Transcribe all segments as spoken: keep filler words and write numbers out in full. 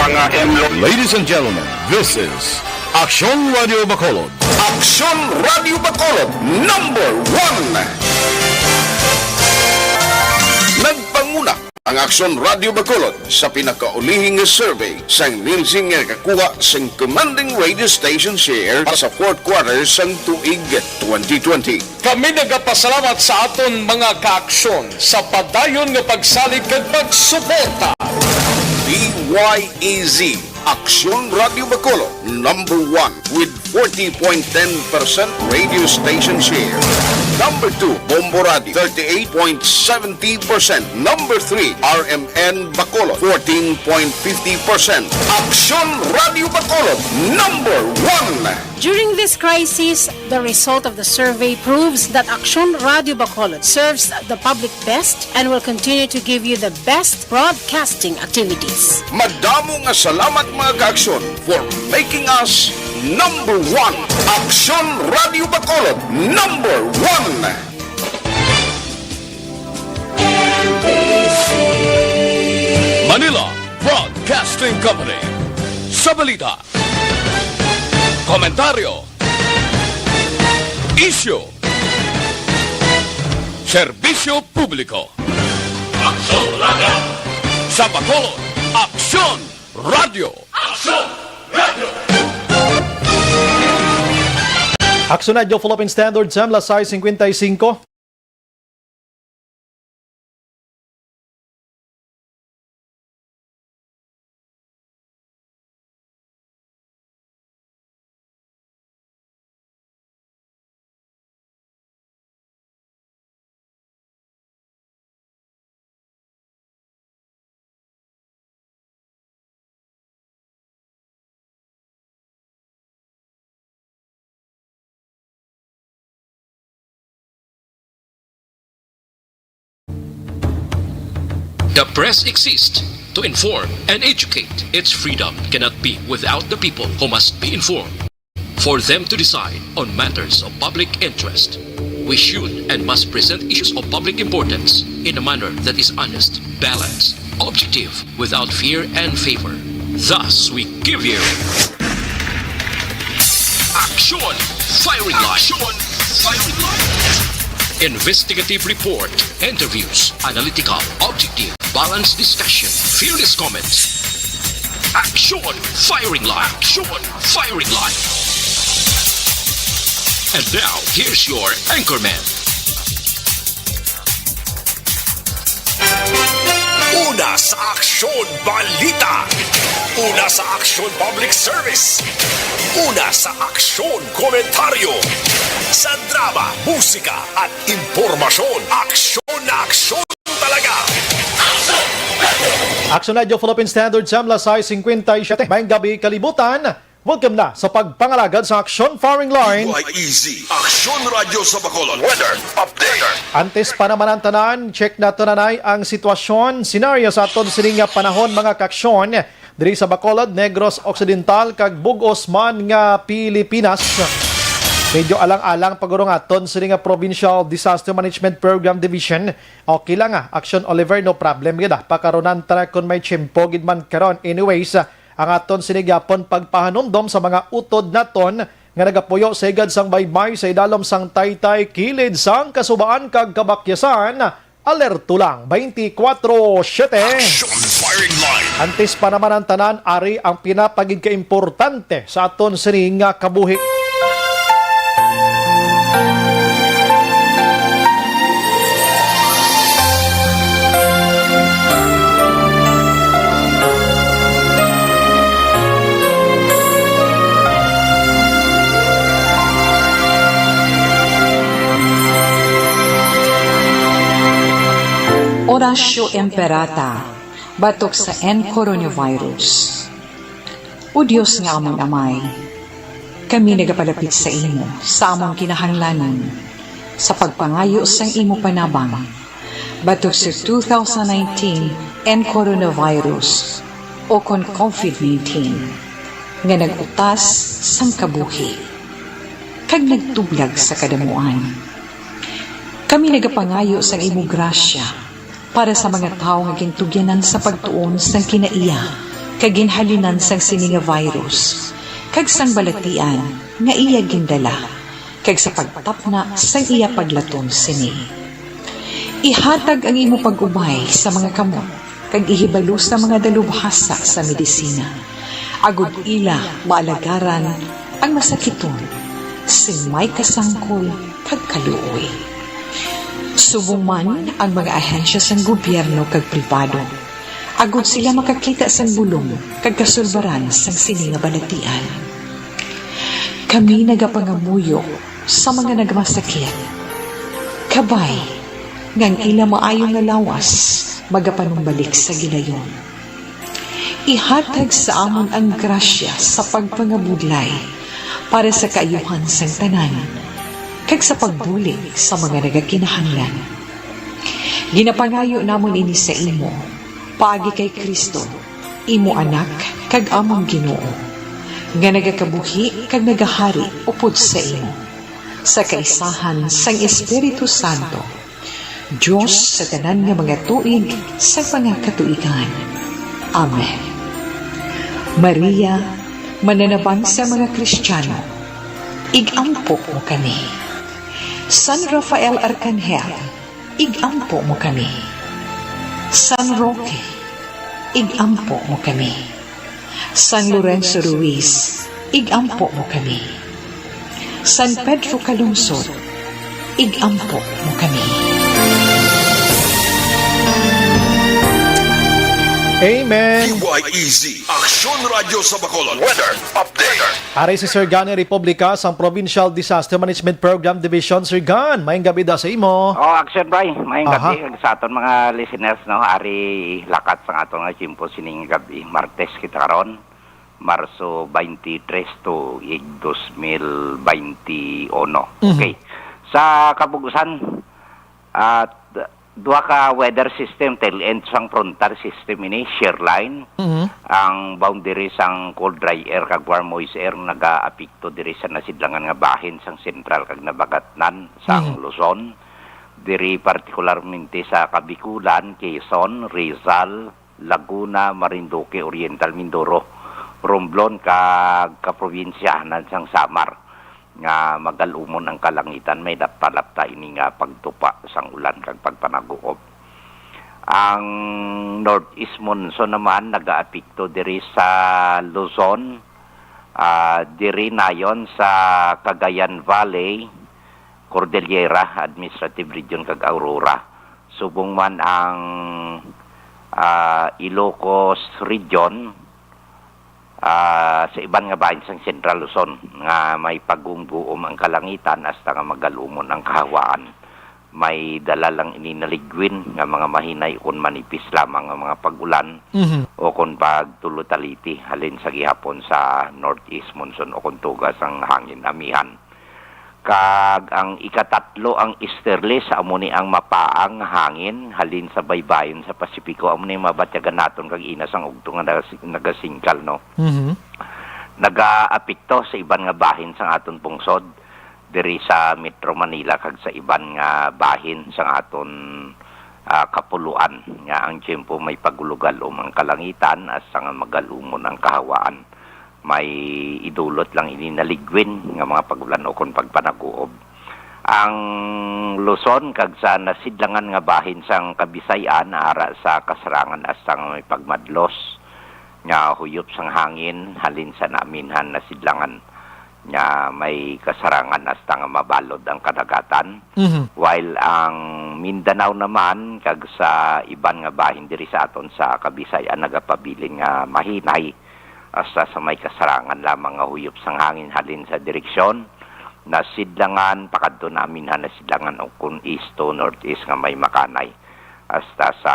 Ladies and gentlemen, this is Aksyon Radio Bacolod. Aksyon Radio Bacolod, number one. Nagpanguna ang Aksyon Radio Bacolod sa pinakaulihing nga survey sang Nielsen nga nakakuha sing commanding radio station share para sa fourth quarter sang tuig twenty twenty. Kami nagapasalamat sa aton mga kaaksyon sa padayon nga pagsalig kag pagsuporta. D Y E Z, Aksyon Radio Bacolod, number one with forty point ten percent radio station share. Number two, Bombo Radio, thirty-eight point seventy percent. Number three, R M N Bacolod, fourteen point fifty percent. Aksyon Radio Bacolod, number one. During this crisis, the result of the survey proves that Aksyon Radio Bacolod serves the public best and will continue to give you the best broadcasting activities. Madamo nga salamat, mga kaaksyon, for making us number one. Aksyon Radio Bacolod, number one. Manila Broadcasting Company. Sa balita, komentaryo, isyu, serbisyo publiko. Aksyon Radio. Sa Bacolod, Aksyon Radio. Aksyon Radio. Aksyon Radio, Philippine Standard Time, las sais cincuenta y cinco. The press exists to inform and educate. Its freedom cannot be without the people who must be informed. For them to decide on matters of public interest, we should and must present issues of public importance in a manner that is honest, balanced, objective, without fear and favor. Thus, we give you Action Firing Line. Action Firing Line. Investigative report, interviews, analytical, objective, balanced discussion, fearless comments. Action Firing Line. Action Firing Line. And now, here's your anchorman. Una sa aksyon, balita. Una sa aksyon, public service. Una sa aksyon, komentaryo. Sa drama, musika, at impormasyon, aksyon na aksyon talaga. Aksyon Radio Philippine Standard Time, las sais cincuenta y siete. Maayong gabi, kalibutan. Welcome na sa pagpangalagad sa Aksyon Firing Line. D Y E Z, Aksyon Radio sa Bacolod. Weather update. Antes pa naman ang tanan, check nato na nay ang sitwasyon, senaryo sa aton sining nga panahon, mga kaaksyon. Diri sa Bacolod, Negros Occidental, kag bug-os man nga Pilipinas. Medyo alang-alang pa guro ang aton sining nga Provincial Disaster Management Program Division. Okay lang, ah, Aksyon Oliver, no problem gid, ah. Pakarunan ta na kon may tiyempo gid man karon. Anyways, ah, ang aton sini gihapon pagpahanumdom sa mga utod naton nga nagapuyo sa higad sang baybay sa idalom sang taytay kilid sang Kasubaan kag Kabakyasan. Alerto lang, twenty-four seven. Action Firing Line. Antes pa naman ang tanan, ari ang pinapagid ka importante sa aton sini nga kabuhi. Horacio Imperata, batok sa N coronavirus. O Dios nga amon Amay, kami nagapalapit sa imo sa among kinahanglanon sa pagpangayo sang imo panabang batok sa two thousand nineteen N coronavirus o kon COVID nineteen nga nag-utas sang kabuhi kag nagtublag sa kadamuan. Kami nagapangayo sang imo grasya para sa mga tawo nga gintugyanan sa pagtuon sang kinaiya kag ginhalinan sang sini nga virus, kag sang balatian nga iya gindala, kag sa pagtapna sang iya paglaton sini. Ihatag ang imo pag-ubay sa mga kamot, kag ihibalo sa mga dalubhasa sa medisina, agod ila maalagaran ang masakiton sing may kasangkol kag kaluoy. Subong man ang mga ahensya sang gobyerno kag pribado, agod sila makakita sang bulong kag kasulbaran sang sini nga balatian. Kami nagapangamuyo sa mga nagmasakit, kabay nga ang ila maayo nga lawas magapanumbalik sa gilayon. Ihatag sa amon ang grasya sa pagpangabudlay para sa kaayuhan sang tanan, kag sa pagbulig sa mga nagakinahanglan. Ginapangayo namon ini sa imo, paagi kay Cristo, imo Anak kag amon Ginoo, nga nagakabuhi kag nagahari upod sa imo, sa kaisahan sang Espiritu Santo, Dios sa tanan nga mga tuig sa mga katuigan. Amen. Maria, mananabang sa mga Kristiyano, ig-ampo mo kami. San Rafael Arcangel, ig-ampo mo kami. San Roque, ig-ampo mo kami. San Lorenzo Ruiz, ig-ampo mo kami. San Pedro Calungsod, ig-ampo mo kami. Amen. D Y E Z, Aksyon Radyo sa Bacolod. Weather update. Ari si Sir Gani Republica sang Provincial Disaster Management Program Division. Sir Gan, maayong gabi da sa imo. Oh, action, Bray. Maayong Aha. gabi sa aton mga listeners, no. Ari lakat sang aton nga tiyempo sining gabi, Martes kita karon, Marso twenty-three to ig dos mil twenty-one. Mhm. Okay. Sa kabug-usan, at duha ka weather system, tail end sang frontal system ini, shear line. Mhm. Ang boundary sang cold dry air kag warm moist air nagaapekto diri sa nasidlangan nga bahin sang sentral kag nabagatnan sang Mhm. Luzon. Diri partikularmente sa Kabikulan, Quezon, Rizal, Laguna, Marinduque, Oriental Mindoro, Romblon, kag kaprobinsyahanan sang Samar nga magal-umon ang kalangitan, may lapta-lapta ini nga pagtupa sang ulan kag pagpanaguob. Ang northeast monsoon naman nagaapekto diri sa Luzon, ah, diri nayon sa Cagayan Valley, Cordillera, Administrative Region kag Aurora. Subong man ang, ah, Ilocos Region, ah, sa iban nga bahin sang Central Luzon nga may pagguom-guom ang kalangitan hasta nga magal-umon ang kahawaan. May dala lang ini naligwin nga mga mahinay ukon manipis lamang nga mga pag-ulan Mhm. ukon pagtulotaliti halin sa gihapon sa northeast monsoon ukon tugas ang hangin amihan. Kag ang ikatatlo ang easterlies, amo ni ang mapaang hangin halin sa baybayon sa Pasipiko, amo ni mabatyagan naton kag ina sang ugto nga nagas- nagasingkal, no. Mhm. Nagaapekto sa iban nga bahin sang aton pungsod, diri sa Metro Manila kag sa iban nga bahin sang aton, ah, kapuluan, nga ang tiyempo may pagulugalom ang kalangitan hasta nga magalumon ang kahawaan. May idulot lang ini naligwin nga mga pag-ulan ukon pagpanaguob. Ang Luzon kag sa nasidlangan nga bahin sang Kabisayan ara sa kasarangan hasta nga may pagmadlos nga huyop sang hangin halin sa naminhan nasidlangan nga may kasarangan hasta nga mabalod ang kadagatan. Mhm. While ang Mindanao naman kag sa iban nga bahin diri sa aton sa Kabisayan nagapabilin nga mahinay hasta sa may kasarangan lamang nga huyop sang hangin halin sa direksyon nasidlangan pakadto naminhan nasidlangan ukon east to northeast nga may makanay hasta sa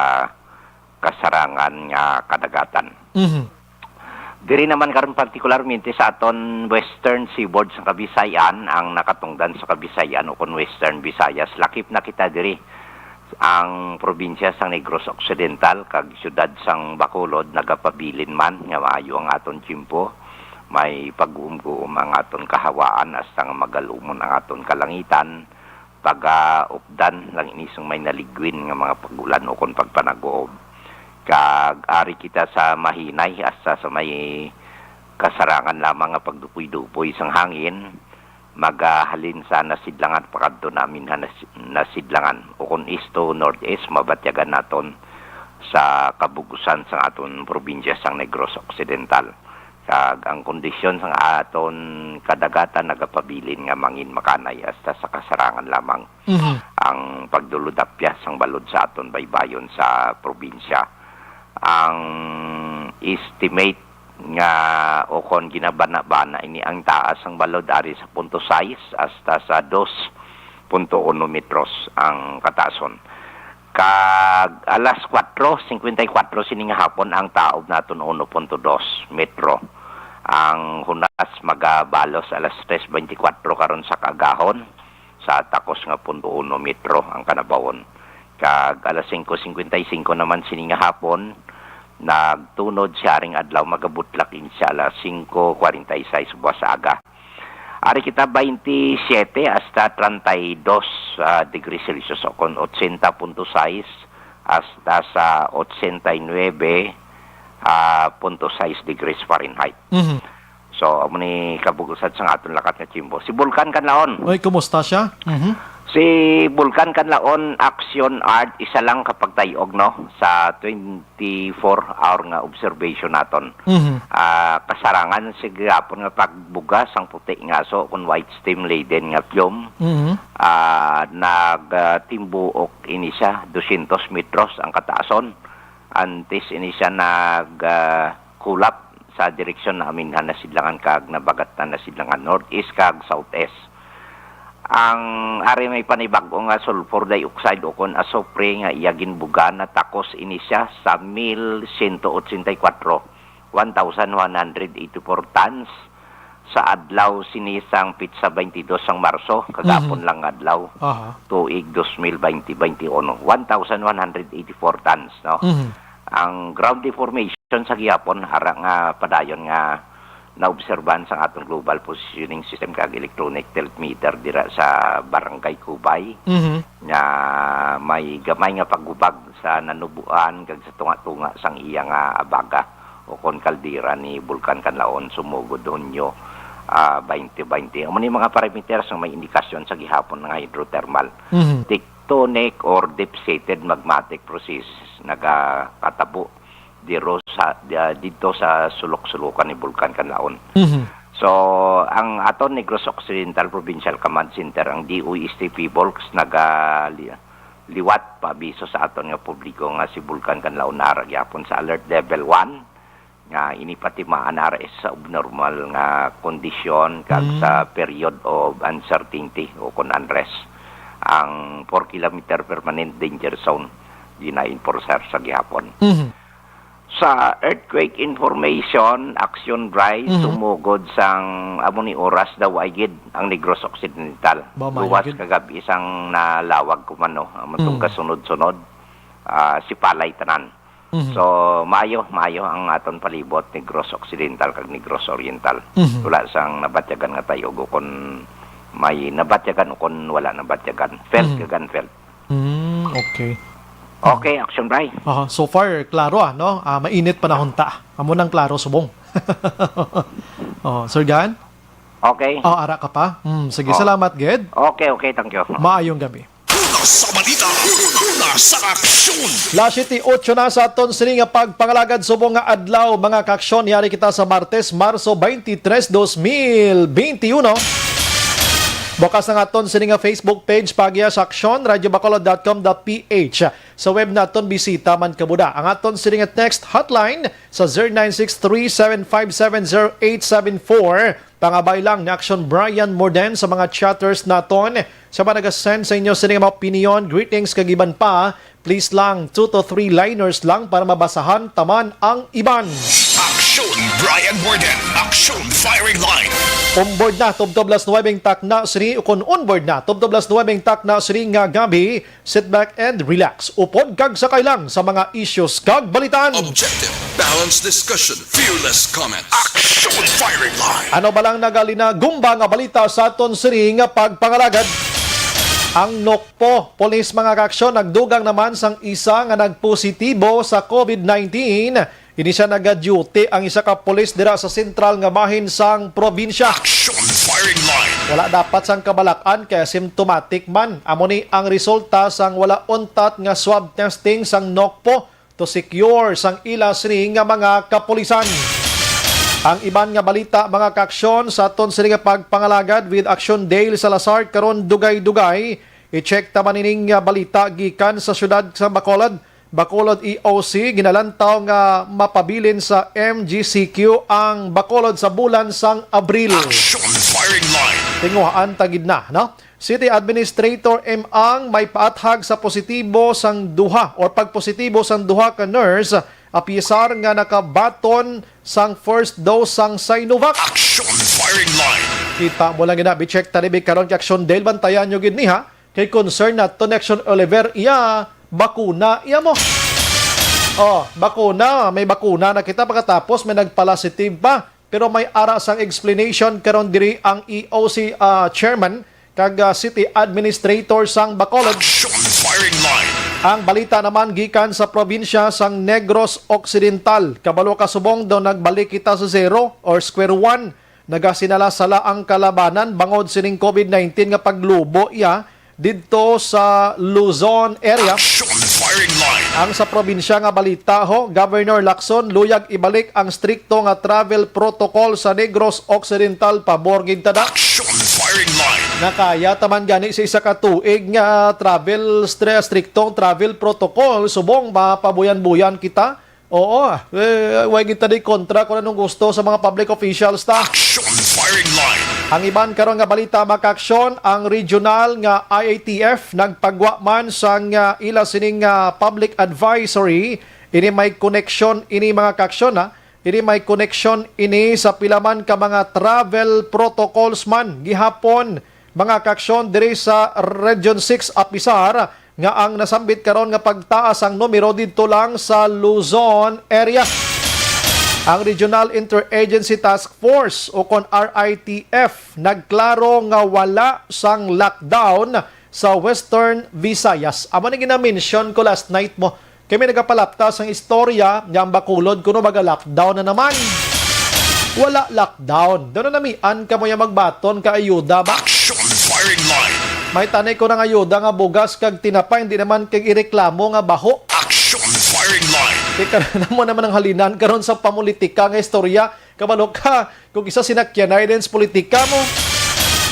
kasarangan nga kadagatan. Mhm. Diri naman karon partikularmente sa aton western seaboard sa Kabisayan, ang nakatungdan sa Kabisayan ukon Western Visayas, lakip na kita diri. Ang probinsya sang Negros Occidental kag siyudad sang Bacolod nagapabilin man nga maayo ang aton tiyempo. May pagguom-guom ang aton kahawaan hasta nga magalumon ang aton kalangitan. Pagaupdan lang ini sang may naligwin nga mga pag-ulan ukon pagpanaguob. Kag ari kita sa mahinay, hasta sa may kasarangan lamang nga pagdupoy-dupoy sang hangin, magahalin sa Nasidlangan pakadto namin ha Nas-, Nasidlangan, ukon east to northeast, mabatyagan naton sa kabugusan sang aton probinsya sang Negros Occidental. Kag ang kondisyon sang aton kadagatan nagapabilin nga mangin makanay hasta sa kasarangan lamang Mhm. ang pagdulod-apyas sang balod sa aton baybayon sa probinsya. Ang estimate nga, o kon ginabana-bana ini, ang taas sang balod ari sa punto sais hasta sa dos punto uno metros ang kataason. Kag alas kuwatro singkwenta y kuwatro sini nga hapon, ang taob naton uno punto dos metro. Ang hunas magabalos alas tres beintikwatro karon sa kaagahon, sa takos nga punto uno metro ang kanabawon. Kag alas singko singkwenta y singko naman sini nga hapon, nagtunod siya ring adlaw, magabutlak ini sa alas singko kwarenta y sais buas aga. Ari kita, baynte siyete hasta treinta y dos, ah, degrees Celsius, o kon ochenta punto sais hasta sa ochenta y nuebe, ah, punto sais degrees Fahrenheit. Mhm. So, amo ni kabugusan sang aton lakat nga tiyempo. Si Bulkan Kanlaon. Oy, kumusta siya? Mhm. Si Bulkan Kanlaon, Action Art, isa lang ka pagtayog, no, sa twenty-four hour nga observation naton. Mhm. Ah, kasarangan sa gihapon nga pagbuga sang puti nga aso, kon white steam laden nga fume. Mhm. Ah, nag, ah, timbuok ini siya, dosyentos metros ang kataason. Antes ini siya nag, ah, kulap sa direksyon namin ha Nasidlangan kag Nabagatan, Nasidlangan Northeast kag Southeast. Ang ari may panibag-o nga sulfur dioxide, o kon asupre, nga iya ginbuga, natakos ini siya sa mil siyento ochenta y kuwatro, one thousand one hundred eighty-four tons, sa adlaw sini sang pitsa twenty-dos sang Marso, kagapon Mhm. lang nga adlaw, Aha. tuig dos mil baynte, baynte uno, one thousand one hundred eighty-four tons, no? Mhm. Ang ground deformation sa gihapon, ara nga padayon nga naobserbahan sang aton global positioning system kag electronic tilt meter dira sa Barangay Cubay, Mhm. nga may gamay nga paghubag sa nanuboan kag sa tunga-tunga sang iya nga abaga, o kon kaldera ni Bulkan Kanlaon, sumugod Hunyo, ah, twenty twenty. Amo ni mga parameters nga may indikasyon sa gihapon nga hydrothermal, Mhm. tectonic or deep-seated magmatic processes nagakatabo diro sa, di-, ah, didto sa sulok-sulokan ni Bulkan Kanlaon. Mhm. So, ang aton Negros Occidental Provincial Command Center, ang D O S T PHIVOLCS, naga-, li-, liwat paabiso sa aton nga publiko nga si Bulkan Kanlaon ara gyapon sa alert level one, nga ini patimaan ara sa abnormal nga kondisyon kag Mm. sa period of uncertainty o kon unrest ang four kilometer permanent danger zone gina-enforcer sa gihapon. Mhm. Sa earthquake information, Action Bri, Mhm. sumugod sang amo ni oras daw ay gid ang Negros Occidental. Ba, maayo Luwas gid. Kagab-i sang nalawag kumano, amo tong Mm. kasunod-sunod, ah, sipalay tanan. Mhm. So, maayo, maayo ang aton palibot, Negros Occidental kag Negros Oriental. Mhm. Wala sang nabatyagan nga tayog, o kon may nabatyagan o kon wala nabatyagan. Felt Mhm. kag unfelt. Mm, okay. Okay, Action Bri. Aha, so far, klaro, ah, no? Ah, mainit panahon ta. Amo nang klaro subong. Oh, Sir Gan? Okay. Oh, ara ka pa? Mm, sige, Oh. salamat, Ged. Okay, okay, thank you. Maayong gabi. Una sa balita, una sa aksyon. Las siyete otso na sa aton sini nga pagpangalagad subong nga adlaw, mga kaaksyon. Yari kita sa Martes, Marso twenty-three, dos mil twenty-one. Bukas ang aton sini nga Facebook page, Pagya sa Aksyon, radyo bacolod dot com dot P H. Sa web naton, bisita man kabuda ang aton sini nga text hotline sa zero nine six three seven five seven zero eight seven four. Pangabay lang ni Action Brian Morden sa mga chatters naton. Sa mga nagasend sa inyo sini nga mga opinion, greetings, kag iban pa, please lang, two to three liners lang para mabasahan taman ang iban. Action Brian Morden, Action Firing Line. Onboard na, tubtob las nuwebe ang takna sini, ukon onboard na, tubtob las nuwebe ang takna sini nga gabi. Sit back and relax. Upod kag sakay lang sa mga issues kag balitan. Objective, balanced discussion, fearless comment. Action Firing Line. Ano ba lang nagalina gumba nga balita sa aton sini nga pagpangalagad? Ang Nokpo Police, mga kaaksyon, nagdugang naman sang isa nga nagpositibo sa covid nineteen. Ini siya naga-duty ang isa ka pulis dira sa sentral nga bahin sang probinsya. Action firing line. Wala dapat sang kabalak-an kay asymptomatic man. Amo ni ang resulta sang wala untat nga swab testing sang Nokpo to secure sang ila sini nga mga kapulisan. Ang iban nga balita, mga kaaksyon, sa aton sini nga pagpangalagad with Action Dale Salazar karon, dugay-dugay. I-check ta man ining, ah, balita gikan sa siyudad sa Bacolod. Bacolod E O C, ginalantaw nga mapabilin sa M G C Q ang Bacolod sa bulan sang Abril. Action firing line. Tinguhaan ta gid na, no? City Administrator M Ang may paathag sa positibo sang duha or pagpositibo sang duha ka nurse, apisar nga nakabaton sang first dose sang Sinovac. Action firing line. Kita mo lang gina, bi-check ta ni bi karon kay Action Dale, bantayan nyo gid ni, ha. Kay concern nato ni Action Oliver, iya bakuna, iya mo. Oh, bakuna, may bakuna na kita, pagkatapos may nagpalasitive pa. Pero may ara sang explanation karon diri ang E O C, ah, chairman kag, ah, city administrator sang Bacolod. Action firing line. Ang balita naman gikan sa probinsya sang Negros Occidental. Kabalo ka subong daw nagbalik kita sa zero or square one. Nagasinala-sala ang kalabanan bangod sining covid nineteen nga paglubo iya didto sa Luzon area. Action firing line. Ang sa probinsya nga balita, ho, Governor Lacson, luyag ibalik ang strikto nga travel protocol sa Negros Occidental, pabor gid ta da. Action firing line. Nakaya ta man gani sa isa ka tuig nga travel stre-, striktong travel protocol, subong mapabuyan-buyan kita. Oo, eh, way kita di kontra kung anong gusto sa mga public officials ta. Action firing line. Ang iban karon nga balita, mga kaaksyon, ang regional nga I A T F nagpagwa man sang, ah, ila sining, ah, public advisory. Ini may koneksyon ini, mga kaaksyon, ha. Ini may koneksyon ini sa pila man ka mga travel protocols man gihapon, mga kaaksyon, diri sa Region six, apisar nga ang nasambit karon nga pagtaas ang numero didto lang sa Luzon area. Ang Regional Interagency Task Force, o kon R I T F, nagklaro nga wala sang lockdown sa Western Visayas. Amo ni gina-mention ko last night mo. Kami nagapalapta sang istorya nga ang Bacolod kuno maga-lockdown na naman. Wala lockdown. Daw na namian ka mo yung magbaton ka ayuda ba? Action firing line. May tanay ko ng ayuda nga bugas kag tinapay, hindi naman kag ireklamo nga baho. Action firing line. Di ka na mo naman ang halinan karon sa pamulitika nga istorya. Kabalo ka, kung isa sinakyanay din sa politika mo.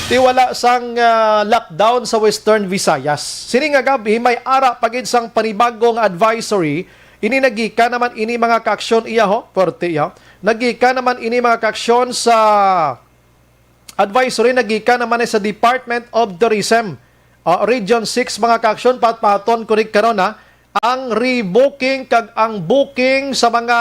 Ti wala sang, ah, lockdown sa Western Visayas. Sini nga gabi, may ara pa gid sang panibagong advisory. Ini nagikan naman ini mga kaaksyon iya ho, korte iya. Nagikan naman ini mga kaaksyon sa advisory, nagikan naman sa Department of Tourism. Ah, Region six, mga kaaksyon, patpaton ko ni karon, ha. Ang rebooking kag ang booking sa mga,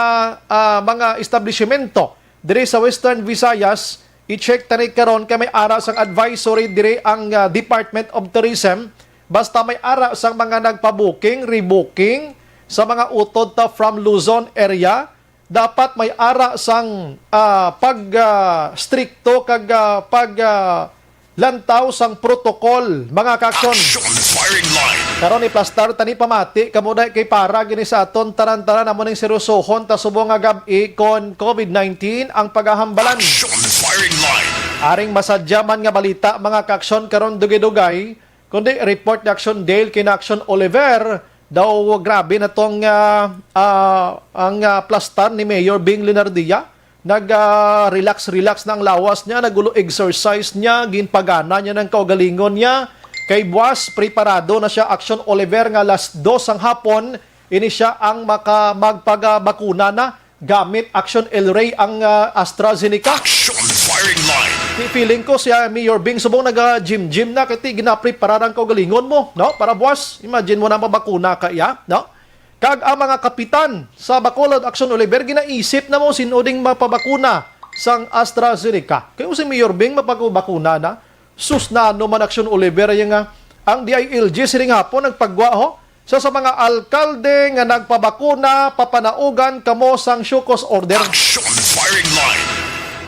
ah, mga establishmento diri sa Western Visayas, i-check ta ni karon kay may ara sang advisory diri ang, ah, Department of Tourism. Basta may ara sang mga nagpa-booking, rebooking sa mga utod ta from Luzon area, dapat may ara sang, ah, pag, ah, strikto kag, ah, pag, ah, lantaw sang protocol, mga kaaksyon. Action firing line. Karon, iplastar tani pamati kamo, day, kay para gini sa aton tanan-tanan amo ning seryosohon ta subong nga gab-i kon covid nineteen ang pagahambalan. Action firing line. Aring masadya man nga balita, mga kaaksyon, karon dugay-dugay, kundi report ni Action Dale kay na Action Oliver, daw grabe na tong, ah, ah, ang, ah, plastar ni Mayor Bing Leonardia. Nag, ah, relax-relax na ang lawas niya, nagulo exercise niya, ginpagana niya ng kaugalingon niya. Kay buwas, preparado na siya, Action Oliver, nga alas dos ang hapon, ini siya ang maka-, magpagabakuna na gamit Action El Rey ang, ah, AstraZeneca. Action firing line. Di, feeling ko siya, Mayor Bing, subong naga-gym-gym na, kay ti ginapreparar ang kaugalingon mo, no? Para buwas, imagine mo na mabakuna ka iya, no? Kag ang mga kapitan sa Bacolod, Action Oliver, ginaisip na mo sin-o ding mapabakuna sang AstraZeneca. Kay si Mayor Bing mapagubakuna na. Sus, na ano man, Action Oliver, yung, ah, ang D I L G sining hapon nagpagwa, ho. So, sa mga alkalde nga nagpabakuna, papanaugan kamo sang show cause order. Action firing line.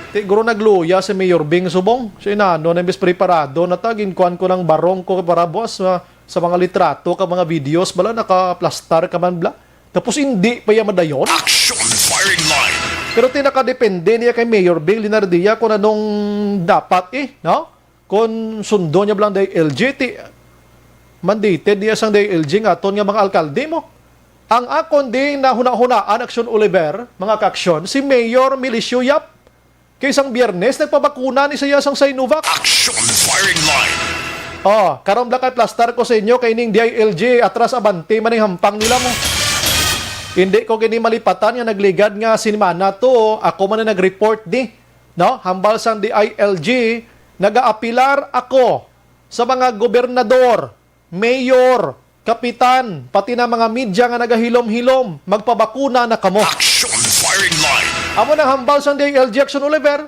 Ti guro nagluya si Mayor Bing subong. Siya inano na, imbes preparado na ta, ginkuan ko ng barong ko para buwas sa, sa mga litrato ka mga videos, bala nakaplastar ka man bla. Tapos hindi pa iya madayon. Action firing line. Pero ti nakadepende niya kay Mayor Bing Linardia kung anong dapat eh, no? Kung sundo niya blang day L G, ti mandated niya sang day L G nga aton nga mga alkalde mo. Ang akon di nahuna-hunaan, Aksyon Oliver, mga kaaksyon, si Mayor Milicio Yap. Kay sang Biyernes, nagpabakuna ni siya sang Sinovac. Action firing line. Oh, karon bla kay plastar ko sa inyo kay ning D I L G, atras abante man ang hampang nila mo. Hindi ko gini malipatan nga nagligad nga sinimana to, ako man ang nag-report di, no? Hambal sang D I L G, nagaapilar ako sa mga gobernador, mayor, kapitan, pati na mga media nga nagahilom-hilom, magpabakuna na kamo. Action firing line. Amo nang hambal sang D I L G, Action Oliver.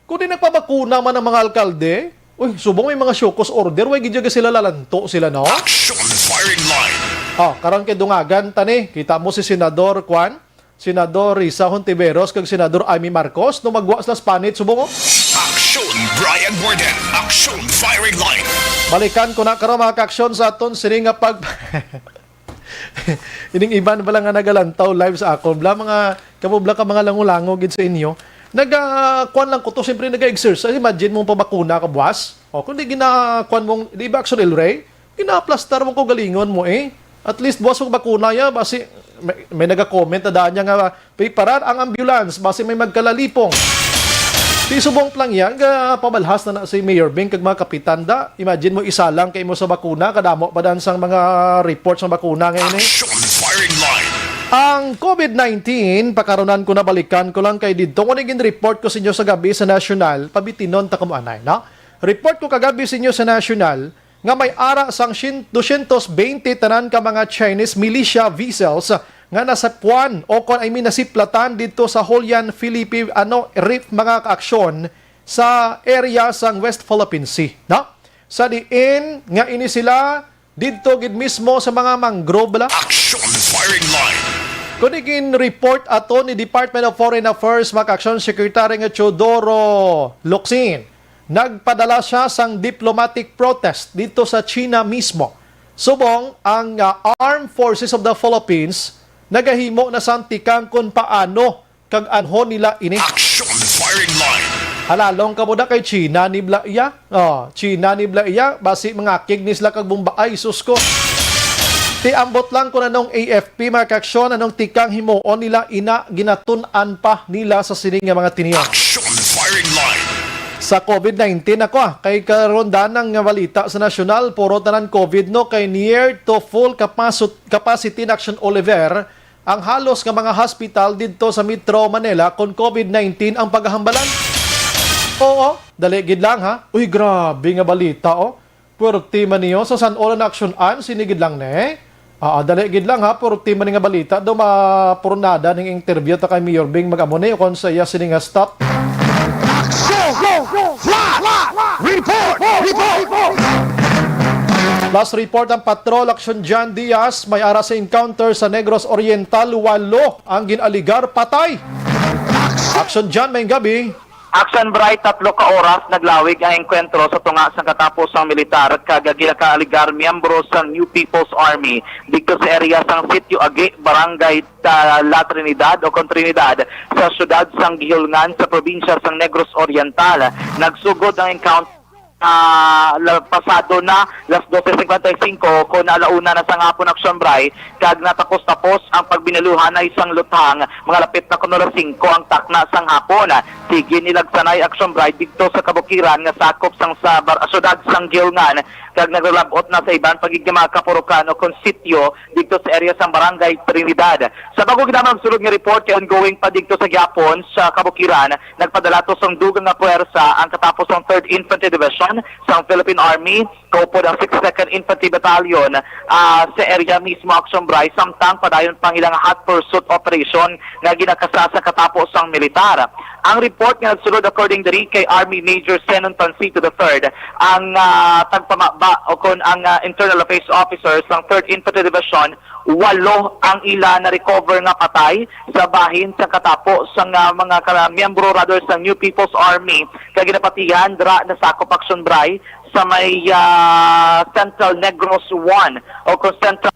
Kung di nagpabakuna man ang mga alkalde, uy, subong may mga show cause order, way gid sila lalanto sila, no? Action firing line. Oh, karon kay dungagan tani, kita mo si Senador Kwan, Senador Risa Hontiveros kag Senador Imee Marcos, no, magwa sila sa panit subong, oh. Action, Brian Warden. Action firing line. Balikan ko na karon, mga kaaksyon, sa aton sini nga pag ining iban bala nga nagalantaw live sa akon bla, mga kamo bla ka mga lango-lango gid sa inyo. Naga kuan lang ko to, siyempre naga-exercise. Imagine mo pabakuna ka buwas. O kung di ginakuan mong, di ba, Action El Rey? Ginaplastar mo ko galingon mo eh. At least buwas mo bakuna ya, basi may, may naga-comment na daan niya nga preparar ang ambulance basi may magkalalipong. Di subong lang yan, ga pabalhas na na si Mayor Bing kag mga kapitan da. Imagine mo isa lang kay mo sa bakuna, kadamo pa dan sang mga report sa bakuna ngayon eh. Action firing line. Ang COVID nineteen, pakarunan ko na, balikan ko lang kay didto ko ni gin-report ko sa inyo sa gabi sa national, pabitinon ta kamo anay, no? Report ko kagabi sa inyo sa national nga may ara sang syen-, dosyentos bente tanan ka mga Chinese militia vessels nga nasapuan o kon, I mean, nasiplatan didto sa Holian Filipi-, ano, Reef, mga kaaksyon, sa area sang West Philippine Sea, no? Sa diin nga ini sila didto gid mismo sa mga mangrove la. Action firing line. Kuni gin-report ato ni Department of Foreign Affairs, mga kaaksyon, Secretary nga Teodoro Locsin. Nagpadala siya sang diplomatic protest dito sa China mismo. Subong ang, ah, Armed Forces of the Philippines nagahimo na sang tikang kung paano kag anhon nila ini. Action firing line. Halalong kamo na kay China ni bla iya. Oh, China ni bla iya, basi mangakig ni sila kag bomba. Ay, sus ko. Ti ambot lang kung anong A F P, mga kaaksyon, anong tikang himuon nila ina, ginatun-an pa nila sa sini nga mga tiniyo. Action firing line. Sa COVID nineteen ako, ah, kay karon danang nga balita sa nasyonal, puro tanan COVID, no, kay near to full capacit-, capacity na, Action Oliver, ang halos nga mga hospital didto sa Metro Manila kon COVID nineteen ang pagahambalan. Oo, dali gid lang ha. Uy, grabe nga balita, oh. Puwerte man niyo sa San Olo na aksyon-an, sini gid lang ni. Ah, dali gid lang ha, puwerte man ni nga balita. Do mapurnada ning interview ta kay Mayor Bing mag-amo ni o kon sa iya sini nga stop. Action! Flash! Report! Report! Last report ang Patrol Action John Diaz, may ara sa encounter sa Negros Oriental, walo ang gin-aligar patay. Action John, may gabi. Action Bright, tatlo ka oras naglawig ang engkwentro sa tunga sang katapos sang militar kag ginakaaligar miyembro sang New People's Army didto sa area sang Sitio Agi, Barangay ta-, La Trinidad o kon Trinidad sa siyudad sang Guihulngan sa probinsya sang Negros Oriental. Nagsugod ang encounter, ah, la-, pasado na las doce cincuenta y cinco, kon ala una na sang hapon, Action Bri, kag natapos-tapos ang pagbinaluhan na isang luthang, mga lapit na kon alas singko ang takna sang hapon. Sige nilagsanay, Action Bri, didto sa kabukiran nga sakop sang sa bar-, syudad sang Guihulngan, kag naglalab-ot na sa iban pa gid nga mga kapurukan o kon sitio didto sa area sang Barangay Trinidad. Sa bag-o gid lamang sulod nga report, kay ongoing pa didto sa gihapon sa kabukiran, nagpadala to sang dugang nga puwersa ang katapos sang Third Infantry Division sang Philippine Army, kaupod ang sixty-second Infantry Battalion, ah, sa area mismo, Action Bry, samtang padayon pa ang ilang hot pursuit operation nga ginakasa sa katapo sang militar. Ang report nga nagsulod, according diri kay Army Major Zenon Pancito the third, ang, ah, tagpamaba o kon ang, ah, Internal Affairs Officer sang third Infantry Division, walo ang ila na-recover nga patay sa bahin sa katapo sang, ah, mga ka-, miyembro rather sa New People's Army, kag ginapatihan dira nasakop, Action Bry, sa may, ah, Central Negros one o kon Central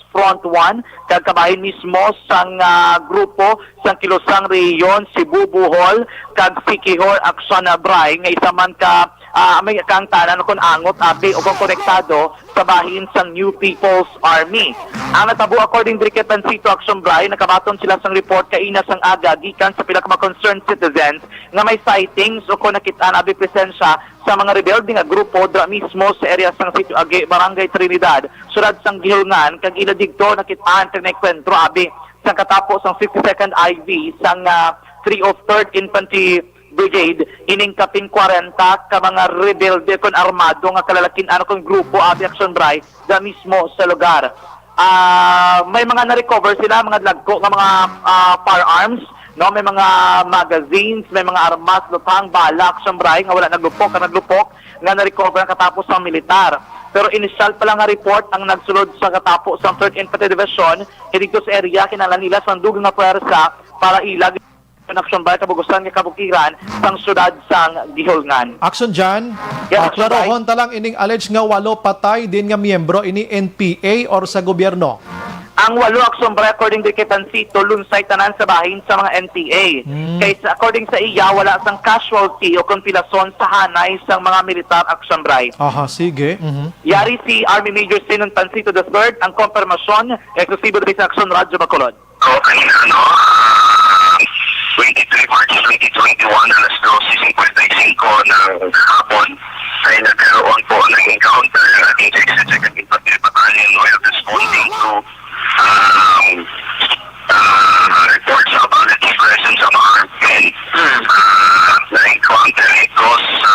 Front one, kag kabahin mismo sang, ah, grupo sang Kilosang Rehiyon, Cebu, Bohol, kag Siquijor, Action Bry, nga isa man ka, ah, may kaangtanan kon angot abi o kon konektado sa bahin sang New People's Army. Ang natabo, according diri kay Pancito, Action Bry, nakabaton sila sang report kaina sang aga gikan sa pila ka mga concerned citizens nga may sightings o kon nakit-an abi presensya sa mga rebelde nga grupo dira mismo sa area sang Sitio Agi, Barangay Trinidad, siyudad sang Guihulngan, kag ila digto nakit-an kag naengkwentro abi sang katapo sang fifty-second I V sang, ah, three oh third Infantry Brigade, ining kapin kwarenta ka mga rebelde kon armado nga kalalakin-an kon grupo abi, Action Bry, dira mismo sa lugar. Ah, may mga na-recover sila, mga dagko nga mga, ah, firearms, no? May mga magazines, may mga armas, luthang, bala, Action Bry, nga wala naglupok, kag naglupok nga na-recover ang katapo sang militar. Pero inisyal pa lang nga report ang nagsulod sa katapo sang third Infantry Division, didto sa area, kinahanglan nila sang dugang nga pwersa para ilag Action Bry, kabugusan nga kabukiran sang siyudad sang Guihulngan. Action John, Yes, ah, Action Bry. Klarohon ta lang ining alleged nga walo patay din nga miyembro ini N P A or sa gobyerno? Ang walo, Action Bry, according di kay Pancito, lunsay tanan sa bahin sa mga N P A. Hmm. Kay sa, according sa iya, wala sang casualty o kon pilason sa hanay sang mga militar, Action Bry. Aha, sige. Mhm. Yari si Army Major Zenon Pancito the third, ang kompirmasyon, eksklusibo diri sa Action Radyo Bacolod. Okay, ano, ah, twenty-three March twenty twenty-one, alas dose cincuenta y cinco ng hapon, ay nagkaroon po ng encounter ang ating sixty-second Infantry Battalion while responding to, um, uh, reports about the presence of armed men. Hmm. Uh, na-encounter ito sa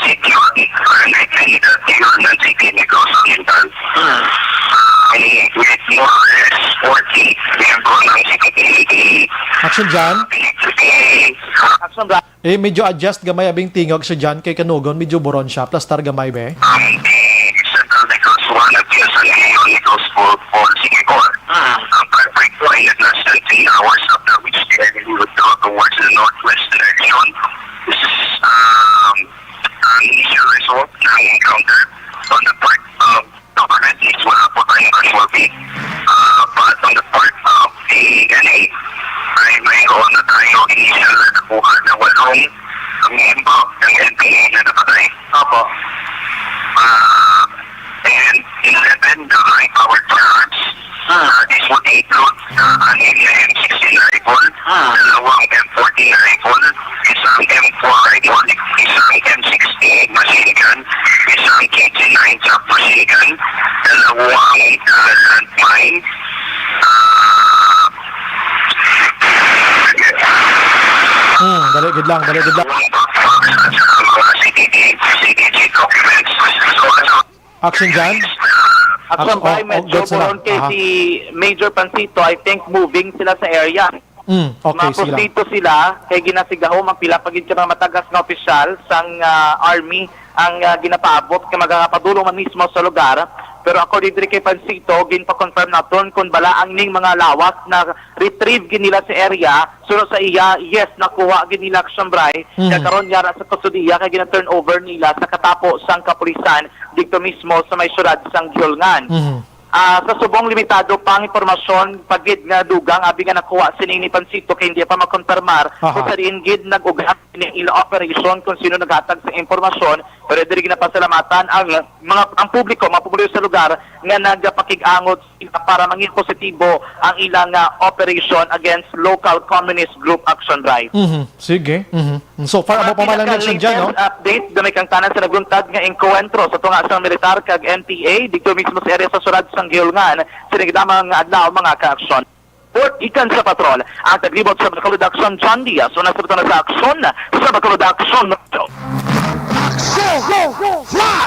Security, Security City Negros Oriental. Hmm. Ay, with more or less forty miyembro ng security. Action John? Action John. Eh, medyo adjust gamay abing tingog si John kay kanugon, medyo buron siya. Plastar gamay, be. Ang Central Negros one at Quezon Union Negros four, four, Secor. Hmm. Ang conflict po ay nag-last thirteen hours, after which the enemy withdraw towards the northwest direction. This is, um, ang initial result ng encounter on the part of the Barrettons. Wala po tayong casualty. Uh, but on the part of the N A, ay mayroon na tayo initial na nakuha na walong miyembro ng N P A na napatay. Opo. Ah, and eleven na high-powered firearms. Hmm. Ah, this would include, ah, anim na M sixteen rifle, hmm, dalawang M fourteen rifle, isang M four rifle, isang M sixteen machine gun, isang K T nine submachine gun, dalawang, ah, landmine, ah, Hmm, dali gid lang, dali gid lang. Dalawang backpacks at saka mga C D T, C D T documents. So, ano, Action John? Action Action, Bry, oh, oh, medyo good sila. Buron kay Aha. Si Major Pancito, I think moving sila sa area. Mm, okay, sige lang. Maproceed to sila, kay ginasigahom ang pila pa gid ka mga matagas nga opisyal sang, ah, army ang, ah, ginapaabot nga magapadulong man mismo sa lugar. Pero according diri kay Pancito, ginpa-confirm naton kung bala ang ning mga lawas na retrieve gid nila sa area. Suno sa iya, yes, nakuha gid nila, Action Bry. Mhm. Kag karon yara sa kustodiya kay gina-turn over nila sa katapo sang kapulisan didto mismo sa may siyudad sang Guihulngan. Mhm. Ah, sa subong, limitado pa ang impormasyon pa gid nga dugang abi nga nakuha sini ni Pancito kay hindi pa makonfirmar Aha. kung sa diin gid nag-ugat ini ila operation kung sino naghatag sa impormasyon. Pero diri ginapasalamatan ang mga, ang publiko, mga publiko sa lugar nga nagapakig-angot sila para mangin positibo ang ilang, ah, operation against local communist group, Action Bry. Mhm. Sige. Mhm. So far, amo pa man lang, pinaka-latest John, no? Update, gamay kang tanan sa nagluntad nga engkwentro sa tunga sang militar kag N P A didto mismo sa area sa siyudad sang Guihulngan sa nagdamag nga adlaw, mga ka-aksyon. Report gikan sa patrol. Ang taglibot sa Bacolod Aksyon, John Diaz, una sa butang sa aksyon sa Bacolod Aksyon. Aksyon! Flash!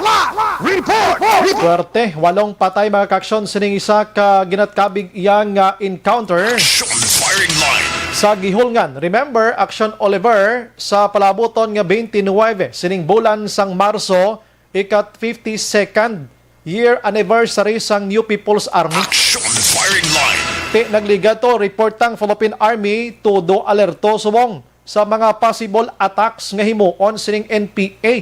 Report! Report! Puwerte, walong patay, mga kaaksyon, sining isa ka ginatkabig iya nga encounter Action firing line. Sa Guihulngan. Remember, Aksyon Oliver, sa palabuton nga twenty-nine sining bulan sang Marso, ika fifty-second year anniversary sang New People's Army. Action firing line. Ti nagligad to, report ang Philippine Army, todo alerto subong sa mga possible attacks nga himuon sining N P A.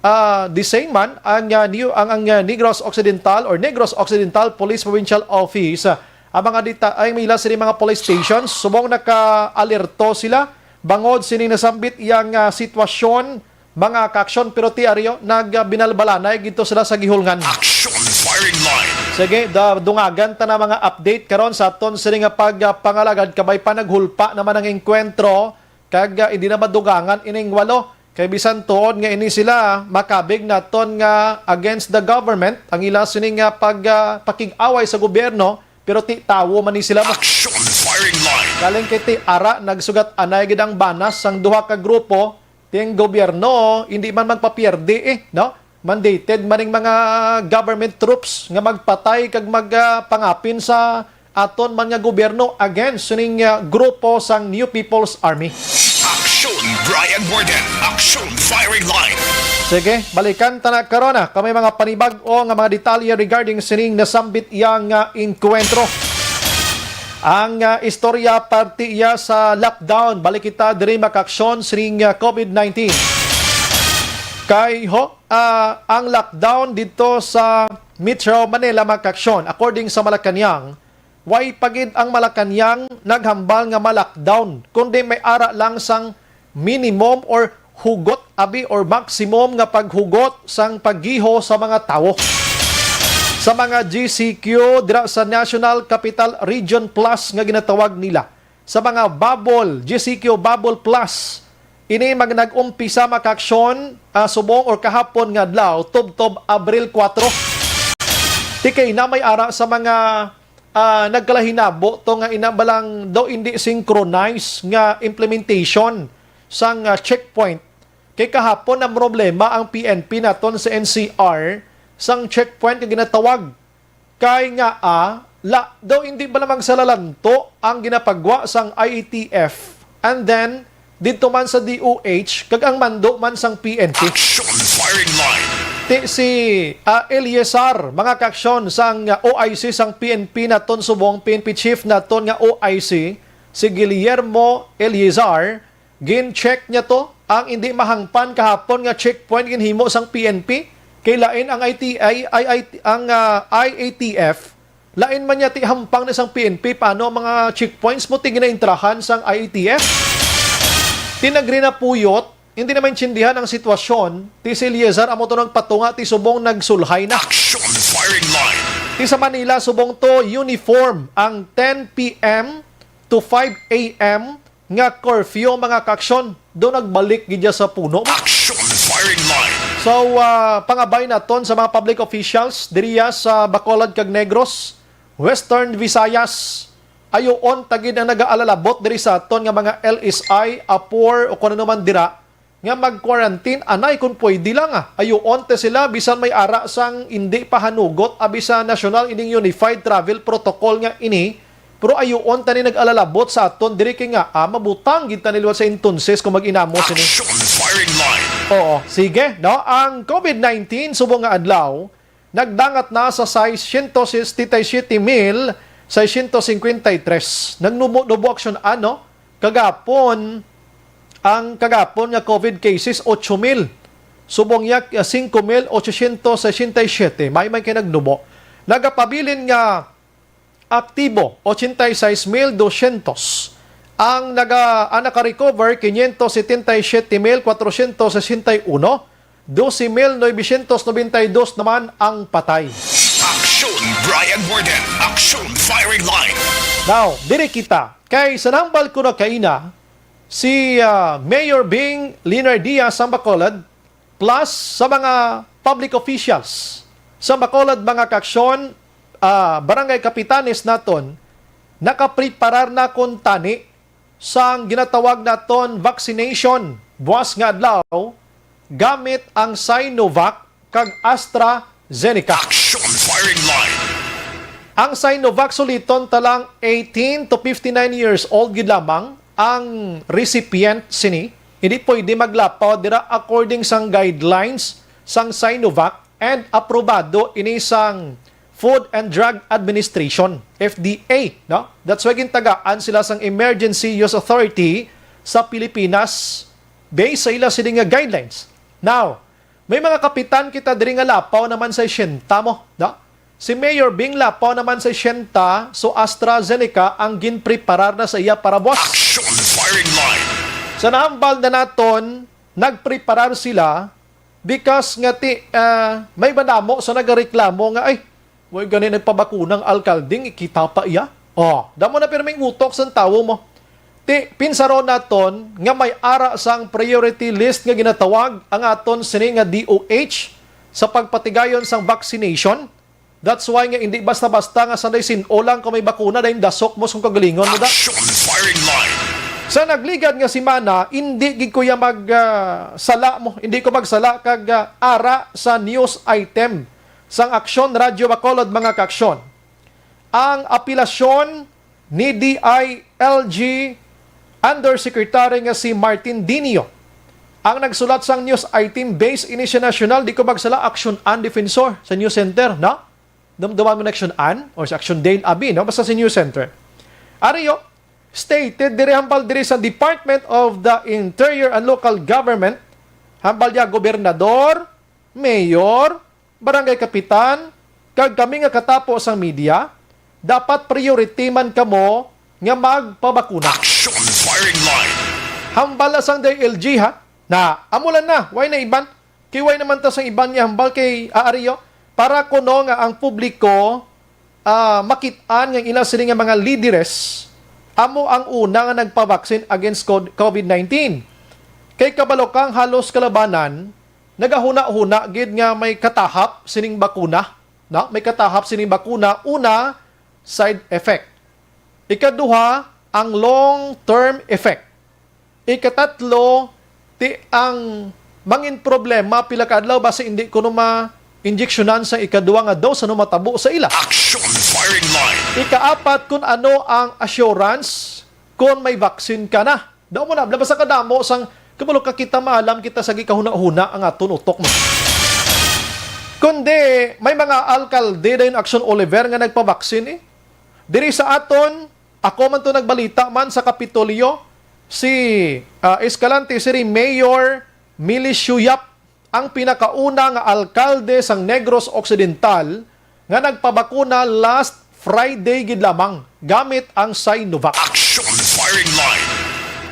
Ah, the same man ang, ah, New, ang, ang, ah, Negros Occidental or Negros Occidental Police Provincial Office, ah, ang mga dita-, ay may ila sini mga police stations subong naka-alerto sila bangod sining nasambit iyang, ah, sitwasyon, mga kaaksyon, pero ti ari, nag, ah, binalbalanay gito sila sa Guihulngan. Action firing line. Sige, da-, dungagan ta na mga update karon sa aton sini nga pag, ah, pangalagad, kabay pa naghulpa naman ang engkwentro. Kag, ah, hindi na madugangan ining walo. Kay bisan tuod nga ini sila makabig naton nga against the government, ang ila sini nga pag, ah, pakig-away sa gobyerno, pero ti tawo man ni sila mo. Action firing line. Galing kay ti ara nagsugat anay gid ang banas sang duha ka grupo, ti ang gobyerno hindi man magpapierde, eh, no? Mandated maning mga government troops nga magpatay kag mag, ah, pangapin sa aton man nga gobyerno against sining, ah, grupo sang New People's Army. Action, Brian Warden. Action, firing line. Sige, balikan ta na karon, ah, kung may mga panibag-o nga mga detalye regarding sining nasambit iya nga enkwentro. Ang, ah, istorya parte iya sa lockdown. Balik kita diri makaaksyon sining, ah, covid nineteen. Kay ho, ah, ang lockdown dito sa Metro Manila makaaksyon. According sa Malacañang, way pa gid ang Malacañang naghambal nga ma-lockdown, kundi may ara lang sang minimum or hugot abi or maximum nga paghugot sang paggiho sa mga tawo. Sa mga G C Q dira sa National Capital Region Plus nga ginatawag nila, sa mga bubble, G C Q Bubble Plus, ini mag nag-umpisa makaaksyon, ah, subong or kahapon nga adlaw, tubtob Abril kuwatro. Ti kay na may ara sa mga, ah, nagkalahinabo to nga ina balang daw hindi synchronize nga implementation sang, ah, checkpoint. Kay kahapon ang problema ang P N P naton sa N C R sang checkpoint nga ginatawag. Kay nga, ah, la, daw hindi bala magsalalanto ang ginapagwa sang I A T F. And then, didto man sa D O H, kag ang mando man sang P N P. Action firing line. Ti si, ah, Eleazar, mga kaaksyon sang, ah, O I C sang P N P naton subong, P N P chief naton nga O I C, si Guillermo Eleazar, gin-check niya to, ang indi mahangpan kahapon nga checkpoint ginhimo sang P N P. Kay lain ang I T I, I, I, ang, ah, I A T F, lain man niya ti hampang na sang P N P, paano ang mga checkpoints mo ti ginaintrahan sang I A T F? Ti nagrinapuyot, hindi na maintindihan ang sitwasyon, ti si Eleazar amo to nagpatunga ti subong nagsulhay na. Action firing line. Ti sa Manila, subong to uniform ang ten P M to five A M nga curfew, mga kaaksyon, do nagbalik gid sa puno. Action firing line. So, ah, pangabay naton sa mga public officials diriya sa Bacolod kag Negros, Western Visayas. Ayuon ta gid ang nagaalalabot diri sa aton nga mga L S I, APOR, o kung ano man dira, nga mag-quarantine, anay kung pwede lang, ah. Ayuon ta sila bisan may ara sang indi pa hanugot abi sa nasyonal ining Unified Travel Protocol nga ini, pero ayuon ta ni nag-alalabot sa aton diri kay nga, ah, mabutang gid ta ni liwat sa entonses kung mag-inamo sini. Action firing line. Oo, sige, no? Ang covid nineteen subong nga adlaw, nagdangat na sa seiscientos setenta y siete mil seiscientos cincuenta y tres. Nagnubo-nubo aksyon, ano? Kagapon, ang kagapon nga covid cases, ocho mil. Subong niya, ah, cinco mil ochocientos sesenta y siete. May man kay nagnubo. Nagapabilin nga aktibo, ochenta y seis mil doscientos. Ang naga-, ang naka-recover, quinientos setenta y siete mil cuatrocientos sesenta y uno. Doce mil novecientos noventa y dos naman ang patay. Action, Brian Warden. Action, firing line. Now, diri kita. Kay sa nambal ko na kaina, si, ah, Mayor Bing Leonardia sang Bacolod, plus sa mga public officials sa Bacolod, mga kaaksyon, ah, barangay kapitanes naton, nakapreparar na kuntani sang ginatawag naton vaccination buas nga adlaw gamit ang Sinovac kag AstraZeneca. Action firing line. Ang Sinovac, suliton ta lang, eighteen to fifty-nine years old gid lamang ang recipient sini. Hindi pwede maglapaw dira according sang guidelines sang Sinovac and aprobado ini sang Food and Drug Administration, F D A, no? That's why gintagaan sila sang Emergency Use Authority sa Pilipinas based sa ila sini nga guidelines. Now, may mga kapitan kita diri nga lapaw naman sa siyenta mo, no? Si Mayor Bing lapaw naman sa siyenta, so AstraZeneca ang ginpreparar na sa iya para buwas. Action firing line. Sa nahambal na naton, nagpreparar sila because nga ti, ah, may madamo sa nagareklamo nga, "Ay, way gani nagpabakuna ang alkalding, ikita pa iya." Oh, damo na pirming utok sang tawo mo. Ti, pinsaron naton nga may ara sang priority list nga ginatawag ang aton sini nga D O H sa pagpatigayon sang vaccination. That's why nga hindi basta-basta nga sanday sin-o lang kung may bakuna, dayon dasok mo sa kaugalingon mo da. Action firing line. Sa nagligad nga semana, hindi gid ko ya mag, ah, sala mo, hindi ko magsala kag, ah, ara sa news item sang Aksyon Radyo Bacolod, mga kaaksyon. Ang apelasyon ni D I L G Undersecretary nga si Martin Dinio ang nagsulat sang news item based ini sa national, di ko magsala, Action An Defensor sa News Center, no? Dumduman mo na Action An or sa Action Dale Abi, no? Basta sa News Center. Ariyo, stated diri hambal diri sa Department of the Interior and Local Government, hambal niya gobernador, mayor, barangay kapitan, kag kami nga katapo sang media, dapat priority man kamo nga magpabakuna. Action firing line. Hambal na sang D I L G, ha? Na, amo lang na, way na iban? Kay way naman ta sang iban nga hambal kay Aariyo. Para kuno nga ang publiko, ah, makit-an nga ila sini nga mga lideres amo ang una nga nagpabaksin against co-, COVID nineteen. Kay kabalo kang halos kalabanan nagahuna-huna gid nga may katahap sining bakuna, no? May katahap sining bakuna, una, side effect. Ikaduha, ang long-term effect. Ikatatlo, ti ang mangin problema pila ka adlaw basi hindi kuno ma-injeksyonan sa ikaduha nga dose, ano matabo sa ila. Action firing line. Ikaapat, kun ano ang assurance kun may vaccine ka na. Daw mo na, labas sa kadamo sang kabalo ka kita, maalam kita sa gikahuna-huna ang aton utok mo. Kundi may mga alkalde dayon, Action Oliver, nga nagpabaksin, eh. Diri sa aton, ako man to nagbalita man sa Kapitolyo, si, ah, Escalante City Mayor Milicio Yap ang pinakauna nga alkalde sang Negros Occidental nga nagpabakuna last Friday gid lamang gamit ang Sinovac. Action firing line.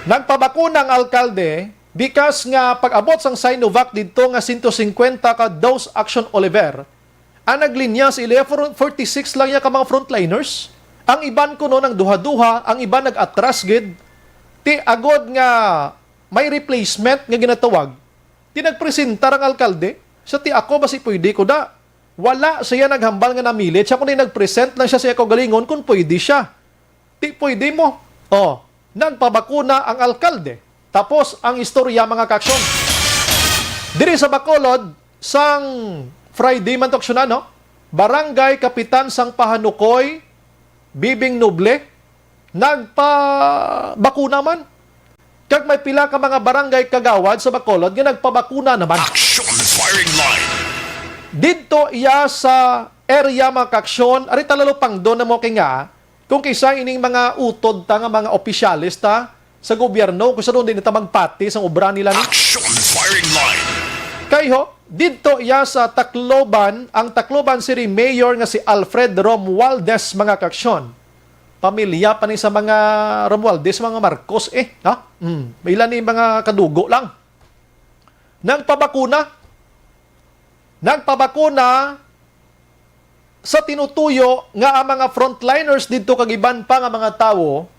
Nagpabakuna ang alkalde because nga pag-abot sang Sinovac didto nga sento singkwenta ka dose, Action Oliver, ang naglinya sa ila, forty-six lang niya ka mga frontliners. Ang iban kuno nang duha-duha, ang iban nag-atras gid. Ti agod nga may replacement nga ginatawag, ti nagpresentar ang alkalde. Sa ti ako, basi pwede ko da. Wala siya naghambal nga namilit siya, kundi nag-present lang siya sa iya kaugalingon kung pwede siya. Ti pwede mo. Oh, nagpabakuna ang alkalde. Tapos ang istorya, mga kaaksyon. Diri sa Bacolod, sang Friday man to, aksyonan, no? Barangay Kapitan sang Pahanukoy, Bibing Noble, nagpabakuna man. Kag may pila ka mga barangay kagawad sa Bacolod nga nagpabakuna naman. Action firing line. Didto iya sa area, mga kaaksyon, ari talalupangdon na mo kay nga, kung kisa ining mga utod ta nga mga opisyales ta sa gobyerno, kung sa doon din ta magpati sang obra nila ni. Action firing line. Kay ho, didto iya sa Tacloban, ang Tacloban City Mayor nga si Alfred Romualdez, mga kaaksyon. Pamilya pa ni sa mga Romualdez, mga Marcos, eh, ha? Mm, ila ni mga kadugo lang. Nagpabakuna. Nagpabakuna sa tinutuyo nga ang mga frontliners didto kag iban pa nga mga tawo,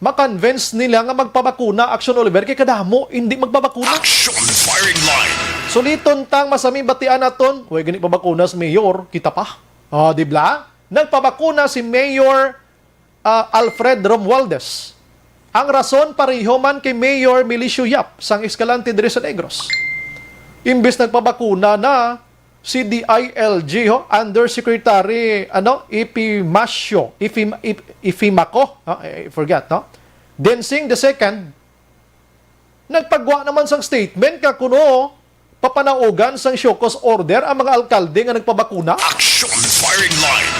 ma-convince nila nga magpabakuna, Action Oliver, kay kadamo hindi magpabakuna. Action firing line. Suliton tang masami batian naton, way gani pabakuna si Mayor, kita pa. Oh, di bla? Nagpabakuna si Mayor, ah, Alfred Romualdez. Ang rason, pareho man kay Mayor Milicio Yap sang Escalante diri sa Negros. Imbis nagpabakuna na si D I L G, ho, Undersecretary, ano, Epimacio, Epim-, Ep-, Epimaco, ha? I forgot, no? Densing the second, nagpagwa naman sang statement nga kuno papanaugan sang show cause order ang mga alkalde nga nagpabakuna. Action firing line.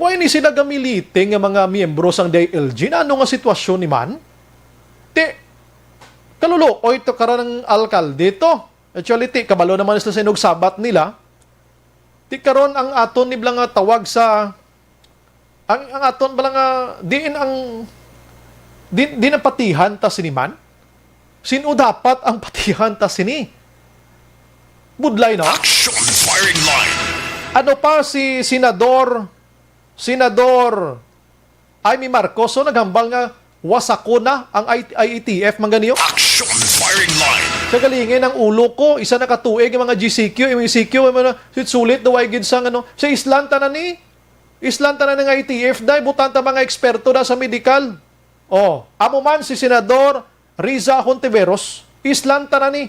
Why ni sila gamiliting nga mga miyembro sang D I L G? Na ano nga sitwasyon ni man? Ti, kaluluoy to karon ang alkalde to. Actually, ti, kabalo naman sila sa inugsabat nila. Ti karon ang aton ni bala nga tawag sa, ang, ang aton bala nga, diin ang, di, di napatihan ta sini man? Sino dapat ang patihan ta sini? Budlay na? Action firing line. Ano pa si Senador, Senador Imee Marcos, so naghambal nga wasako na ang I-, I A T F, man ganiyo? Action firing line. Sa galingin ang ulo ko, isa na ka tuig ang mga G C Q, M C Q, ang mga sulit-sulit, daw ay gid sang ano. Sa islan tanan ni, islan tanan nga I T F, day, butang ta mga eksperto na sa medikal. Oh, amo man si Senador Riza Hontiveros, islan tanan ni.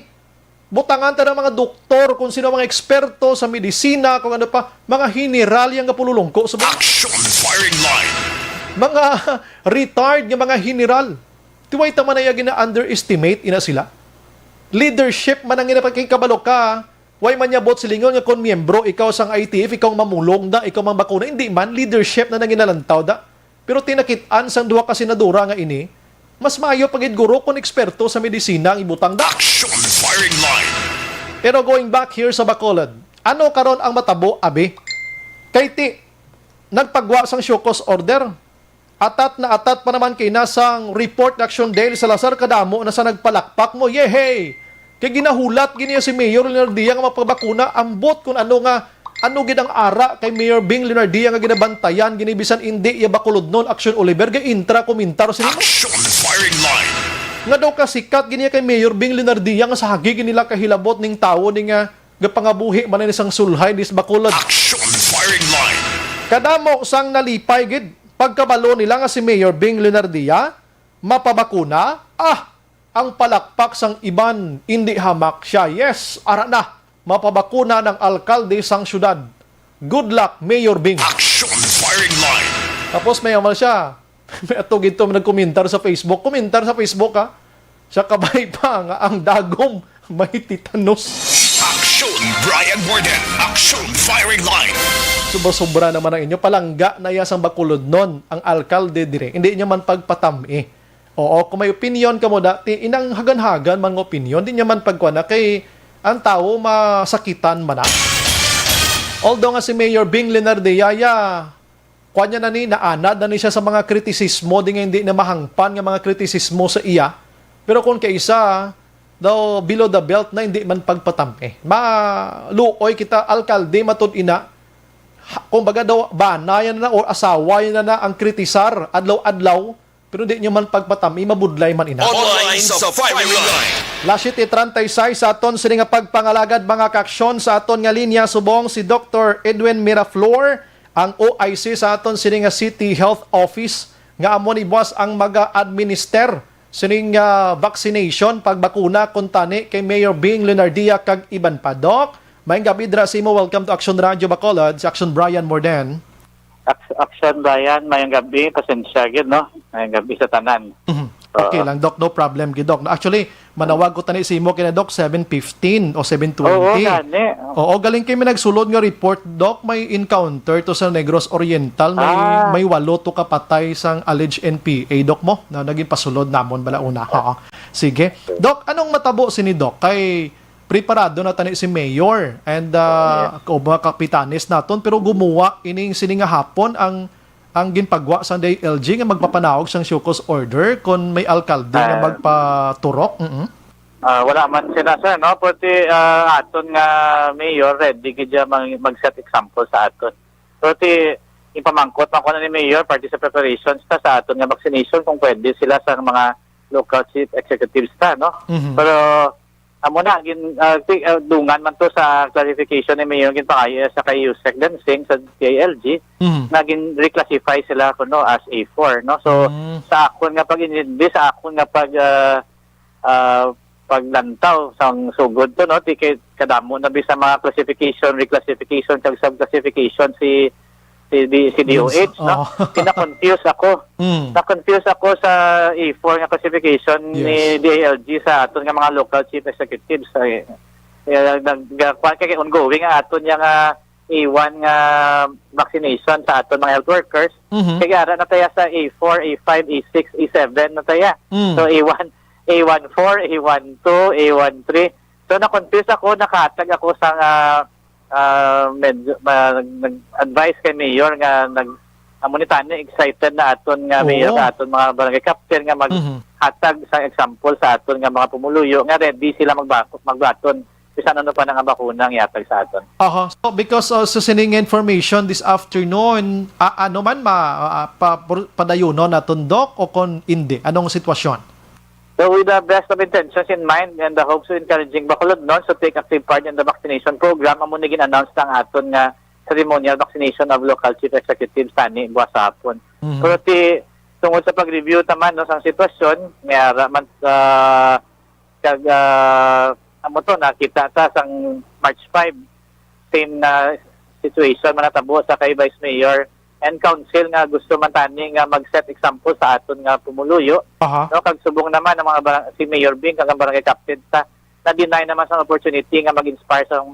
Butangan ta ng mga doktor, kung sino mga eksperto sa medisina, kung ano pa, mga general yang gapululungko sa mga Action firing line. Mga retired nga mga general. Tiway ta man ay gina-underestimate ina sila. Leadership man ang ina, pagkikabalo ka, way man niya bot silingon nga kung miyembro ikaw sang I T F, ikaw mamulong da, ikaw mang bakuna. Hindi man, leadership na nang ginalantaw da. Pero tinakit-an sang duha ka senadora nga ini, mas maayo pa gid guro kon eksperto sa medisina ang ibutang da. Action firing line. Pero going back here sa Bacolod, ano karon ang matabo, abi? Kay ti, nagpagwa sang show cause order. Atat na atat pa naman kay nasang report ni Action Daily Salazar, kadamo na sa nagpalakpak mo. Yehey! Kay ginahulat gid niya si Mayor Leonardia nga mapabakuna, ambot kun ano nga, ano gid ang ara kay Mayor Bing Leonardia nga ginabantayan gini, bisan indi iya bakulodnon, Action Oliver, kay intra komentar sini mo. Action firing line. Nga daw kasikat gid niya kay Mayor Bing Leonardia nga sagi gid nila kahilabot ning tawo ni nga gapangabuhi man ni sang sulhay dis Bacolod. Action firing line. Kadamo sang nalipay gid pagkabalo nila nga si Mayor Bing Leonardia mapabakuna. Ah, ang palakpak sang iban, indi hamak siya. Yes, ara na, mapabakuna ng alkalde sang syudad. Good luck, Mayor Bing. Action firing line. Tapos may amal siya. May ato gito, may nagkomentar sa Facebook. Komentar sa Facebook, ha? Siya kabay pa nga ang dagom may titanos. Action, Brian Warden. Action firing line. Sobra-sobra naman ang inyo. Palangga na iya sang bakulodnon, ang alkalde dire. Hindi niya man pagpatam-i. Oo, kung may opinion ka mo dati, inang hagan-hagan man nga opinion, di niya man pagkuha na kay ang tao masakitan man na. Although nga si Mayor Bing Leonardia, ya, kuha niya na ni, naanad na ni siya sa mga kritisismo, di nga hindi na mahangpan nga mga kritisismo sa iya. Pero kung kaisa, daw below the belt na, hindi man pagpatam-i. Maluoy kita, alkalde, matud ina, ha-, kumbaga daw, bana yan na, o asawa yan na, na ang kritisar, adlaw-adlaw, pero di nyo man pagpatami, mabudlay man ina. Online sa firing line. Las siete treinta y seis sa aton sini nga pagpangalagad, mga kaaksyon, sa aton nga linya subong si Doktor Edwin Miraflor, ang O I C sa aton sini nga City Health Office, nga amo ni buwas ang maga-administer sining, ah, vaccination, pagbakuna kuntani kay Mayor Bing Leonardia kag iban pa. Doc, maayong gabi dira sa imo. Welcome to Action Radio Bacolod, si Action Brian Morden. Ac-, Action Brian, maayong gabi. Pasensya gid, no? Maayong gabi sa tanan. Mhm. Okay lang, Doc. No problem gid, Doc. Actually, manawag ko tani sa imo kina Doc, seven fifteen o seven twenty. Oo, gani. Oo, galing kay may nagsulod nga report, Doc. May encounter to sa Negros Oriental. May, Ah. may walo to ka patay sang alleged N P A, Doc, mo, na naging pasulod namon bala una. Oo. Sige. Doc, anong matabo sini, Doc? Kay preparado na tani si Mayor and, ah, Oo, yes. o mga kapitanes naton, pero gumuwa ining sini nga hapon ang, ang ginpagwa sang D I L G nga magpapanaog sang show cause order kon may alkalde nga Ah. magpaturok. Mm-mm. Ah, wala man sila, sir, no? Pati, ah, aton nga mayor, ready gid siya mag-, mag-set example sa aton. Pati, ipamangkot man ko na ni mayor, parte sa preparations ta sa aton nga vaccination, kung pwede sila sa mga local chief executives ta, no? Mhm. Pero, Amo na, gin, ah, ti-, ah, dungan man to sa clarification ni Mayor, ginpangayo sa kay Yusek Dancing sa D I L G, Mhm. nga gin-reclassify sila kuno as A four, no? So, Mm. sa akon nga pag-intindi, sa akon nga pag, ah, ah, paglantaw sang sugod to, no? Ti kay kadamo na bisa mga classification, reclassification, kag subclassification si, si D-, si D O H, Yes. no? Oo. Kina-confuse ako. Mm. Na-confuse ako sa A four nga classification Yes. ni D I L G sa aton nga mga local chief executives. Ay, eh, nag-, kuwan kay ongoing ang aton nga, ah, A one nga vaccination sa aton mga health workers. Mhm. Kay ara na tayo sa A four, A five, A six, A seven na tayo. Mm. So, A one, A one four, A one two, A one three. So, na-confuse ako, nakahatag ako sa nga, ah, medyo, ma-, nag-, nag-advise kay Mayor nga nag-, amo ni tani, excited na aton nga Oo. Mayor, nga aton mga barangay captain nga Mhm. maghatag sa example sa aton nga mga pumuluyo nga ready sila magba-, magbaton bisan ano pa na nga bakuna ang ihatag sa aton. Aha. So, because, uh, sa sining information this afternoon, a-, ano man ma-, ah, pa-, pur-, padayunon naton, Doc, o kon indi? Anong sitwasyon? So, with the best of intentions in mind and the hopes of encouraging Bacolodnon to take active part in the vaccination program, amo ni gin-announce ang aton nga ceremonial vaccination of local chief executives tani buwas sa hapon. Mhm. Pero ti, tungod sa pag-review taman, no, sang sitwasyon, may ara man, ah, kag, ah, amo to, nakita ta sang March five, same na situation man natabo sa kay Vice Mayor and Council nga gusto man tani nga mag-set example sa aton nga pumuluyo, Aha. no? Kag subong naman ang mga barang-, si Mayor Bing kag ang barangay captain ta na-deny naman sa opportunity nga mag-inspire sa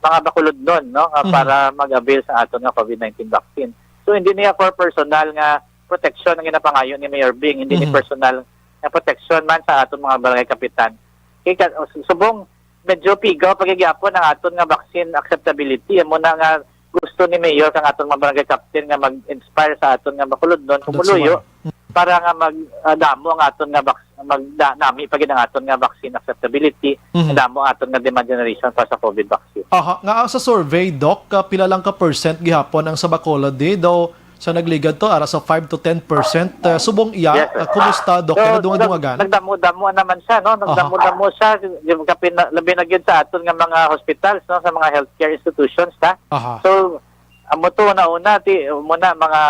mga Bacolodnon, no, nga Mhm. para mag-avail sa aton nga COVID nineteen vaccine. So, hindi niya for personal nga protection ang ginapangayo ni Mayor Bing, hindi ni Mhm. personal nga protection man sa aton mga barangay kapitan. Kay ka-, subong, medyo pigaw pa gid gyapon ang aton nga vaccine acceptability. Amo na nga gusto ni Mayor kang aton mga barangay captain nga mag-inspire sa aton nga Bacolodnon, That's pumuluyo, why. para nga mag, ah, damo ang aton nga vac-, magda-, nami pa gid ang aton nga vaccine acceptability, Mhm. damo ang aton nga demand generation para sa COVID vaccine. Aha, nga sa survey, Doc, ka pila lang ka percent gihapon ang sa Bacolod, di daw sa nagligad to, ara sa five to ten percent, ah, subong iya, Yes, sir. ah, kumusta, Doc? So, Nadungagan? nag-, nagdamo-damo naman siya, no? Aha. Nagdamo-damo siya, yung kapin-, labi na gyud sa aton nga mga hospitals, no? Sa mga healthcare institutions, ta? Aha. So, amo to, una-una, ti, muna, mga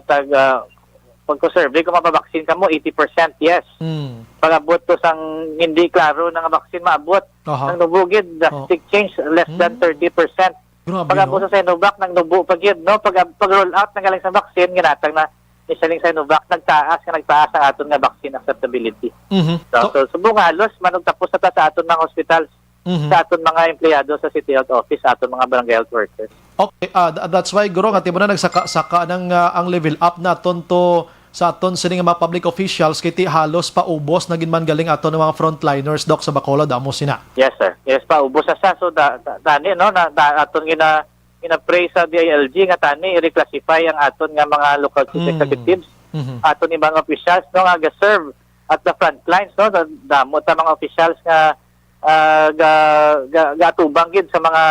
tag, ah, pagko-survey kung mapabaksin kamo, eighty percent yes. Mm. Pag-abot to sang hindi klaro na nga vaccine maabot, Aha. ang nubo gid, Oh. drastic change, less than Mm. thirty percent. Grabe, Pag-abot no? sa Sinovac, nagnubo pa gid, no? Pag, pag-roll out na galing sa vaccine, ginatag na ni siya ning Sinovac, nagtaas nga nagtaas ang aton nga vaccine acceptability. Mhm. So, So, so, subong halos, manugtapos na ta sa aton mga hospitals, Mhm. sa aton mga empleyado sa City Health Office, sa aton mga barangay health workers. Okay, ah, th-, that's why, guro, nga timo na nagsaka-saka ng, ah, ang level up naton to sa aton sini nga mga public officials, kay ti halos paubos na gid man galing aton nga mga frontliners, Doc, sa Bacolod, amo sina. Yes, sir. Yes, paubos sa sa. So, da-, da-, dani, no, na, da-, aton gina-, gina-pray sa D I L G nga tani i-reclassify ang aton nga mga local chief Mm. executives, Mhm. aton ibang officials, no, nga ga-serve at the front lines, no, da-, damo ta mga officials nga, ah, ga-, ga-, gaatubang gid sa mga,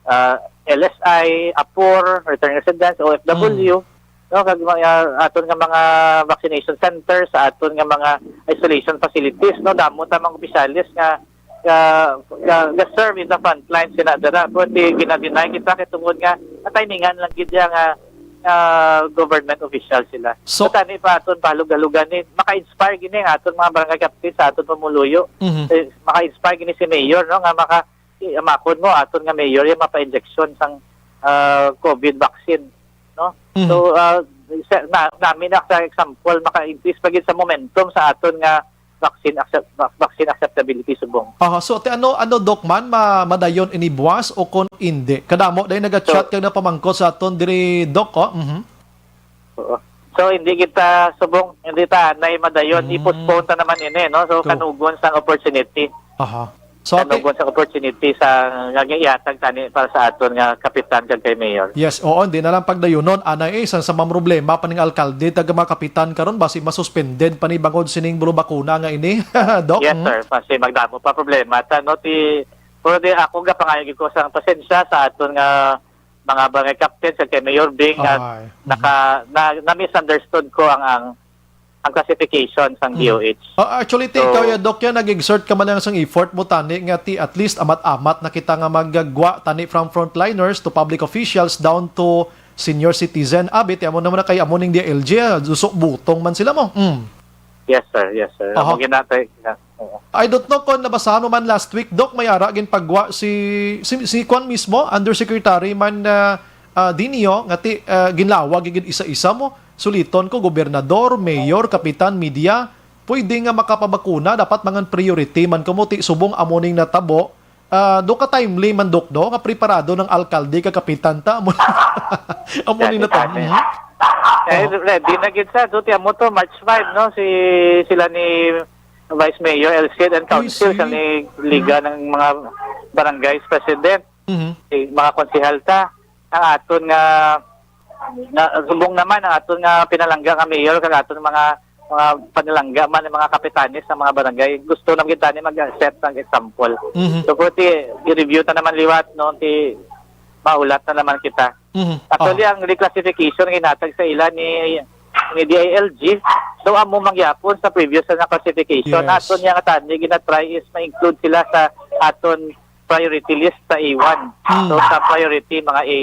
ah, L S I, apor, returning residents, O F W, Mm. no, kag mga aton nga mga vaccination centers, sa aton nga mga isolation facilities, no, damo ta mga opisyales nga, nga, nga, nga serve in the front line sina dira. Pero ti gina-deny kita kay tungod nga natimingan lang gid siya nga, nga government official sila. So, So, tani pa aton pahalug-halugan ni, maka-inspire gini ang aton mga barangay captain sa aton pumuluyo. Mhm. Eh, maka-inspire gini si mayor, no, nga maka-, i-, amakon mo, aton nga mayor, yung mapa-injection sang, ah, COVID vaccine, no? Mhm. So, ah, sa, na, nami na sa example, maka-increase pa gid sa momentum sa aton nga vaccine accept-, vac-, vaccine acceptability subong. Aha, so, ti ano, ano, Doc, man, ma-, madayon ini buwas o kon indi? Kadamo dahil nag-chat So, kag napamangkot sa aton diri, Doc, oh. Mhm. Oo. So, hindi kita subong, hindi ta anay madayon, Mm. i-postpone ta naman ini, no? So, True. kanugon sang opportunity. Aha. So, ate Kanugon sang opportunity sa nga gihatag tani para sa aton nga kapitan kag kay mayor. Yes, oo, hindi na lang pagdayunon. Anay, eh, sa, sa mga problema pa ning alkalde, taga mga kapitan karon, basi masuspended pa ni bangod sining bulubakuna nga ini, Doc? Yes, Hmm? sir. Kasi magdamo pa problema. Ta, no, ti, pero di ako gapangayo gid ko sang pasensya sa aton nga mga barangay captain sa kay Mayor Bing nga Ay. naka-, na, na-misunderstood ko ang, ang, ang classification sang Mm. D O H. Ah, actually, ti, So, ikaw, ya, Doc, ya, nag-exert ka man lang sang effort mo tani nga ti at least amat-amat na kita nga maggwa tani from frontliners to public officials down to senior citizen. Abi, ti amo naman na kay amo ning D I L G, ah, susok butong man sila mo. Mm. Yes, sir. Yes, sir. Aha. Amo ginatay, yeah. Oo. I don't know kung nabasahan mo man last week, Doc, may ara ginpagwa si, si, si Kwan mismo, Undersecretary man, ah, ah, Dinio, nga ti, ah, ginlawag gid isa-isa mo. Suliton ko, gobernador, mayor, kapitan, media, pwede nga makapabakuna, dapat mangan priority man kamo ti subong amo ning natabo. Ah, do ka timely man, Doc, no? Nga preparado ng alkalde kag kapitan ta, amo, amo ni Gani, nata-, gani. Mhm. Eh, Oh. ready na gid sa, do ti amo to, March five, no? Si, sila ni Vice Mayor, L C D and I Council, see. sa ni Liga Mhm. ng mga Barangay President, Mhm. si mga konsehal ta, ang aton nga, nga subong naman ang aton nga pinalangga nga mayor kag aton mga, mga panalangga man ang mga kapitanes sa mga barangay. Gusto naman gid tani mag-set ng example. Mhm. So, kung ti, i-review ta naman liwat, no, ti maulat na naman kita. Mhm. Actually, Oh. ang reclassification nga ginhatag sa ila ni, ni D I L G, daw amo mangyapon sa previous na classification. Yes. Aton niya nga tani, ginatry is ma-include sila sa aton priority list sa A one. Hmm. So, sa priority, mga A,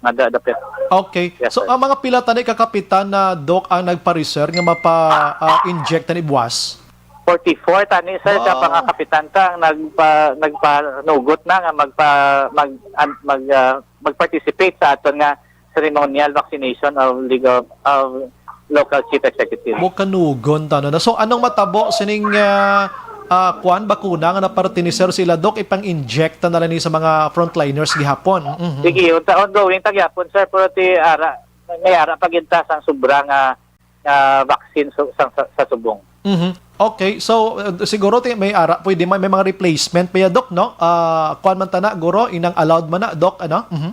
nga da-, dapit. Okay. Yes, So, sir. ang mga pila tani ka kapitan na, Doc, ang nagpa-reserve nga mapa, ah, inject tani buwas? Forty-four tani, sir, sa Wow. mga kapitan ta ang nagpa-, nagpanugot na nga magpa-, mag-, an-, mag-, ah, mag-participate sa aton nga ceremonial vaccination of legal, of local chief executive. Mo kanugon tano na. So, anong matabo sining, ah, ah, kwan, bakuna nga napartinisero sila, Doc, ipang-inject na lang ni sa mga frontliners gihapon? Mhm. Sige, unta, ongoing ta gyapon, sir, pero ti ara, may ara pa gid ta sang sobra nga, nga vaccine su-, sang, sa, sa subong. Mhm. Okay, so, uh, siguro ti may ara, pwede may, may mga replacement pa ya, Doc, no? Ah, kuwan man tana, guro, inang allowed man na, Doc, ano? Mhm.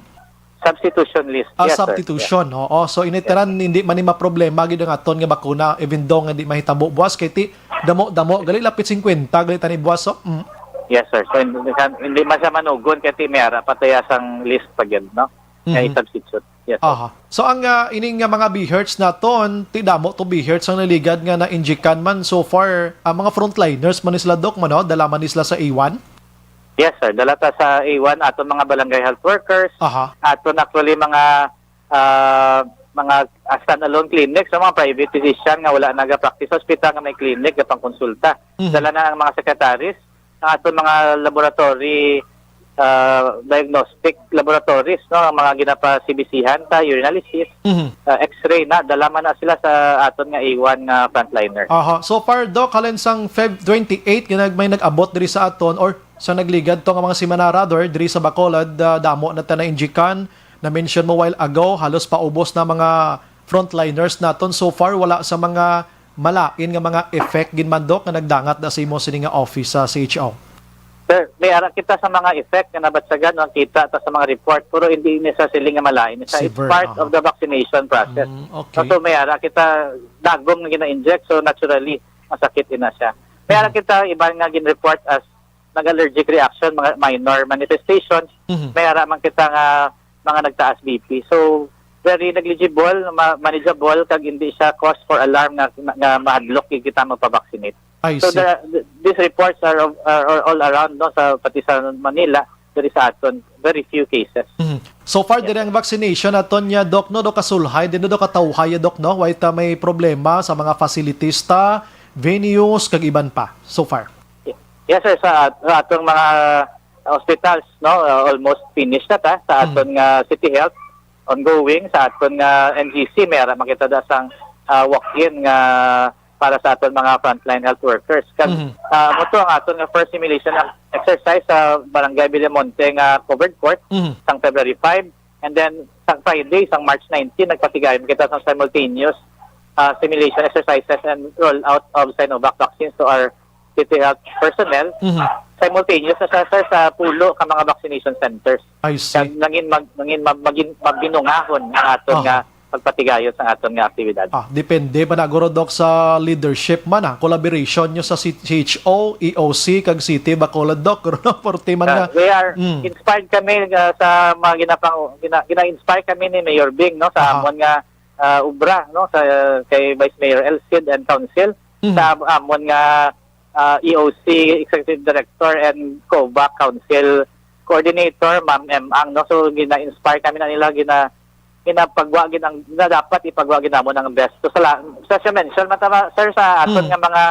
Substitution list. Ah, Yes, sir. Substitution, oo. So, ini Yes, tanan, sir. hindi man ni maproblema gid ang aton nga bakuna, even though nga di mahitabo buwas, kay ti, damo-damo, gali lapit singkwenta, gali tani buwas, so, mm. Yes, sir. So, hindi, hindi man siya manugon, kay ti may ara pa taya sang list pa gid, no? Nga Mhm. i-substitute. Yes, sir. Aha. So, ang, ah, ining nga mga BHERTs naton, ti damo to BHERTs ang naligad nga na-injikan man so far, ang mga frontliners man ni sila, Doc, man, no? Dala man ni sila sa A one? Yes, sir. Dala ta sa A one, aton mga barangay health workers, Aha. aton actually mga, ah, mga, ah, standalone clinics, sa mga private physician nga wala naga-practice sa hospital nga may clinic, nga pangkonsulta. Mhm. Dala na ang mga secretaries, ang aton mga laboratory, ah, diagnostic laboratories, no, ang mga ginapa-C B C-han ta, urinalysis, Mhm. ah, X-ray na, dala man na sila sa aton nga A one nga frontliner. Aha. So far, Doc, halin sang Feb twenty-eight, nga nag-, may nag-abot diri sa aton, or sa nagligad to nga mga semana, rather, diri sa Bacolod, ah, damo na ta na-injikan. Na-mention mo while ago, halos paubos na mga frontliners naton. So far, wala sa mga malain nga mga effect gid man, Doc, nga nagdangat na sa imo sini nga office sa C H O? Sir, may ara kita sa mga effect nga nabatyagan, no, kita ta sa mga report, pero hindi ini sa siling nga malain. Sa, it's Severe, part aha. of the vaccination process. Mm, okay. So, may ara kita dagom nga gina-inject, so naturally, masakit ina siya. May ara Mhm. kita iban nga gin-report as nag-allergic reaction, mga minor manifestations. Mhm. May ara man kita nga mga nagtaas B P. So, very negligible, ma-, manageable, kag hindi siya cause for alarm nga, nga mahadlok gid kita magpa-vaccinate. I So, see. the, the, these reports are, of- are, are all around, no, sa, pati sa Manila, diri sa aton, very few cases. Mhm. So far, Yes, diri ang sir. vaccination naton niya, Doc, no, do kasulhay, din do katawhay, Doc, no? Way ta may problema sa mga facilities ta, venues, kag iban pa, so far. Yes, sir, sa, sa atong mga hospitals, no, uh, almost finished na ta sa Mhm. aton nga City Health, ongoing sa aton nga N G C, may ara makita da sang, uh, walk-in nga para sa aton mga frontline health workers. Kag, Mhm. uh, mo to ang aton nga first simulation exercise sa Barangay Villamonte nga covered court Mhm. sang February five. And then, sa Friday, sa March nineteen, nagpatigayon kita sa simultaneous, ah, simulation exercises and rollout of Sinovac vaccines to our city health personnel. Mhm. Simultaneous na siya, sir, sa pulo ka mga vaccination centers. I see. Kag nangin mag-, nangin mag-, magin-, magbinungahon ang aton Aha. nga pagpatigayon sa aton nga aktibidad. Ah, depende pa na, guro, Doc, sa leadership man, ah. Collaboration nyo sa C-, C H O, E O C, kag City Bacolod, Doc, guro, no? Forte man Ah, nga. we are Mm. inspired kami, ah, sa mga ginapang-, gina-, gina-inspire kami ni Mayor Bing, no, sa Aha. amon nga ah, obra, no, sa kay Vice Mayor Elcid and Council, Mhm. sa amon nga, ah, E O C, Executive Director, and COVAC Council Coordinator, Ma'am M Ang, no. So gina-inspire kami na nila, gina ginapagwa gid ang, na dapat ipagwa gid namon ang best. So sala, sa siya mention, matama, sir, sa aton Mhm. nga mga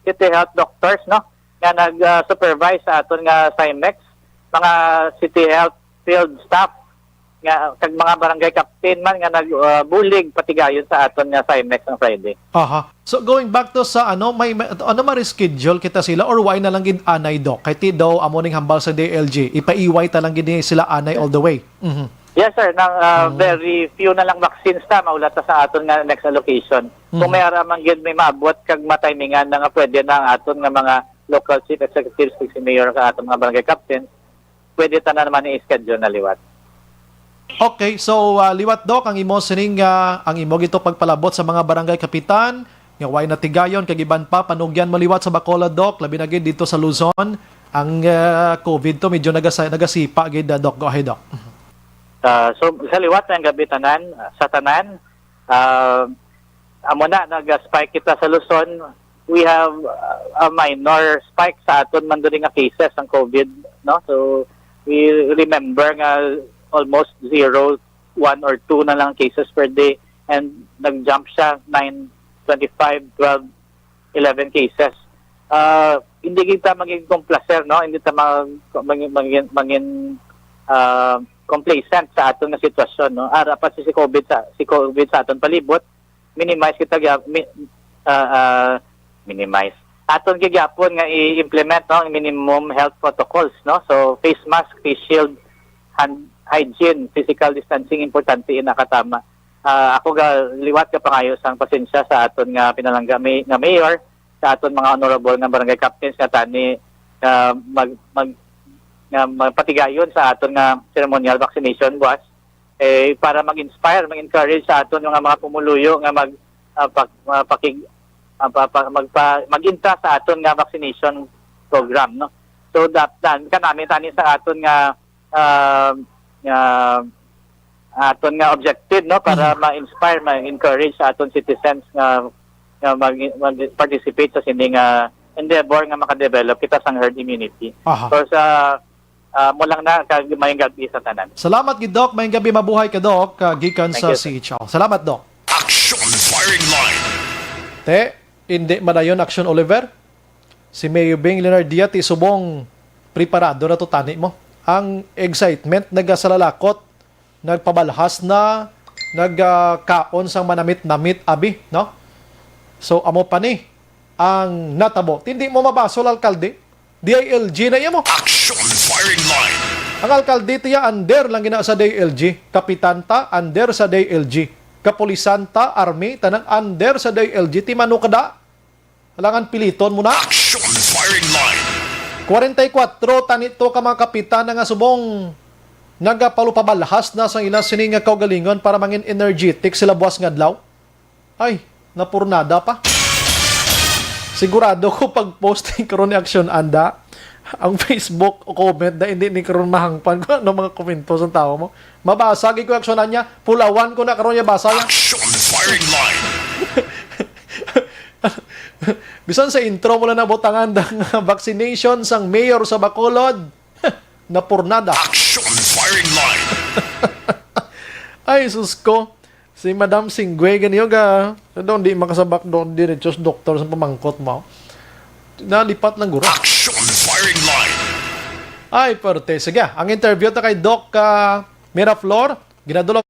city health doctors, no, nga nag, ah, supervise sa aton nga SIMEX, mga city health field staff, nga kag mga barangay captain man nga nag, ah, bulig patigayon sa aton nga SIMEX ang Friday. Aha. So, going back to sa ano, may, may ano, ma-reschedule kita sila or why na lang gid anay, Doc? Kay ti daw amo ning hambal sa D I L G, ipaiway ta lang gid ni sila anay all the way. Mhm. Yes, sir. Nang, ah, Mm. very few na lang vaccines ta mahulat ta sa aton nga next allocation. Kung Mhm. may ara man gid may maabot kag matimingan na nga pwede na ang aton nga mga local chief executives, si mayor, sa aton mga barangay captain, pwede ta na naman i-schedule na liwat. Okay, so, ah, liwat, Doc, ang imo sining, ah, ang imo gito pagpalabot sa mga barangay kapitan nga way natigayon kag iban pa, panugyan mo liwat sa Bacolod, Doc, labi na gid dito sa Luzon. Ang, ah, COVID to medyo nagasa-, nagasipa gid, ah, Doc. Go ahead, Doc. Ah, so, sa liwat nga gab-i tanan, sa tanan, ah, amo na, nag-spike kita sa Luzon. We have, uh, a minor spike sa aton man diri nga cases ang COVID, no? So, we remember nga almost zero, one or two na lang cases per day, and nag-jump siya, nine, twenty-five, twelve, eleven cases. Ah, hindi kita maging complacer, no? Hindi ta mag-, maging, maging, maging, ah, complacent sa aton nga sitwasyon, no? Ara pa si, si COVID sa, si COVID sa aton palibot, minimize kita gya-, mi-, ah, ah, minimize. Aton gyapon nga i-implement, no, ang minimum health protocols, no? So, face mask, face shield, hand hygiene, physical distancing, importante ina katama. Ah, ako ga liwat ka pangayo sang pasensya sa aton nga pinalangga may-, nga mayor, sa aton mga honorable nga barangay captains nga tani, ah, mag-, mag-, nga magpatigayon sa aton nga ceremonial vaccination buwas, eh, para mag-inspire, mag-encourage sa aton nga mga pumuluyo nga mag, ah, pag, ah, pakig-, ah, pa, pa, magpa, mag-intra sa aton nga vaccination program, no? So, that, that, kanami tani sa aton nga, ah, nga aton nga objective, no, para Mhm. ma-inspire, ma-encourage sa aton citizens nga, nga mag, mag-participate sa sini nga endeavor nga makadevelop kita sang herd immunity. Aha. So, sa, ah, mo lang na, kag mayong gabi sa tanan. Salamat gid, Doc. Mayong gabi, mabuhay ka, Doc. Ah, gikan Thank sa you, sir. C H O. Salamat, Doc. Action Firing Line. Te, hindi madayon, Action Oliver. Si Mayor Bing Leonardia, ti subong preparado na to tani mo. Ang excitement nagasalalakot, nagpabalhas na, nagkaon sang manamit-namit, abi, no? So, amo pa ni ang natabo. Tindi mo mabaso, alkalde? D I L G na iya mo. Action Firing Line. Ang alkalde tiya under lang gina sa D I L G. Kapitan ta, under sa D I L G. Kapulisan ta, army, tanang under sa D I L G. Ti mano kada? Alangan piliton mo na. Action Firing Line. Kwarenta y kuwatro tani to ka mga kapitan na nga subong nagapalupabalhas na sang ila sini nga kaugalingon para mangin energetic sila buwas nga adlaw. Ay, napurnada pa. Sigurado ko pag posting karon ni Action Anda, ang Facebook comment na hindi ni karon mahangpan ko ano mga komento sa tao mo. Mabasa gid ko Action Anda, pulawan ko na karon niya basa niya. Action Firing Line. Bisan sa intro mo lang nabutangan da nga vaccination sang mayor sa Bacolod. Napurnada. Action Firing Line. Ay, sus ko. Si Madam Singwe, ganiyo ga. Doon, di makasabak doon, diretso sa doktor sa pamangkot mo. Nalipat lang guro. Action Firing Line. Ay, perte. Sige, ang interview ta kay Doc, ah, Miraflor. Ginadula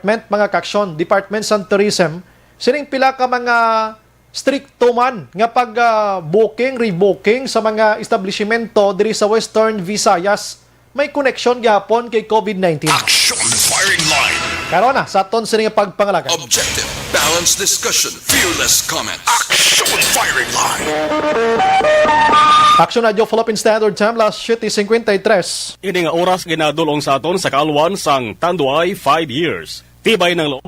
Department, mga kaaksyon, Department sang Tourism, sining pila ka mga strikto man nga pag, ah, booking, rebooking sa mga establishmento diri sa Western Visayas. may koneksyon gihapon kay COVID nineteen. Action Firing Line. Karon na, sa aton sini nga pagpangalagad. Objective, balanced discussion, fearless comment. Action Firing Line. Action Radio Philippine Standard Time, las siete cincuenta y tres. Ini nga oras ginadul-ong sa aton sa kaalwan sang Tanduay Five Years. Tibay ng loob.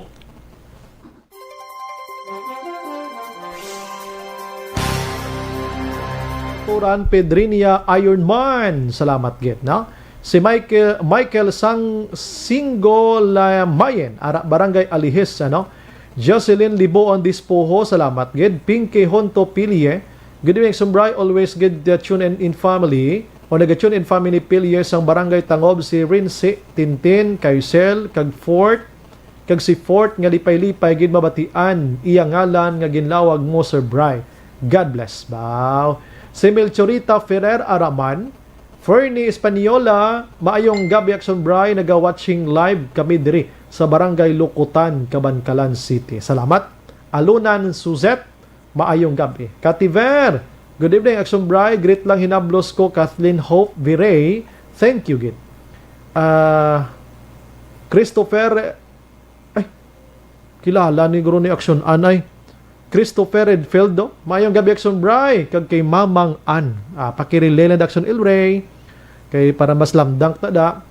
Turan Pedrinia Ironman. Salamat gid, no? Si Michael, Michael Sang Singolamayen, ara, Barangay Alihis, ano? Jocelyn Liboon Dispoho, salamat gid. Pinky Honto Pilie, good evening, Sumbray. Always gid, uh, tune in, in family. O naga-tune in family Pilie sang Barangay Tangob, si Rince, Tintin, Kaisel, kag Fort, kag si Fort nga lipay-lipay gid mabatian iya ngalan nga ginlawag mo, Sir Bry. God bless. Baw. Si Melchorita Ferrer Araman, Fernie Española, maayong gabi, Action Bry, naga-watching live kami diri sa Barangay Lukutan, Kabankalan City. Salamat. Alunan Suzette, maayong gabi. Kativer, good evening, Action Bry. Greet lang hinablos ko, Kathleen Hope Viray. Thank you, gid. Ah, Christopher, ay, kilala ni guro ni Action Ann, ay. Christopher Redfield, do. Maayong gabi, Action Bry. Kag kay Mamang Ann. Ah, pakirelay lang, Action El Rey. Kay para mas lamdang ta da.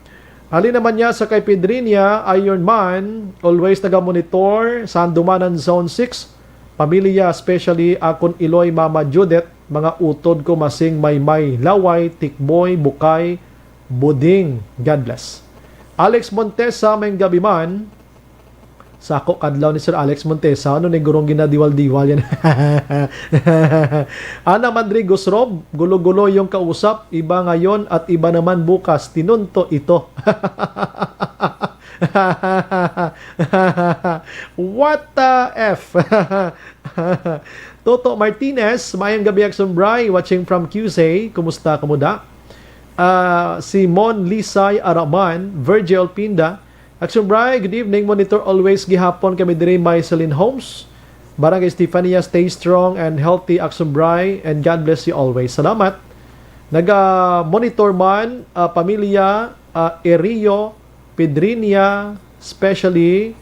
Halin naman niya sa kay Pedrinia, Iron Man, always naga-monitor sa Handumanan Zone six. Pamilya, especially akon iloy Mama Judith, mga utod ko masing Maymay, Laway, Tikboy, Bukay, Buding. God bless. Alex Montesa, may gabi man. Sa ako kadlaw ni Sir Alex Montesa, ano ni gurong ginadiwal-diwal yan? Ana Madrigos Rob, gulo-gulo yung kausap, iba ngayon at iba naman bukas. Tinunto ito. What the F? Toto Martinez, maayong gabi, Action Bry, watching from Q C. Kumusta, kamuda? Ah, Simon Lisay Araman, Virgil Pinda, Action Bry, good evening. Monitor always gihapon kami diri may Celine Homes. Barangay Estefania, stay strong and healthy, Action Bry, and God bless you always. Salamat. Naga-monitor man, ah, pamilya, ah, Erio, Pedrinia, especially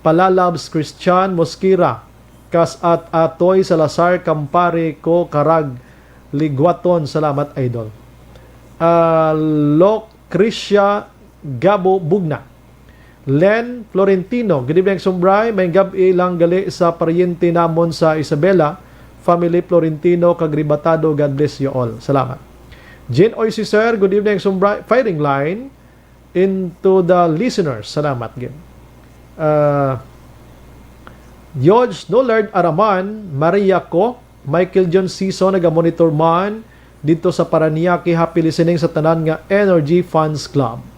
Palalabs Christian Mosquera, kas at Atoy Salazar, kampare ko karag Liguaton. Salamat, Idol. Ah, Lucrecia Gabo Bugna. Len Florentino, good evening, Sumbray. May gab-i lang gali sa paryente namon sa Isabela, family Florentino kag Ribatado. God bless you all. Salamat. Jean Oy, si Sir, good evening, Sumbray. Firing line into the listeners. Salamat gid. Ah, George Nullard Araman, Maria ko, Michael John Sison, naga-monitor man dito sa Parañaque. Happy listening sa tanan nga Energy Fans Club.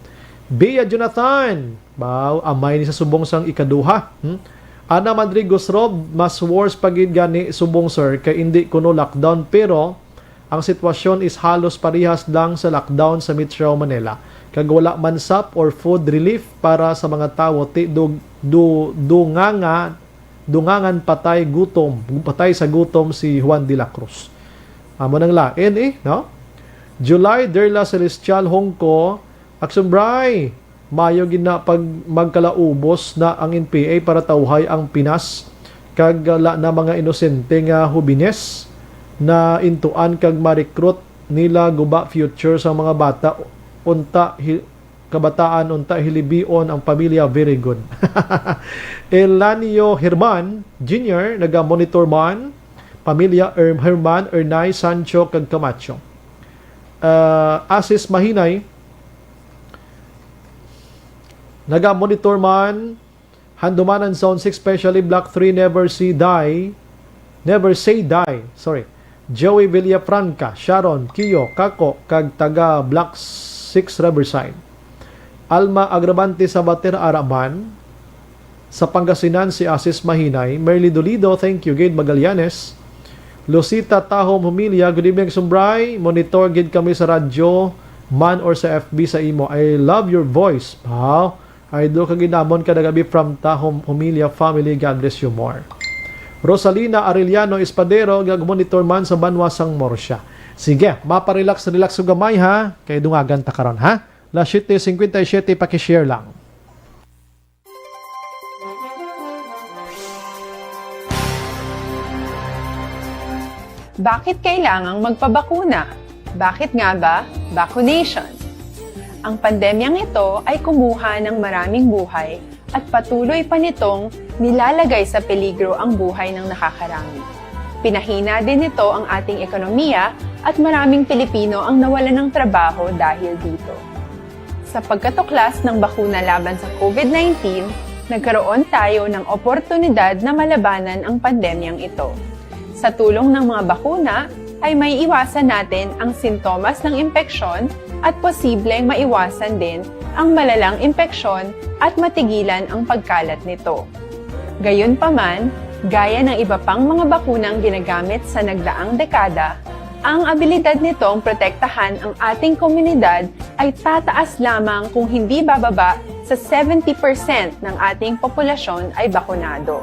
Bia Jonathan, baw, amay ni sa subong sang ikaduha. Hmm? Ana Madrigos Rob, mas worse pa gid gani subong, sir, kay indi kuno lockdown, pero ang sitwasyon is halos parehas lang sa lockdown sa Metro Manila, kag wala man sap or food relief para sa mga tawo, ti du-, du-, dunganga, dungangan patay gutom, patay sa gutom si Juan de la Cruz. Amo nang lain, eh, no? July, Derla Celestial Hongko, Action Bry, mayo gid na pag magkalaubos na ang N P A para tawhay ang Pinas, kag la na mga inosente nga hubines na intuan kag ma-recruit nila guba future sa mga bata, unta hi-, kabataan, unta hilibion ang pamilya. Very good. Elanio Herman Junior, naga-monitor man, pamilya Er-, Herman, Ernay, Sancho, kag Camacho. Ah, Asis Mahinay, naga-monitor man, Handumanan Zone six, especially Block three, Never See Die, Never Say Die, sorry. Joey Villafranca, Sharon, Kio, Kako, kag taga Block six Riverside. Alma Agravante Sabater Araman, sa Pangasinan, si Asis Mahinay. Merly Dolido, thank you gid, Magallanes. Lucita Tahom Humilya, good evening, Sumbray. Monitor gid kami sa radyo man or sa F B sa imo. I love your voice. Wow. Idol ka gid namon kada gabi from Tahom Humilya family. God bless you more. Rosalina Arellano Espadero, gag-monitor man sa banwa sang Murcia. Sige, maparelax-relax ko gamay, ha. Kay dungagan ta karon, ha. Las siete cincuenta y siete, paki-share lang. Bakit kailangang magpabakuna? Bakit nga ba vaccination? Ang pandemyang ito ay kumuha ng maraming buhay at patuloy pa nitong nilalagay sa peligro ang buhay ng nakakarami. Pinahina din nito ang ating ekonomiya at maraming Pilipino ang nawalan ng trabaho dahil dito. Sa pagkatuklas ng bakuna laban sa COVID nineteen, nagkaroon tayo ng oportunidad na malabanan ang pandemyang ito. Sa tulong ng mga bakuna, ay maiiwasan natin ang sintomas ng impeksyon at posibleng maiwasan din ang malalang impeksyon at matigilan ang pagkalat nito. Gayunpaman, gaya ng iba pang mga bakunang ginagamit sa nagdaang dekada, ang abilidad nitong protektahan ang ating komunidad ay tataas lamang kung hindi bababa sa seventy percent ng ating populasyon ay bakunado.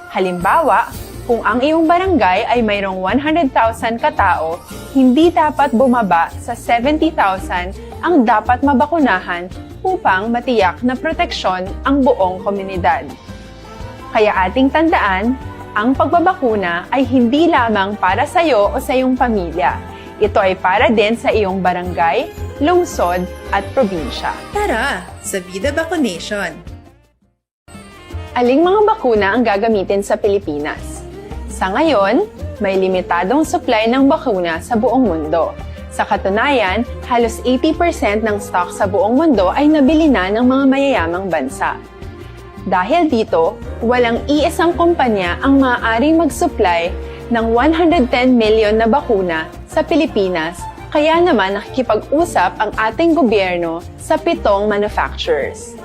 Halimbawa, kung ang iyong barangay ay mayroong one hundred thousand ka tao, hindi dapat bumaba sa seventy thousand ang dapat mabakunahan upang matiyak na proteksyon ang buong komunidad. Kaya ating tandaan, ang pagbabakuna ay hindi lamang para sa iyo o sa iyong pamilya. Ito ay para din sa iyong barangay, lungsod, at probinsya. Tara, sa Vida Vaccination! Aling mga bakuna ang gagamitin sa Pilipinas? Sa ngayon, may limitadong supply ng bakuna sa buong mundo. Sa katunayan, halos eighty percent ng stock sa buong mundo ay nabili na ng mga mayayamang bansa. Dahil dito, walang iisang kumpanya ang maaaring mag-supply ng one hundred ten million na bakuna sa Pilipinas, kaya naman nakikipag-usap ang ating gobyerno sa pitong manufacturers.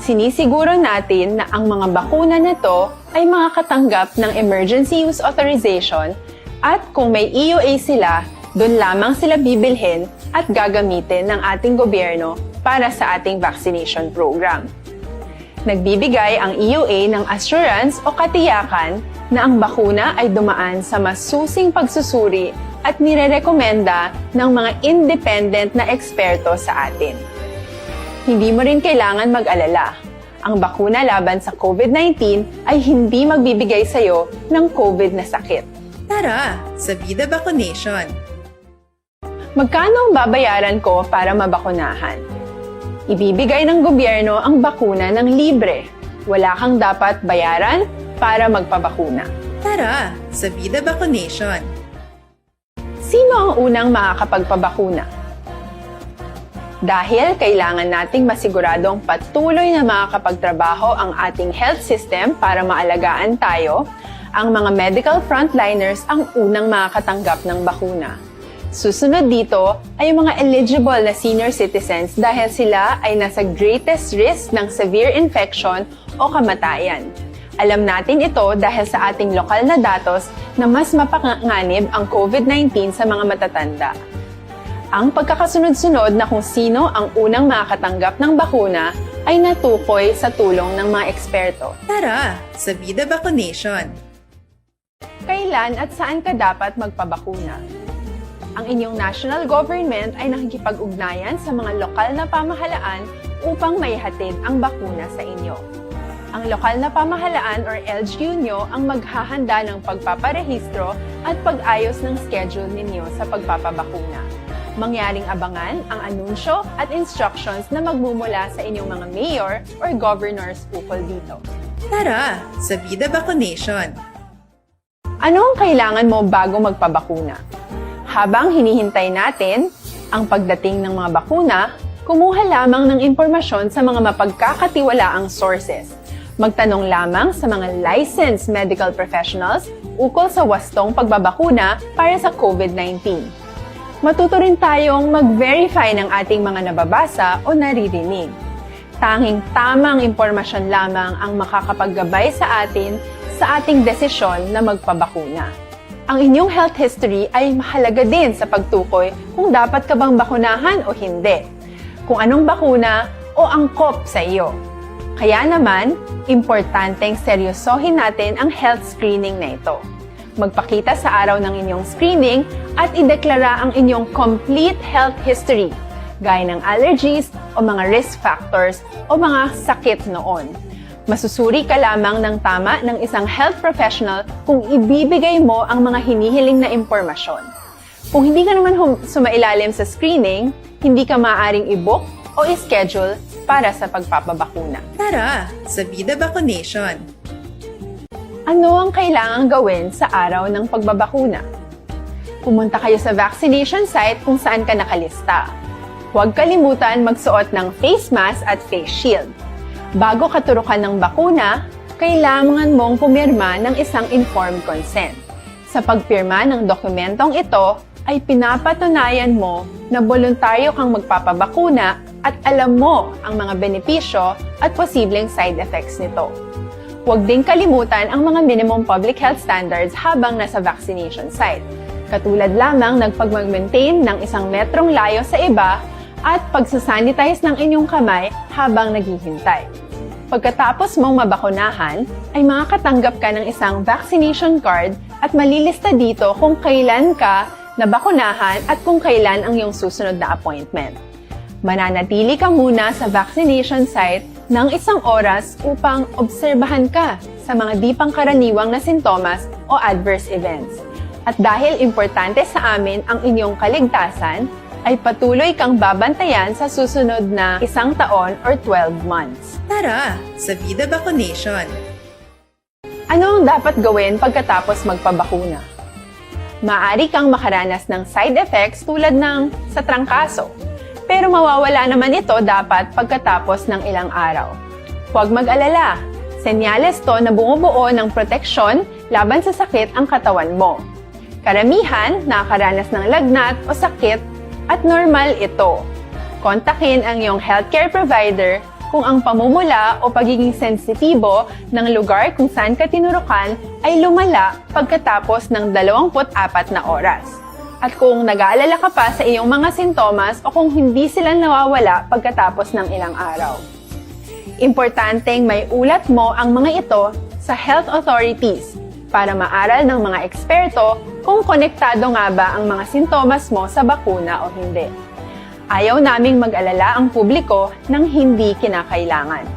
Sinisiguro natin na ang mga bakuna na to ay makakatanggap ng emergency use authorization at kung may E U A sila, doon lamang sila bibilhin at gagamitin ng ating gobyerno para sa ating vaccination program. Nagbibigay ang E U A ng assurance o katiyakan na ang bakuna ay dumaan sa masusing pagsusuri at nirerekomenda ng mga independent na eksperto sa atin. Hindi mo rin kailangan mag-alala. Ang bakuna laban sa COVID nineteen ay hindi magbibigay sa iyo ng COVID na sakit. Tara, sa Vida Vaccination! Magkano ang babayaran ko para mabakunahan? Ibibigay ng gobyerno ang bakuna ng libre. Wala kang dapat bayaran para magpabakuna. Tara, sa Vida Vaccination! Sino ang unang makakapagpabakuna? Dahil kailangan nating masiguradong patuloy na makakapagtrabaho ang ating health system para maalagaan tayo, ang mga medical frontliners ang unang makakatanggap ng bakuna. Susunod dito ay ang mga eligible na senior citizens dahil sila ay nasa greatest risk ng severe infection o kamatayan. Alam natin ito dahil sa ating lokal na datos na mas mapanganib ang COVID nineteen sa mga matatanda. Ang pagkakasunod-sunod na kung sino ang unang makakatanggap ng bakuna ay natukoy sa tulong ng mga eksperto. Tara, sa Vida Vaccination! Kailan at saan ka dapat magpabakuna? Ang inyong national government ay nakikipag-ugnayan sa mga lokal na pamahalaan upang maihatid ang bakuna sa inyo. Ang lokal na pamahalaan or L G U nyo ang maghahanda ng pagpaparehistro at pag-ayos ng schedule ninyo sa pagpapabakuna. Mangyaring abangan ang anunsyo at instructions na magmumula sa inyong mga mayor or governors ukol dito. Tara, sa Vida Vaccination! Ano ang kailangan mo bago magpabakuna? Habang hinihintay natin ang pagdating ng mga bakuna, kumuha lamang ng impormasyon sa mga mapagkakatiwalaang sources. Magtanong lamang sa mga licensed medical professionals ukol sa wastong pagbabakuna para sa COVID nineteen. Matuto rin tayong mag-verify ng ating mga nababasa o naririnig. Tanging tamang impormasyon lamang ang makakapaggabay sa atin sa ating desisyon na magpabakuna. Ang inyong health history ay mahalaga din sa pagtukoy kung dapat ka bang bakunahan o hindi, kung anong bakuna o angkop sa iyo. Kaya naman, importanteng seryosohin natin ang health screening na ito. Magpakita sa araw ng inyong screening at ideklara ang inyong complete health history. gaya ng allergies o mga risk factors o mga sakit noon. Masusuri ka lamang ng tama ng isang health professional kung ibibigay mo ang mga hinihiling na impormasyon. Kung hindi ka naman hum- sumailalim sa screening, hindi ka maaaring i-book o i-schedule para sa pagpapabakuna. Tara, sa Vida Vaccination! Ano ang kailangang gawin sa araw ng pagbabakuna? Pumunta kayo sa vaccination site kung saan ka nakalista. Huwag kalimutan magsuot ng face mask at face shield. Bago ka turukan ng bakuna, kailangan mong pumirma ng isang informed consent. Sa pagpirma ng dokumentong ito, ay pinapatunayan mo na boluntaryo kang magpapabakuna at alam mo ang mga benepisyo at posibleng side effects nito. Huwag ding kalimutan ang mga minimum public health standards habang nasa vaccination site, katulad lamang ng pagmag-maintain ng isang metrong layo sa iba at pagsasanitize ng inyong kamay habang naghihintay. Pagkatapos mong mabakunahan, ay makakatanggap ka ng isang vaccination card at malilista dito kung kailan ka nabakunahan at kung kailan ang iyong susunod na appointment. Mananatili ka muna sa vaccination site ng isang oras upang obserbahan ka sa mga di pangkaraniwang na sintomas o adverse events. At dahil importante sa amin ang inyong kaligtasan, ay patuloy kang babantayan sa susunod na isang taon or twelve months. Tara, sa Vida Vaccination! Ano ang dapat gawin pagkatapos magpabakuna? Maaari kang makaranas ng side effects tulad ng sa trangkaso, pero mawawala naman ito dapat pagkatapos ng ilang araw. Huwag mag-alala, senyales to na bumubuo ng proteksyon laban sa sakit ang katawan mo. Karamihan nakakaranas ng lagnat o sakit at normal ito. Kontakin ang iyong healthcare provider kung ang pamumula o pagiging sensitibo ng lugar kung saan ka tinurukan ay lumala pagkatapos ng dalawampu't apat na oras, at kung nag-aalala ka pa sa iyong mga sintomas o kung hindi sila nawawala pagkatapos ng ilang araw. Importanteng maiulat mo ang mga ito sa health authorities para maaral ng mga eksperto kung konektado nga ba ang mga sintomas mo sa bakuna o hindi. Ayaw naming mag-alala ang publiko ng hindi kinakailangan.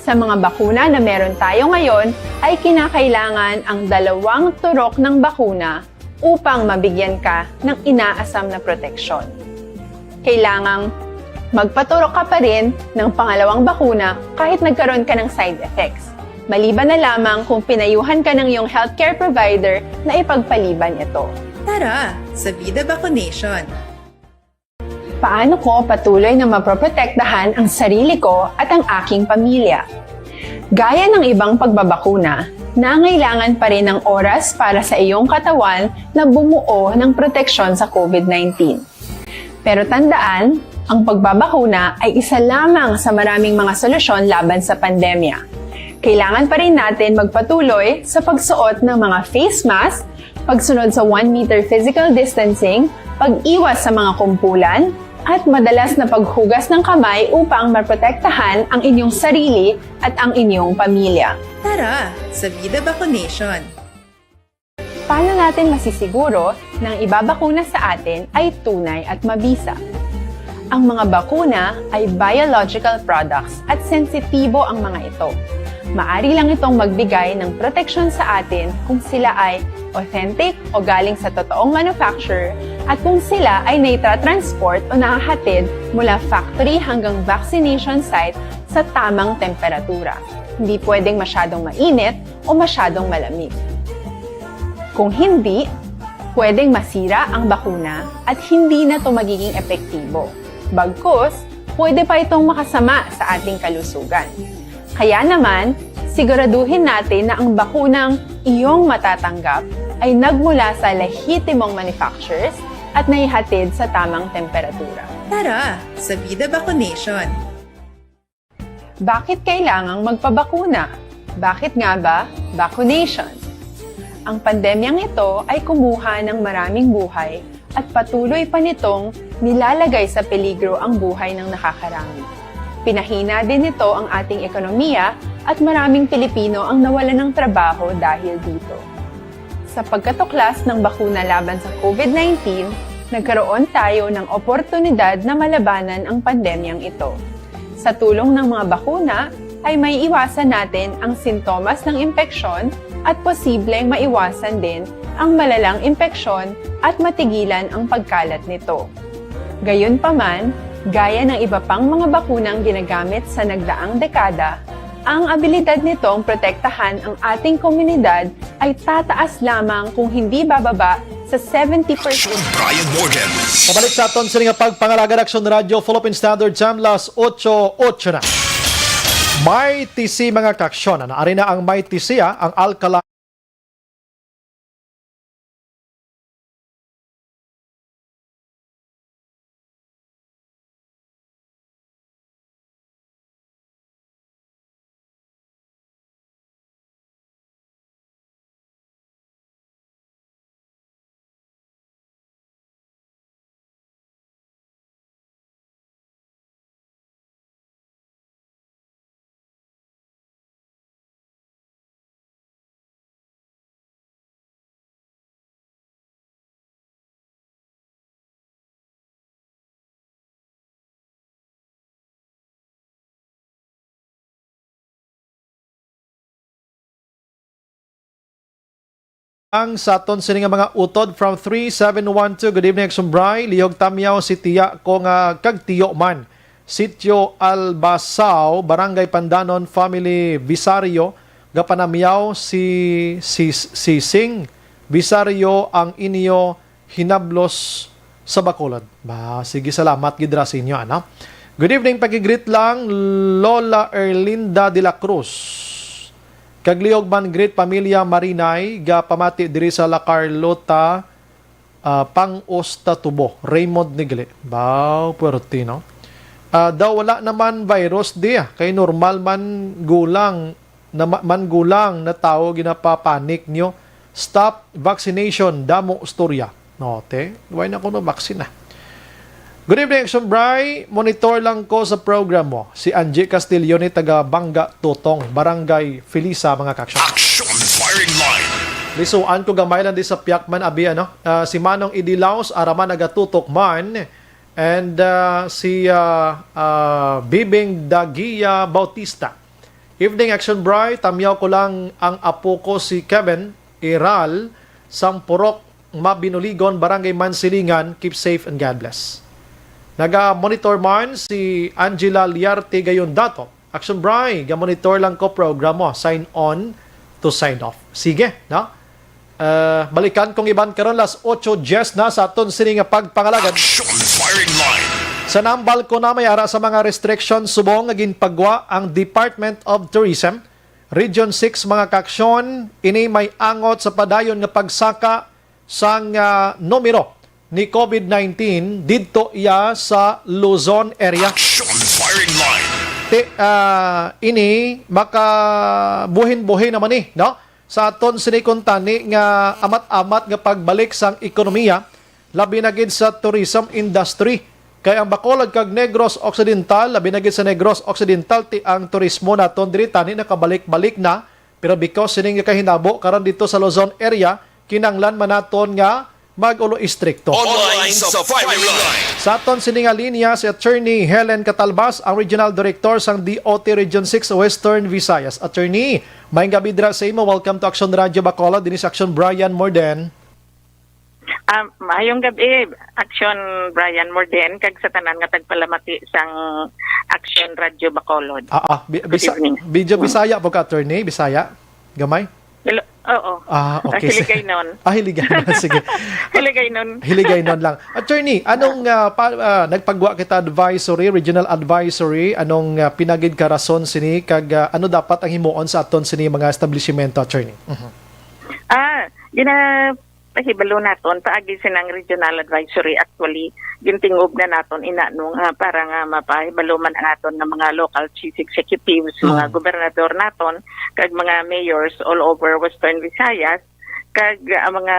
Sa mga bakuna na meron tayo ngayon, ay kinakailangan ang dalawang turok ng bakuna upang mabigyan ka ng inaasam na proteksyon. Kailangang magpaturok ka pa rin ng pangalawang bakuna kahit nagkaroon ka ng side effects, maliban na lamang kung pinayuhan ka ng iyong healthcare provider na ipagpaliban ito. Tara, sa Vida Vaccination! Paano ko patuloy na maproprotektahan ang sarili ko at ang aking pamilya? Gaya ng ibang pagbabakuna, nangailangan pa rin ng oras para sa iyong katawan na bumuo ng proteksyon sa COVID nineteen. Pero tandaan, ang pagbabakuna ay isa lamang sa maraming mga solusyon laban sa pandemya. Kailangan pa rin natin magpatuloy sa pagsuot ng mga face mask, pagsunod sa one meter physical distancing, pag-iwas sa mga kumpulan, at madalas na paghugas ng kamay upang maprotektahan ang inyong sarili at ang inyong pamilya. Tara, sa Vida Vaccination! Paano natin masisiguro na ang ibabakuna sa atin ay tunay at mabisa? Ang mga bakuna ay biological products at sensitibo ang mga ito. Maari lang itong magbigay ng proteksyon sa atin kung sila ay authentic o galing sa totoong manufacturer at kung sila ay naitatransport o nahahatid mula factory hanggang vaccination site sa tamang temperatura. Hindi pwedeng masyadong mainit o masyadong malamig. Kung hindi, pwedeng masira ang bakuna at hindi na ito magiging epektibo. Bagkus, pwede pa itong makasama sa ating kalusugan. Kaya naman, siguraduhin natin na ang bakunang iyong matatanggap ay nagmula sa lehitimong manufacturers at naihatid sa tamang temperatura. Tara, sa Vida Vaccination! Bakit kailangang magpabakuna? Bakit nga ba vaccination? Ang pandemyang ito ay kumuha ng maraming buhay at patuloy pa nitong nilalagay sa peligro ang buhay ng nakakarami. Pinahina din nito ang ating ekonomiya at maraming Pilipino ang nawalan ng trabaho dahil dito. Sa pagkatuklas ng bakuna laban sa COVID nineteen, Nagkaroon tayo ng oportunidad na malabanan ang pandemyang ito. Sa tulong ng mga bakuna, ay may iwasan natin ang sintomas ng impeksyon at posibleng maiwasan din ang malalang impeksyon at matigilan ang pagkalat nito. Gayunpaman, gaya ng iba pang mga bakunang ginagamit sa nagdaang dekada, ang abilidad nitong protektahan ang ating komunidad ay tataas lamang kung hindi bababa sa seventy percent. Aksyon Brian Morgan. Pabalik sa aton sini nga pagpangalagad, Aksyon Radio, Philippine Standard Time, las otso otso na. May T C, mga kaaksyon. Ano, ari na ang May T C, ah, ang Alkaline. Ang sa aton sini nga mga utod from three seven one two. Good evening, Aksyon Bri. Lihog tamyaw si tiya ko nga kag tiyo man. Sitio Albasao, Barangay Pandanon, Family Visario, gapanamyaw si, si Sising Visario ang inyo hinablos sa Bacolod. Ba, sige, salamat gid ra sa inyo, ano? Good evening, pakigreet lang, Lola Erlinda de la Cruz. Kag lihog man greet pamilya Marinay, gapamati diri sa La Carlota, ah, Pang-os ta tubo, Raymond Nigli. Baw, puwerte, no? Ah, daw wala naman virus di, ah, kay normal man gulang na ma-, man gulang na tawo ginapapanik nyo. Stop vaccination, damo storya. No, te, why na kuno vaccine na? Good evening, Action Bri. Monitor lang ko sa program mo. Si Angie Castillo ni taga Bangga Tutong, Barangay Felisa, mga kaaksyon. Action Firing Line. Lisuan ko gamay lang di sa piyakman, abi, ano? Ah, si Manong Idi Laos, araman nagatutok man. And, ah, si, ah, ah, Bibing Dagia Bautista. Evening, Action Bri. Tamyaw ko lang ang apo ko si Kevin Iral, sang Purok Mabinuligon, Barangay Mansilingan. Keep safe and God bless. Naga-monitor man si Angela Liarte Gayondato. Action Bri, ga-monitor lang ko program mo. Sign on to sign off. Sige, no? Ah, balikan kong iban karon, las otso dies na sa aton sini nga pagpangalagad. Action Firing Line. Sa nambal ko na may ara sa mga restriction subong nga ginpagwa ang Department of Tourism, Region six, mga kaaksyon, ini may angot sa padayon nga pagsaka sang, ah, numero ni COVID nineteen didto iya sa Luzon area. Action Firing Line. Ti, ah, ini makabuhin-buhin naman ni, no? Sa aton sini kuntani nga amat-amat nga pagbalik sang ekonomiya, labi na gid sa tourism industry. Kay ang Bacolod kag Negros Occidental, labi na gid sa Negros Occidental, ti ang turismo naton diri tani nakabalik-balik na, pero because sining kahinabo karon dito sa Luzon area, kinanglan man naton nga mag-ulo istrikto. Online sa Firing Line. Sa aton sini nga linya si Attorney Helen Catalbas, ang Regional Director sang D O T Region six Western Visayas. Attorney, maayong gabi dira sa imo. Welcome to Action Radio Bacolod. Dinhi sa Action, Brian Morden. Ah, maayong gabi, Action Brian Morden, kag sa tanan nga tagpalamati sang Action Radio Bacolod. Ah, ah, bi-, Good bisa-, evening. Medyo Bisaya po ka, Attorney? Bisaya? Gamay? Hello? Oo. Ah, okay. Ah, Hiligaynon. Ah, Hiligaynon. Sige. Hiligaynon. Hiligaynon lang. Attorney, anong, ah, pa-, ah, nagpagwa kita advisory, regional advisory, anong, ah, pinagid ka rason sini, kag, ah, ano dapat ang himuon sa aton sini mga establishmento, Attorney? Mhm. Ah, gina-, pahibalo naton, paagi sinang regional advisory, actually, gintingob na naton ina nung, ah, para nga mapahibalo man ang aton nga mga local chief executives, mga Mm. gobernador naton, kag mga mayors all over Western Visayas, kag, ah, mga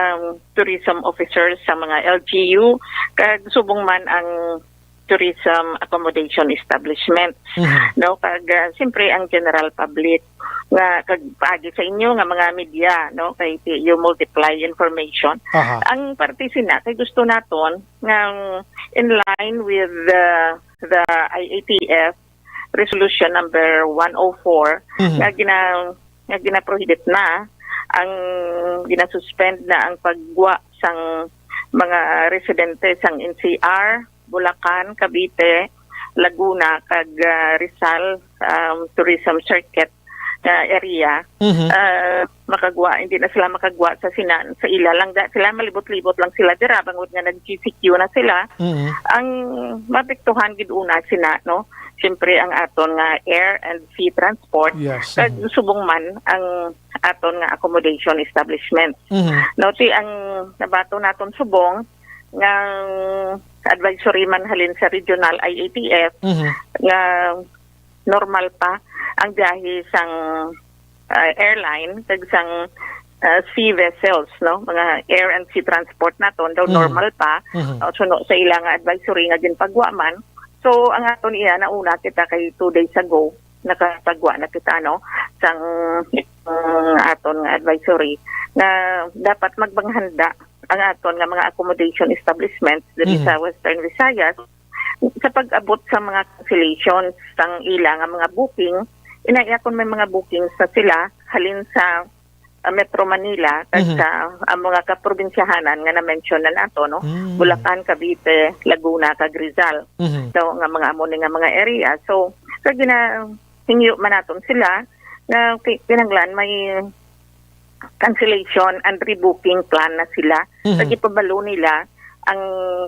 tourism officers sa mga L G U, kag subong man ang tourism accommodation establishment, Mhm. no? Kag, ah, siyempre, ang general public nga, kag paagi sa inyo nga mga media, no? Kay ti-, you multiply information. Aha. Ang parte sina, kay gusto naton nga in line with the, the I A T F resolution number one oh four, Mhm. nga gina-, nga ginaprohibit na ang, ginasuspend na ang paggwa sang mga residente sang N C R, Bulacan, Cavite, Laguna, kag, ah, Rizal, um, Tourism Circuit, ah, area. Mhm. Ah, makagwa, hindi na sila makagwa sa sina-, sa ila lang da, sila malibot-libot lang sila dira, bangod nga nag-G C Q na sila. Mhm. Ang mapiktuhan gid una sina, no? Siyempre, ang aton nga air and sea transport, Yes. kag Mhm. subong man ang aton nga accommodation establishment. Mhm. No, ti ang nabaton naton subong nga advisory man halin sa regional I A T F Mhm. nga normal pa ang biyahe sang, ah, airline kag sang, ah, sea vessels, no? Mga air and sea transport naton daw Mhm. normal pa. Mhm. Ah, suno sa ila nga advisory nga ginpagwa man. So, ang aton iya, nauna kita kay two days ago, nakapagwa na kita, no, sang, sang aton nga advisory nga dapat magpanghanda ang aton nga mga accommodation establishments diri Mhm. sa Western Visayas sa pag-abot sa mga cancellations sang ila nga mga booking. Inaya kon may mga bookings na sila halin sa, ah, Metro Manila kag Mhm. sa, ah, mga kaprobinsyahanan nga na-mention na nato, no? Mm. Bulacan, Cavite, Laguna, kag Rizal. Mhm. So, nga mga amo ni nga mga area. So, sa gina-, hingyo man naton sila nga ki-, kinahanglan may cancellation and rebooking plan na sila. Mhm. Kag ipabalo nila ang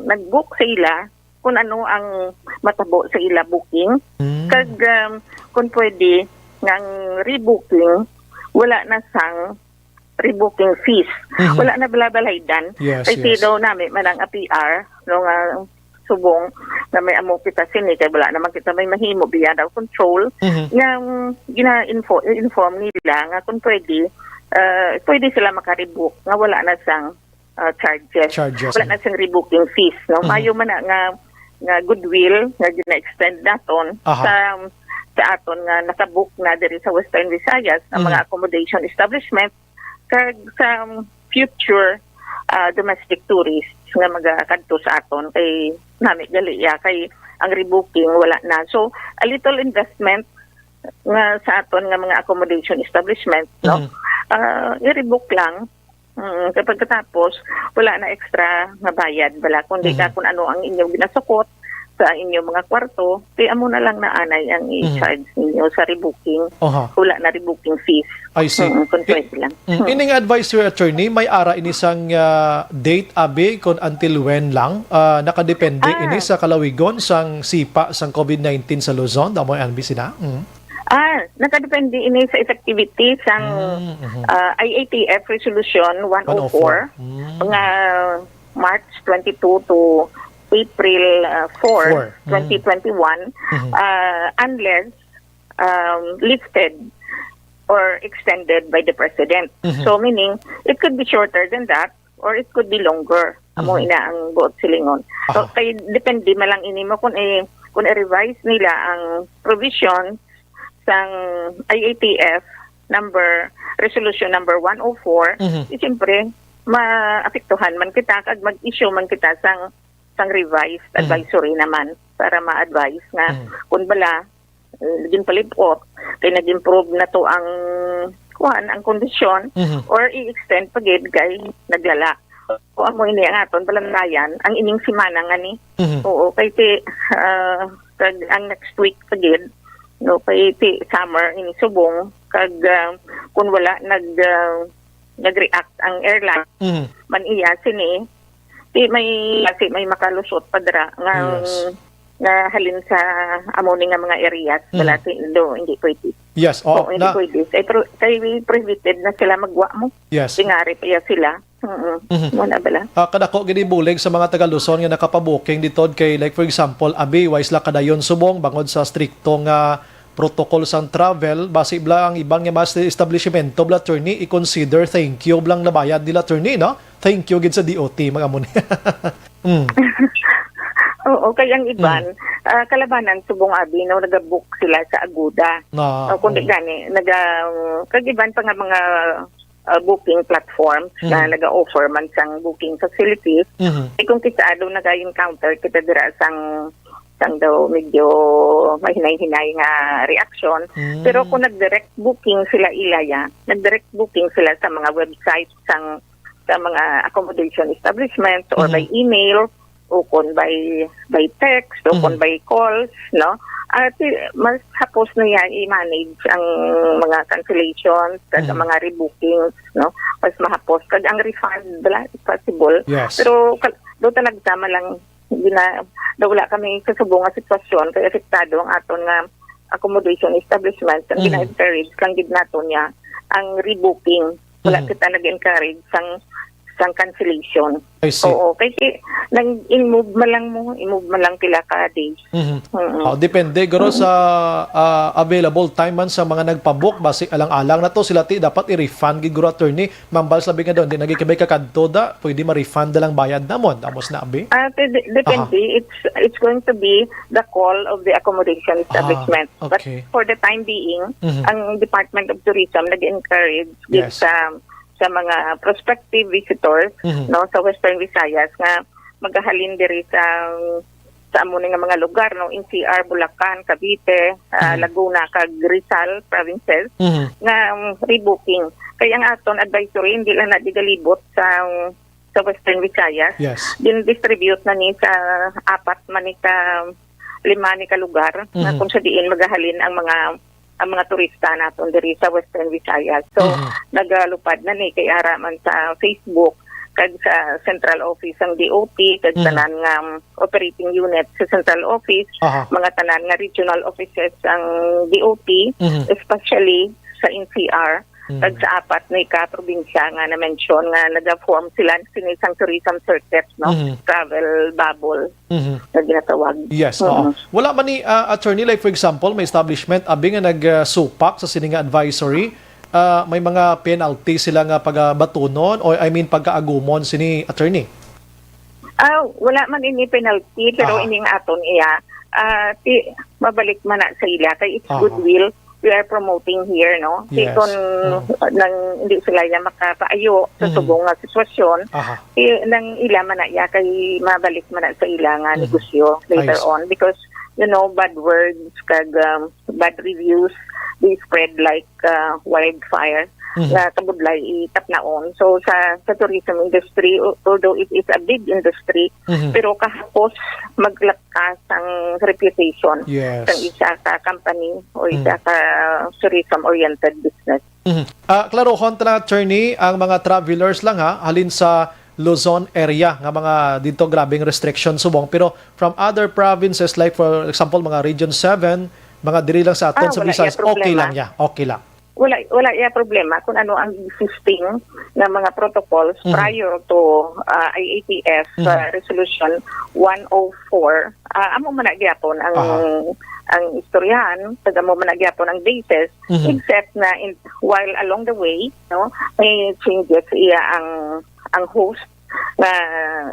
nag-book sa ila kung ano ang matabo sa ila booking. Mm. Kag, um, kung pwede, nga ang rebooking, wala na sang rebooking fees. Mhm. Wala na bala balaydan. Yes, Kay yes. daw nami man ang A P R, no, nga subong na may amo kita sini, kay wala naman kita may mahimo, beyond our control. Mhm. Nga, um, gina-info-, inform nila nga kung pwede, uh, pwede sila makarebook nga wala na sang, uh, charges. Charges, Wala no? na sang rebooking fees, no? Mhm. Mayo man na nga, nga goodwill nga gina-extend naton Aha. sa, sa aton nga nakabook na diri sa Western Visayas, ang Mhm. mga accommodation establishment, kag sa future, ah, domestic tourists nga magakadto sa aton kay nami gali iya kay ang rebooking wala na. So, a little investment nga sa aton nga mga accommodation establishment, no? Mhm. Ah, i-rebook lang. Mm, kay pagkatapos, wala na extra nga bayad bala, kundi ka Mhm. kung ano ang inyong ginasukot sa inyong mga kwarto, kay amo na lang na anay ang Mhm. i-charge ninyo sa rebooking. Oha. Wala na rebooking fees. I see. Mm, kung I-, pwede lang. mm, Hmm. ining advisory attorney, may ara ini sang, ah, date, abi, kung until when lang? Ah, nakadepende Ah. ini sa kalawigon sang sipa sang COVID nineteen sa Luzon? Amo ang N B C na? Mm. Ah, nakadepende ini sa effectivity sang, Mm, mhm. ah, I A T F Resolution one oh four, One oh four. Mm. nga March twenty-two to April, ah, four, Four. Mm. twenty twenty-one, Mhm. ah, unless, um, lifted or extended by the President. Mhm. So, meaning, it could be shorter than that, or it could be longer. Amo Mhm. ina ang buot silingon. So, Aha. kay depende man lang ini mo kung i-, kung i-revise nila ang provision sang I A T F number, resolution number one oh four, Mhm. eh, siyempre, maapektuhan man kita kag mag-issue man kita sang, sang revised Mhm. advisory naman para ma-advise nga Mhm. kung bala, eh, ginpalibot, kay nag-improve na to ang, kuwan, ang kondisyon, Mhm. or i-extend pa gid kay naglala. O, amo ini ang aton balantayan, ang ining semana nga ni. Mhm. Oo, kay ti, ah, kag ang next week pa gid, no, kay ti summer ini subong, kag, ah, kung wala nag, ah, nag-react ang airline, Mhm. man iya sini, ti may, ti may makalusot pa dira nga, Yes. nga halin sa amo ni nga mga areas, Mhm. wala ti, do, hindi pwede. Yes, oh, Oo, hindi na pwede. Kay pro-, kay prohibited na sila magwa mo. Yes. Singari pa iya sila. Mm-mm. Mhm. Mo na bala. Ah, kadako gid bulig sa mga taga Luzon nga nakapabuking dito kay, like, for example, abi, wise la kadayon subong bangod sa strikto nga protocol sang travel, basi bala ang iban nga mas establishmento bala, attorney, i-consider, thank you blang nabayad nila, attorney, no? Thank you gid sa D O T, mga amo ni. Mm. Oo, kay ang iban, ah, kalabanan subong abi, no, nagabook sila sa Agoda. Ah, O, kundi oo. gani, naga, kag iban pa nga mga, ah, booking platforms na Mhm. naga-offer man sang booking facilities. Mhm. Kay kung kita daw naga-encounter kita dira sang, sang daw medyo mahinay-hinay nga reaksyon. Mm. Pero kung nag-direct booking sila, ilaya, nag-direct booking sila sa mga website sang, sa mga accommodation establishments or by Mhm. email, ukon by, by text, ukon Mhm. by calls, no? At, eh, mas hapos na yan i-manage ang mga cancellations, kag ang Mhm. mga rebookings, no? Mas mahapos. Kag ang refund, bala, possible. Yes. Pero, kal-, do talaga sama lang, gina-, daw wala kami sa subong nga sitwasyon, kay apektado ang aton nga accommodation establishment. Ang Mhm. gina-encourage lang gid nato niya, ang rebooking. Wala Mhm. kita nag-encourage sang, sang cancellation. I see. Oo, kay si, nang i-move man lang mo, i-move man lang pila ka days. Mhm. Mm-mm. Oh, depende, guro, sa, ah, available time man sa mga nagpabook. Basi alang-alang na to, sila ti dapat i-refund gid, guro, attorney. Mambal sabi nga doon, di nagikibay ka kadto da, pwede ma-refund na lang bayad namon. Amos na, abi? Ah, dep-, depende. Aha. It's, it's going to be the call of the accommodation Ah, establishment. But okay. for the time being, Mhm. ang Department of Tourism nag-encourage gid Yes. sa, sa mga prospective visitors, Mhm. no, sa Western Visayas nga magahalin diri sa, sa amo ni nga mga lugar, no, N C R, Bulacan, Cavite, ah, Mhm. Laguna, kag Rizal provinces, Mhm. nga, um, rebooking. Kay ang aton advisory, hindi lang na di galibot sa, sa Western Visayas. Yes. Din-distribute na ni sa apat man ni ka, lima ni ka lugar, nga Mhm. kung sa diin magahalin ang mga, ang mga turista naton diri sa Western Visayas. So, Mhm. nagalupad na ni kay ara man sa Facebook, kag sa central office ang D O T, kag Mhm. tanan nga, um, operating unit sa central office, Aha. mga tanan nga regional offices ang D O T, Mhm. especially sa N C R, Mhm. kag sa apat ni ka probinsya nga na-mention nga naga-form sila sini sang tourism circuit, no? Mhm. Travel bubble Mhm. nga ginatawag. Yes, oo. Mm. Wala man ni, ah, attorney, like, for example, may establishment, abi nga nag, ah, supak sa sini nga advisory, ah, may mga penalty sila nga pagabatunon, or, I mean, pagkaagumon sini, attorney? Ah, wala man ini penalty, pero Aha. ining aton iya, ah, ti-, mabalik man na sa ila, kay it's Aha. goodwill we are promoting here, no? Kay Yes. kung Mm. nang hindi sila ya makapaayo sa Mhm. subong nga sitwasyon, Aha. eh, nang ila man na ya, kay mabalik man na sa ila nga Mhm. negosyo later I see. on, because, you know, bad words kag, um, bad reviews, they spread like, uh, wildfire Mhm. nga kabudlay itapnaon. So, sa, sa tourism industry, al-, although it is a big industry, Mhm. pero kahapos maglaktas ang reputation Yes. sang isa ka company o isa Mhm. ka tourism-oriented business. Mhm. Ah, klarohon ta lang, attorney, ang mga travelers lang, ha, halin sa Luzon area nga mga dito grabing restriction subong, pero from other provinces, like, for example, mga Region seven, mga diri lang sa aton Ah, sa wala Visayas, iya okay problema. lang ya. Okay lang. Wala, wala iya problema kung ano ang existing nga mga protocols Mhm. prior to, ah, I A T F, Mhm. ah, Resolution one oh four. Ah, amo man na gyapon ang, Aha. ang istoryahan, kag amo man na gyapon ang basis, Mhm. except na in, while along the way, no, may changes iya ang, ang host nga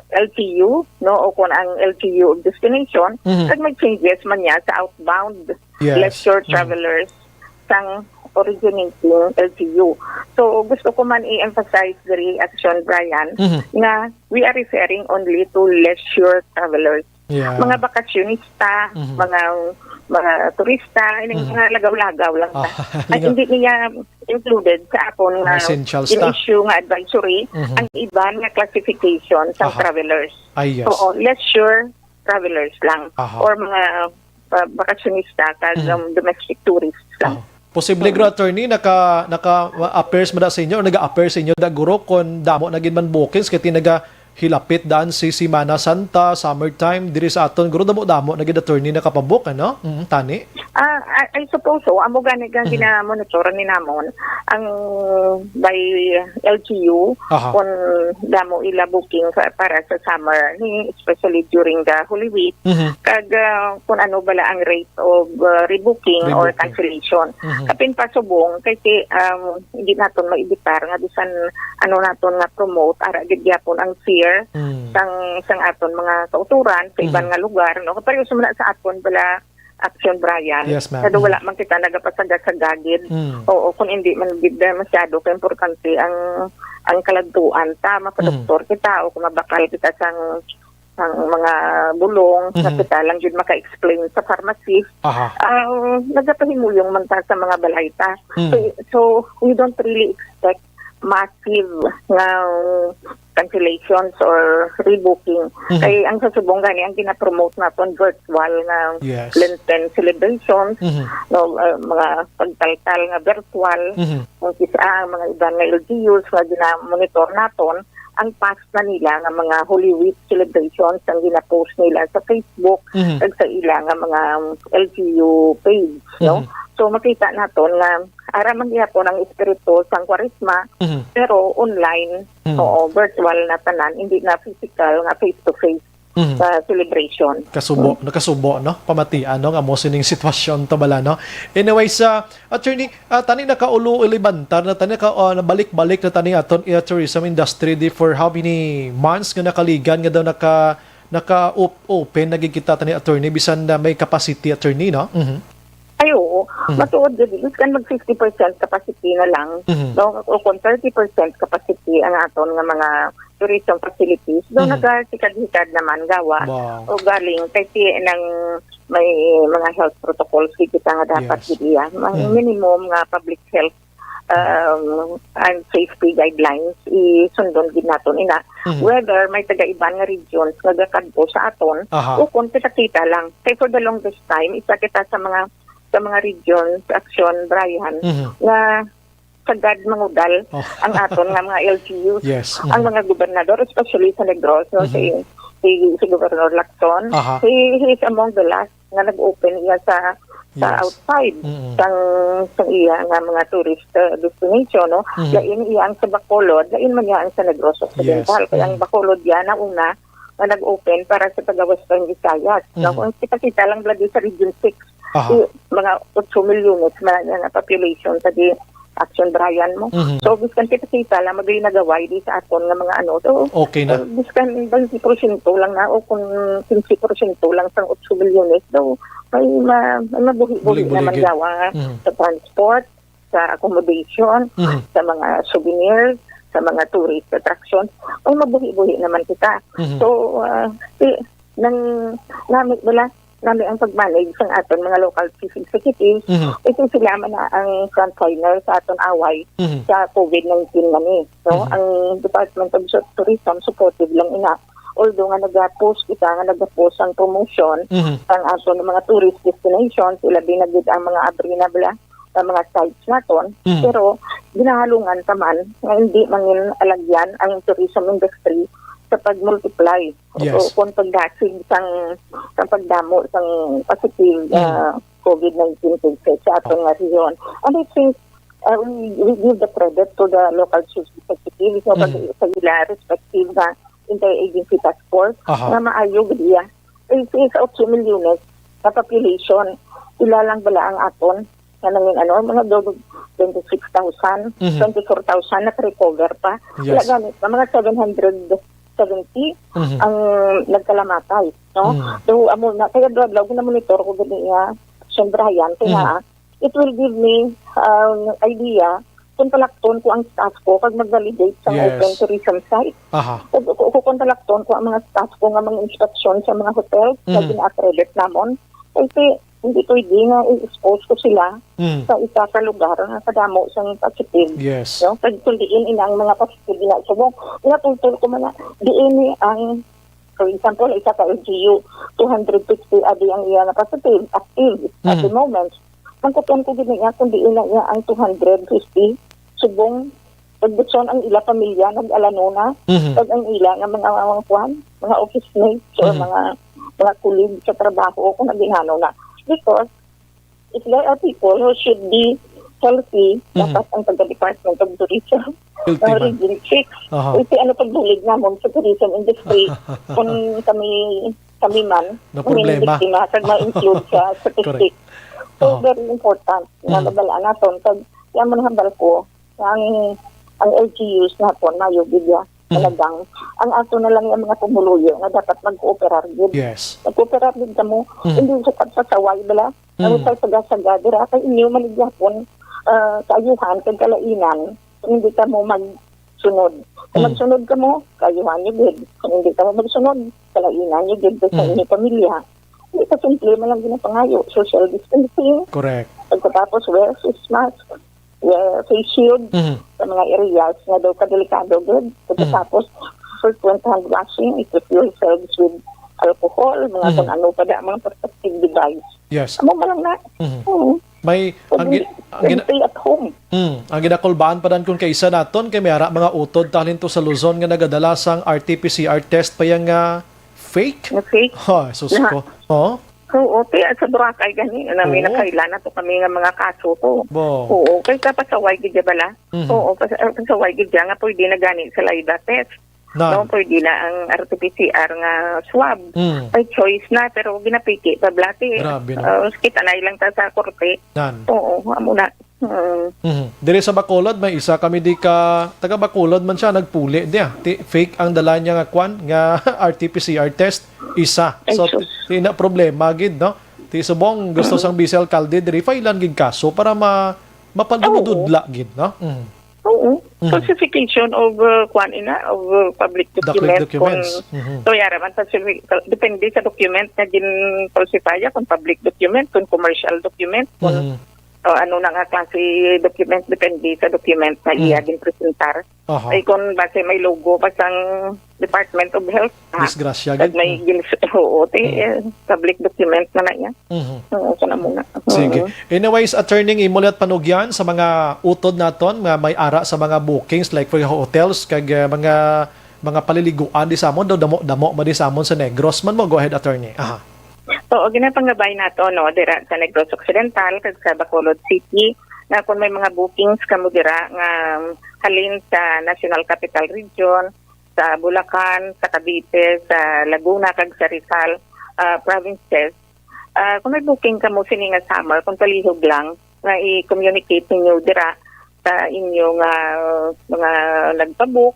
L T U, no, o kung ang L T U of destination, Mhm. kag may changes man niya sa outbound Yes. leisure Mhm. travelers sang originating L T U. So, gusto ko man i-emphasize diri, Action Brian, Mhm. nga we are referring only to leisure travelers. Yeah. Mga bakasyonista, Mhm. mga, mga turista, ining Mhm. mga lagaw-lagaw lang ta. Ah, Ay, lingaw. hindi niya included sa aton Mga nga essentials ta. in-issue nga advisory, Mhm. ang iban nga classification sa Aha. travelers. Ay, yes. Oo, leisure travelers lang. Aha. Or mga, uh, bakasyonista kag, Mhm. um, domestic tourists lang. Aha. Posible, Mhm. guro, attorney, naka, naka-appears man da sa inyo, or naga-appear sa inyo da, guro, kung damo na gid man bookings, kay ti naga hilapit daan si Semana Santa, summertime, diri sa aton, guro, damo-damo na gid, attorney, nakapabook, ano? Mm, tani? Ah, I, I suppose so. Amo gani nga Mhm. gina-monitor ni namon ang by L G U, Aha. kung damo ila booking sa, para sa summer, ni, especially during the Holy Week. Mhm. Kag, ah, kung ano bala ang rate of, ah, rebooking or Rebooking. cancellation. Mhm. Kapin pa subong, kay si, um, hindi naton maibitar nga bisan ano naton nga promote, ara gid gyapon ang C share Mm. sang, sang aton mga kauturan sa iban Mm. nga lugar, no? Pero sa, sa aton bala, Action, Brian. Yes, ma'am. Pero wala Mm. man kita nagapasaga sa gagid. Mm. Oo, kung hindi man gid na masyado ka importante ang, ang kaladtuan ta, mapadoktor Mm. kita o kung mabakal kita sang, sang mga bulong, nga Mhm. kita lang jud maka-explain sa pharmacy. Aha. Ah, nagapahimuyong man ta sa mga balay ta. Mm. So, so, we don't really expect massive nga cancellations or rebooking. Mhm. Kay ang sa subong gani, ang ginapromote naton virtual nga Yes. Lenten celebrations, Mhm. no, uh, mga pagtaltal nga virtual, Mhm. kung kisa ang mga iban nga L G Us nga ginamonitor naton, ang past na nila nga mga Holy Week celebrations ang ginapost nila sa Facebook Mhm. kag sa ila nga mga L G U page, no? Mhm. So, makita naton nga ara man gihapon ang espiritu sang Kwaresma, Mhm. pero online, Mhm. oo, virtual na tanan, hindi na physical nga face-to-face Mhm. sa celebration. Kasubo, Hmm. nakasubo, no? Pamatian, no? Nga mo sining sitwasyon to bala, no? Anyways, ah, attorney, ah, tani nakaulo ilibantar na tani ka, ah, nabalik-balik na tani aton, eh, tourism industry di for how many months nga nakaligan nga daw naka, naka op-, open na gid kita tani, attorney, bisan na may capacity, attorney, no? Mhm. Ay, oo. Mhm. Matuod gid, bisan mag fifty percent capacity na lang, Mhm. no? O kung thirty percent capacity ang aton nga mga tourism facilities, do Mhm. nagasikad-hikad naman gawa. Wow. O galing, kay si nang may mga health protocols gid kita nga dapat Yes. gid iya. Mga Mhm. minimum nga public health, um, and safety guidelines, isundon gid naton ina. Mhm. Whether may taga-iban nga regions nga gakadto sa aton, Aha. o kung kita-kita lang. Kay for the longest time, isa kita sa mga, sa mga regions, Action, Brian, Mhm. nga sagad mangudal Oh. ang aton nga mga L G Us. Yes. Ang Mhm. mga gobernador, especially sa Negros, no, Mhm. si, si, si Governor Lacson, Aha. he, he is among the last nga nag-open iya sa, sa Yes. outside Mm-mm. sang, sang iya nga mga tourist, uh, destination, no? Mhm. Lain iya ang sa Bacolod, lain man niya ang sa Negros Occidental. Yes. Kaya ang Mhm. Bacolod iya na una nga nag-open para sa taga Western Visayas, no? Mhm. Kung kita-kita lang bala di sa Region six, Aha. i-, mga otso milyones man ang population sa di Action, Brian, mo. Mhm. So, biskan kita-kita lang, magay nagaway di sa aton nga mga ano. So, Okay na. so, biskan twenty porsyento lang na, o kung quince porsyento lang sang otso milyones, so, may ma-, may mabuhi-buhi Buhi-buhi naman gid. Yawa Mhm. sa transport, sa accommodation, Mhm. sa mga souvenirs, sa mga tourist attractions. May mabuhi-buhi naman kita. Mhm. So, ah, si, nang, nami, wala, nami ang pag-manage sang aton mga local chief executives, Mhm. ito sila man na ang frontliner sa aton away Mhm. sa covid nineteen man eh. So, Mhm. ang Department of Tourism supportive lang ina. Although nga nagapost kita, nga nagapost ang promotion Mhm. ang aton mga tourist destinations, ilabi na gid ang mga abri na bala, ang mga sites naton. Mhm. Pero ginahalungan ta man nga hindi mangin alagyan ang tourism industry sa pag-multiply Yes. o kung pagdasig sang, sang pagdamo sang positive, Mm. ah, covid nineteen cases sa aton nga rehiyon. And I think, ah, we, we give the credit to the local chief executive, no, pag Mm. sa ila respective nga interagency task force Aha. nga maayo gid iya. Ay, sa, sa otso milyones na population, ila lang bala ang aton nga nangin ano, mga daw twenty-six thousand, Mhm. twenty-four thousand naka-recover pa. Wala Yes. gani pa, mga seven hundred seventy Mhm. ang nagkalamatay, no? Mhm. So, amo na, kaya adlaw-adlaw ginamonitor ko gani iya, Sir Brian, kaya Mhm. it will give me, um, idea kung palakton ko ang staff ko kag mag-validate sa Yes. open tourism site. Aha. Kung, kung, kung palakton ko ang mga staff ko nga mga inspeksyon sa mga hotel nga Mhm. gina-accredit namon, kasi hindi pwede nga i-expose ko sila Mhm. sa isa ka lugar nga kadamo sang positive. Yes. No? Kag kung diin ina ang mga positive na subong, nga tultol ko man na, diin ni ang, for example, isa ka L G U, two hundred fifty adi ang iya nga positive, active at Mhm. the moment. Ang kutuan ko gid niya kung diin na iya ang two hundred fifty, subong, pagdutson ang ila pamilya, nag-alano na, Mhm. kag ang ila nga mga, mga kuan, mga office mates or Mhm. mga, mga colleague sa trabaho, kung nag-inano na. Because if there are people who should be healthy, Mhm. dapat ang taga-Department of Tourism, Healthy ang man. Region six. Aha. Kasi ano pagbulig namon sa tourism industry, kung kami, kami man, Na ang problema. Biktima, kag ma-include sa statistic. Correct. So, Aha. very important na Mhm. mabalaan naton. Kag, kaya mo nahambal ko, ang, ang L G Us naton, mayo gid ya. Mhm. Talagang, ang ato na lang yung mga pumuluyo nga dapat mag-cooperar gid. Yes. Mag-cooperar gid kamo, Mhm. hindi sa pagpasaway bala. Ang Mm. sa saga-saga dira kay inyo man gyapon, ah, kaayuhan kag kalainan kung hindi kamo magsunod. Kung Mm. magsunod kamo, kaayuhan niyo gid. Kung hindi kamo magsunod, kalainan niyo gid sa Mm. inyong pamilya. Hindi ka simple man lang ginapangayo, social distancing. Correct. Pagkatapos, wear face mask, wear face shield Mhm. sa mga areas nga daw kadelikado gid. Pagkatapos, frequent hand washing, equip yourselves with alcohol, mga Mhm. kung ano pa da, mga protective device. Yes. Amo man lang na. Mhm. Oo. May, ang Pwede, gi-, ang pwede gina-, stay at home. Mm, ang ginakulbaan pa dan kun kaisa naton kay may ara mga utod talin to sa Luzon nga nagadala sang R T P C R test pa yang, ah, fake? Nga fake? Ha, sus Na. ko. Oh? Oo, kaya sa Boracay gani, na may Oo. nakaila na to kami nga mga kaso to. Bo. Oo, kay kapasaway gid ya bala. Mhm. Oo, pas-, ah, pasaway gid ya nga pwede na gani sa saliva test. Nan. No, pwede na ang R T P C R nga swab. Mm. Ay, choice na, pero ginapiki pa blati. Grabe, no? Ah, kita na lang ta sa korte. Nan. Oo, amo na. Mm. Mhm. Diri sa Bacolod, may isa kami di ka, taga Bacolod man siya, nagpuli diya. Ti, fake ang dala niya nga kwan, nga R T P C R test, isa. Ay, So, sus. ti, ti na problema gid, no? Ti subong gusto Mm. sang vice alcalde diri, failan gid kaso para ma-, mapalududla Oo. gid, no? Mhm. Oo. Mhm. Falsification of, uh, kwan ina, of, uh, public Public documents, documents. Kung Mhm. so, yara man, falsifi-, depende sa document nga gin-falsify, kung public document, kung commercial document, kung Mhm. o ano na nga klase document, depende sa document na iya Mhm. ginpresentar. Aha. Ay, kung base may logo pa sang Department of Health, ha? Disgrasya Pag gid. may Mm. gins-, oo, ti, Mm. eh, public document na na yan. Mhm. Oo, kana muna. Sige. Oo. Anyways, attorney, imo liwat panugyan sa mga utod naton nga may ara sa mga bookings, like for hotels, kag, eh, mga, mga paliliguan di sa amon, daw damo-damo ba di sa amon sa Negros man mo? Go ahead, attorney. Aha. Oo, ginapangabay nato, no, dira sa Negros Occidental kag sa Bacolod City, na kung may mga bookings kamo dira nga halin sa National Capital Region, sa Bulacan, sa Cavite, sa Laguna, kag sa Rizal, ah, provinces, ah, kung may booking kamo sini nga summer, kung palihog lang, nga i-communicate ninyo dira sa inyo nga mga nagpabook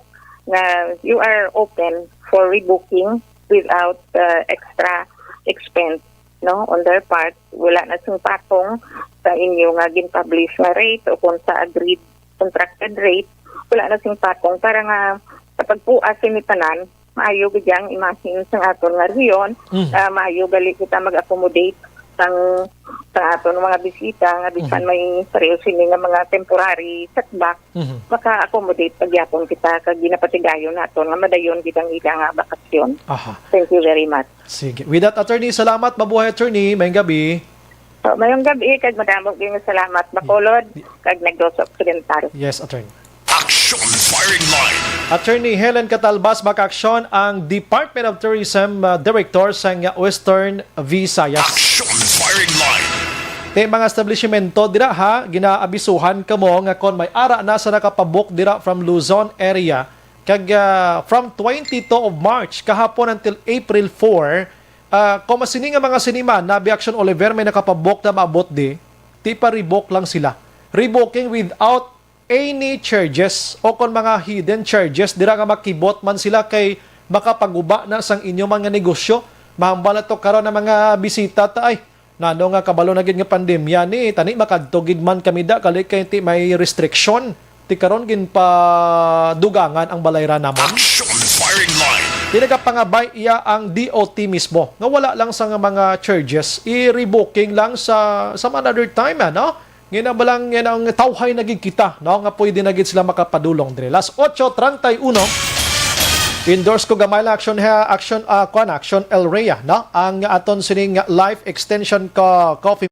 nga you are open for rebooking without, uh, extra expense, no, on their part. Wala na sing patong sa inyo nga gin-publish nga rate o kung sa agreed contracted rate. Wala na sing patong para nga sa pagpuas sini tanan, maayo gid ang imahen sang aton nga rehiyon, Mm. ah, maayo gali kita mag-accommodate sang, sa aton mga bisita nga bisan Mhm. may pareho sini nga mga temporary setback, Mhm. maka-accommodate pa gyapon kita kag ginapatigayon naton nga madayon gid ang ila nga bakasyon. Aha. Thank you very much. Sige. With that, attorney, salamat. Mabuhay, attorney. Mayong gabi. Oh, mayong gabi, kag madamo gyud nga salamat. Bacolod, kag Negros Occidental. Yes, attorney. Action Firing Line. Attorney Helen Catalbas, makaaksyon ang Department of Tourism, uh, Director sang Western Visayas. Action Firing Line. Ti mga establishmento dira, ha, ginaabisuhan kamo nga kon may ara na sa nakapabook dira from Luzon area, kag, uh, from twenty-two of March kahapon until April four, uh, kon masini nga mga siniman na Action Oliver may nakapabook na maabot di, ti pa-rebook lang sila. Rebooking without any charges o kon mga hidden charges dira nga makibot man sila kay makapaguba na sang inyo mga negosyo. Mahambal na to karon ang mga bisita ta ay, nano nga kabalo na gid nga pandemya ni, tani makadto gid man kami da kali kay ti may restriction. Ti karon ginpadugangan ang balayra namon. Action Firing Line. Di nagapangabay iya ang D O T mismo nga wala lang sa nga mga charges, i-rebooking lang sa some another time, ano? Ngina ba lang yan ang tawhay na gid kita, no? Nga pwede na gid sila makapadulong dire. Las ocho treinta y uno, endorse ko gamay lang action ha, action, ah, kwan, action El Rhea, no? Ang aton sining life extension ka coffee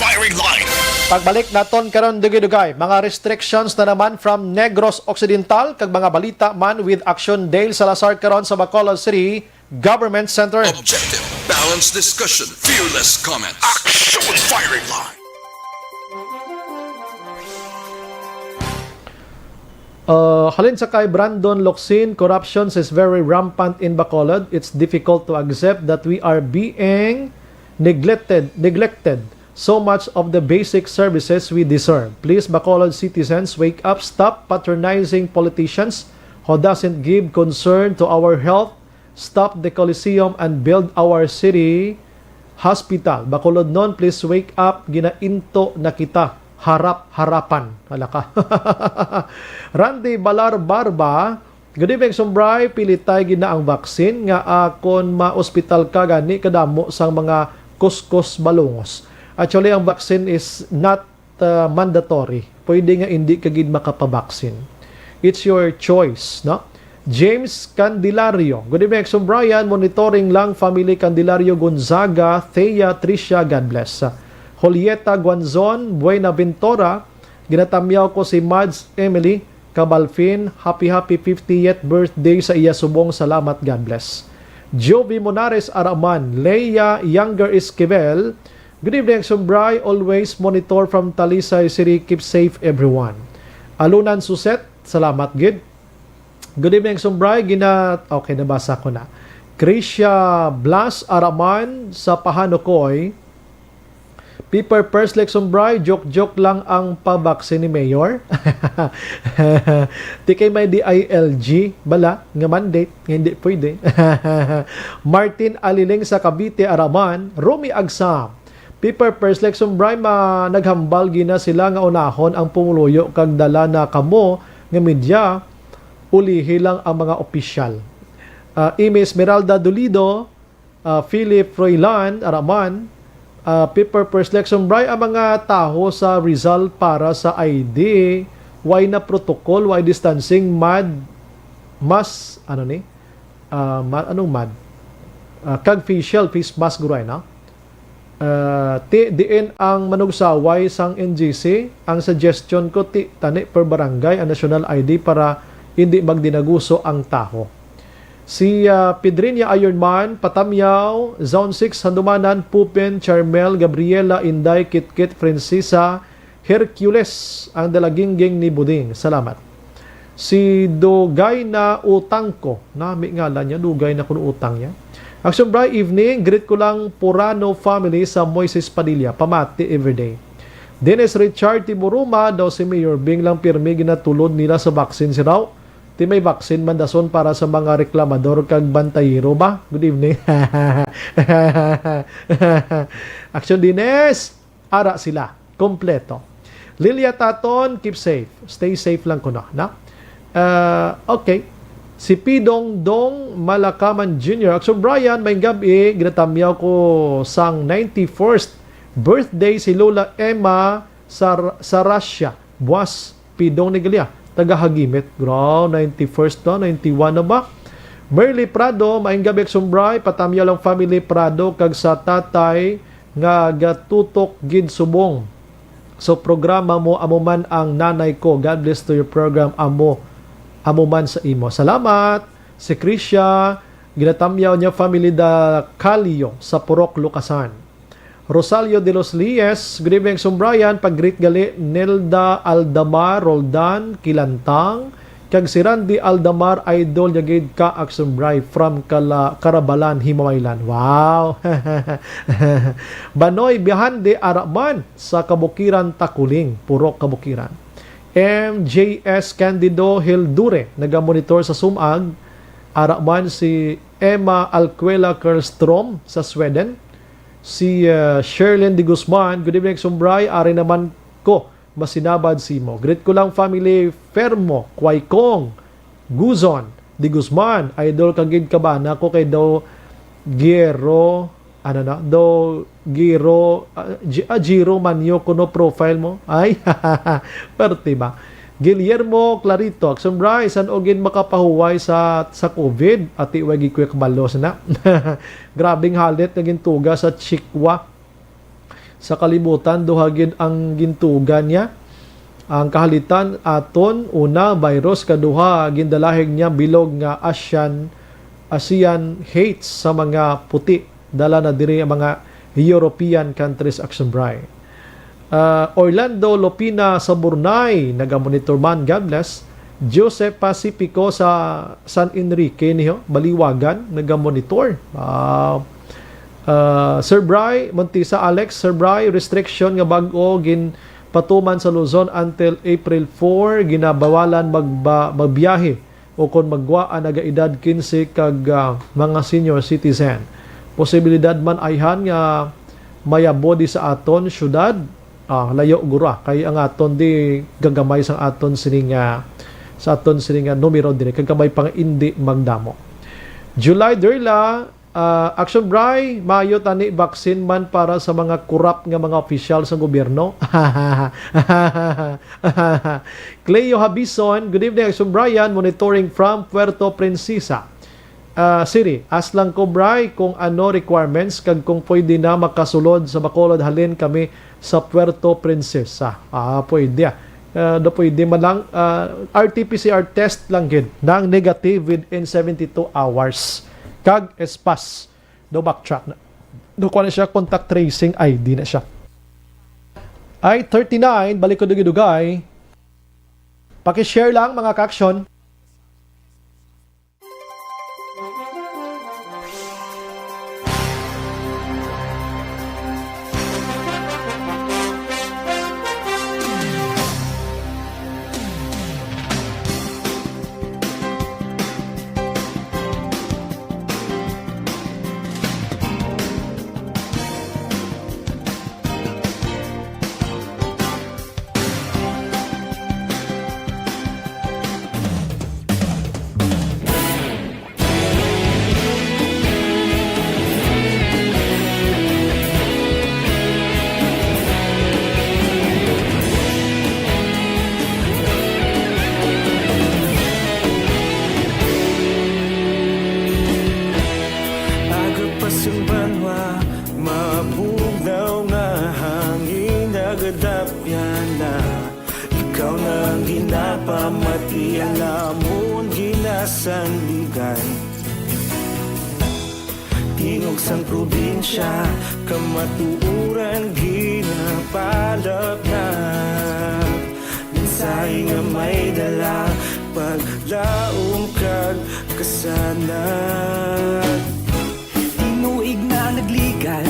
Firing line. Pagbalik naton karon, dugay-dugay, mga restrictions na naman from Negros Occidental, kag mga balita man with Action Dale Salazar karon sa Bacolod City Government Center. Objective, balanced discussion, fearless comments. Action Firing Line. Uh, halin sa kay Brandon Locsin, corruption is very rampant in Bacolod. It's difficult to accept that we are being neglected, neglected so much of the basic services we deserve. Please, Bacolod citizens, wake up. Stop patronizing politicians who doesn't give concern to our health. Stop the Coliseum and build our city hospital. Bacolodnon, please wake up. Ginainto na kita harap-harapan. Hala ka. Randy Balar Barba, good evening, Sumbray. Pilitay gid na ang vaccine nga, ah, kon ma-ospital ka gani kadamo sang mga kuskos balungos. Actually, ang vaccine is not, ah, mandatory. Pwede nga hindi ka gid makapabaksin. It's your choice, no? James Candelario. Good evening, Exxon Brian. Monitoring lang, family Candelario Gonzaga, Thea, Tricia, God bless. Julieta Guanzon, Buenaventura, ginatamyaw ko si Mads Emily Cabalfin. Happy, happy fiftieth birthday sa iya subong. Salamat, God bless. Jovi Monares Araman, Leia Younger Esquivel. Good evening, Exxon Bri. Always monitor from Talisay City. Keep safe, everyone. Alunan Suset, salamat gid. Good evening, Exxon Bri. Gina-, okay, nabasa ko na. Krisha Blas Araman sa Pahanukoy. Piper Perslex Umbray, joke-joke lang ang pabaksin ni Mayor. Ti kay may D I L G bala nga mandate nga hindi pwede. Martin Aliling sa Cavite, Araman, Romy Agsam. Piper Perslex Umbray, ma-, naghambal gina sila nga unahon ang pumuluyo kag dala na kamo nga media, ulihi lang ang mga opisyal. Ah, Amy Esmeralda Dolido, ah, Philip Froilan Araman, ah, Piper Perslex Umbray, ang mga taho sa Rizal para sa I D, way na protocol, way distancing, mad, mas, ano ni? Ah, ma-, anong mad? Ah, kag facial, face mask, guray, no? Ah, ti, diin ang manugsaway sang N G C, ang suggestion ko, ti, tani per barangay ang national I D para hindi magdinaguso ang taho. Si, ah, Pedrinia Ironman, Patamyaw, Zone six, Handumanan, Pupin, Charmel, Gabriela, Inday, Kitkit, Prinsesa, Hercules, ang dalagingging ni Buding. Salamat. Si Dugay na Utang Ko. Nami ngalan niya, dugay na kuno utang niya. Action Bri, evening. Greet ko lang Purano family sa Moises Padilla. Pamati everyday. Dennis Richard Tiburuma, daw si Mayor Bing lang pirmi ginatulod nila sa vaccine, si raw. Ti may vaccine man dason para sa mga reklamador kag bantayero ba? Good evening. Action Dines, ara sila. Kompleto. Lilia Taton, keep safe. Stay safe lang kuno, no? Ah, okay. Si Pidong Dong Malakaman Junior, Action Brian, may gabi, ginatamyaw ko sang ninety-first birthday si Lola Emma sa, sa Russia. Buas, Pidong ni Galia, taga Hagimit. Gra, ninety-first na, ninety-one na ba? Merly Prado, maayong gabi, Exxon Bri. Patamyaw lang family Prado kag sa tatay nga gatutok gid subong. So, programa mo, amo man ang nanay ko. God bless to your program, amo, amo man sa imo. Salamat. Si Krisha, ginatamyaw niya family da Calio sa Purok, Lucasan. Rosalio de los Lies, good evening, Exxon Brian. Pag-greet gali, Nelda Aldamar, Roldan, Kilantang, kag si Randy Aldamar, idol niya gid ka, Exxon Bri, from Kala-, Karabalan, Himamaylan. Wow! Banoy Bihande Araman sa Kabukiran, Takuling, Purok Kabukiran. M J S Candido Hildure, nagamonitor sa Sumag. Araman si Emma Alcuela Kerlstrom sa Sweden. Si, uh, Sherlyn de Guzman, good evening, Exxon Bri. Ari naman ko masinabad simo. Greet ko lang family Fermo, Quaicong, Guzon, de Guzman. Idol ka gid, kabana ko kay daw Gero, ano na, daw Giro, ah, Gi-, ah, Giro Manyo kuno profile mo. Ay, perte ba? Guillermo Clarito, Exxon Bri, san-o gid makapahuway sa, sa COVID? Ati, way gid ko kabalo na. Grabing halit nga gintuga sa Chikwa. sa kalibutan, duha gid ang gintugan niya. Ang kahalitan aton, una, virus, kaduha, gindalahig niya bilog nga Asian, ASEAN hates sa mga puti. Dala na diri ang mga European countries, Action Bri. Ah, Orlando Lopina sa Burnay, nagamonitor man. God bless. Joseph Pacifico sa San Enrique, niyo, Baliwagan, nagamonitor. Ah, ah, Sir Bri, Montisa Alex, Sir Bri, restriction nga bag-o ginpatuman sa Luzon until April four, ginabawalan magba-, magbiyahe o kon magwa ang nagaedad quince kag, ah, mga senior citizen. Posibilidad man ayhan nga mayabo di sa aton syudad, ah, layo guro, ah, kay ang aton di gagamay sang aton sini nga, sa aton sini nga numero diri, kag gamay pa nga indi magdamo. July Derla, ah, Action Bri, maayo tani vaccine man para sa mga corrupt nga mga opisyal sa gobyerno. Cleo Habison, good evening, Action Brian, monitoring from Puerto Princesa. Ah, Siri, ask lang ko, Bri, kung ano requirements kag kung pwede na makasulod sa Bacolod halin kami sa Puerto Princesa. Ah, pwede, ah. Ah, do pwede man lang, ah, R T P C R test lang gid nang negative within seventy-two hours. Kag S pass, do backtrack na. Do kuha na siya, contact tracing I D na siya. Ay, thirty-nine, balik ko dugay-dugay. Paki-share lang, mga ka-action. Aga pa sang banwa, mabugnaw nga hangin nagadapyan na. Ikaw na ang ginapamati, ang amon ginasandigan. Tingog sang probinsya, kamatuoran ginapalapnap. Mensahe nga may dala, paglaom kag kasanag. Tinuig na nagligan,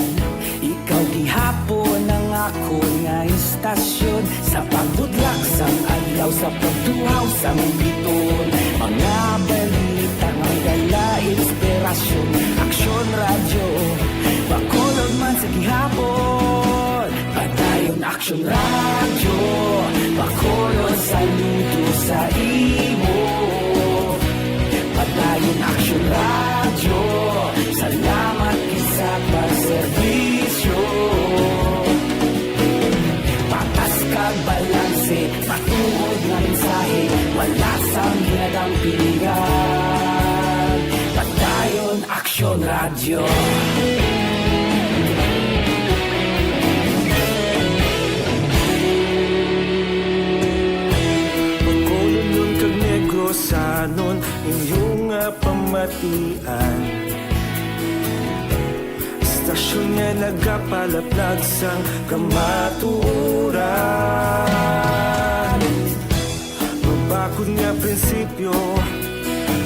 ikaw gihapon ang akon nga istasyon. Sa pagbudlak sang adlaw, sa pagtuhaw sang biton, mga balita nga may dala inspirasyon. Aksyon Radyo, Bacolod man sa gihapon. Padayon Aksyon Radyo, Bacolod, saludo sa imo. Padayon Aksyon Radyo, salamat gid sa pagserbisyo. Patas kag balanse, matuod nga mensahe, wala sang ginadampigan. Padayon Aksyon Radyo. Bacolodnon kag Negrosanon, inyo nga pamatian. Istasyon nga nagapalaplag sang kamatuoran. Mabakod nga prinsipyo,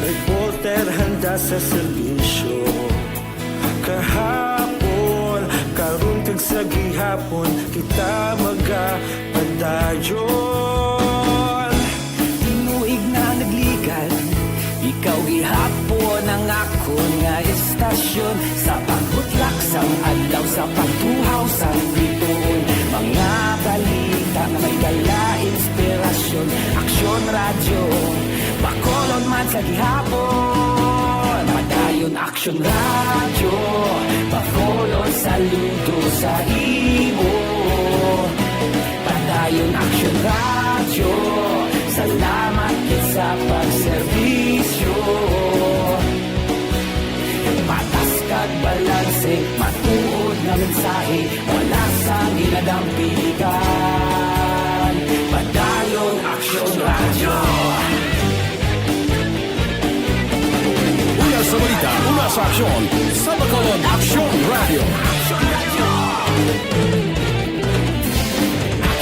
reporter handa sa serbisyo. Kahapon, karon kag sa gihapon, kita magapadayon. Tinuig na nagligan, ikaw gihapon ang akon nga istasyon. Sa pagbutlak sang adlaw, sa pagtuhaw sang biton, mga balita nga may dala inspirasyon. Aksyon Radyo, Bacolod man sa gihapon. Padayon Aksyon Radyo, Bacolod, saludo sa imo. Padayon Aksyon Radyo, salamat gid sa pagserbisyo. Patas kag balanse, matuod nga Mensahe, wala sang ginadampigan. Padayon Aksyon Radyo. Una sa balita, una sa aksyon, sa Bacolod Aksyon Radyo.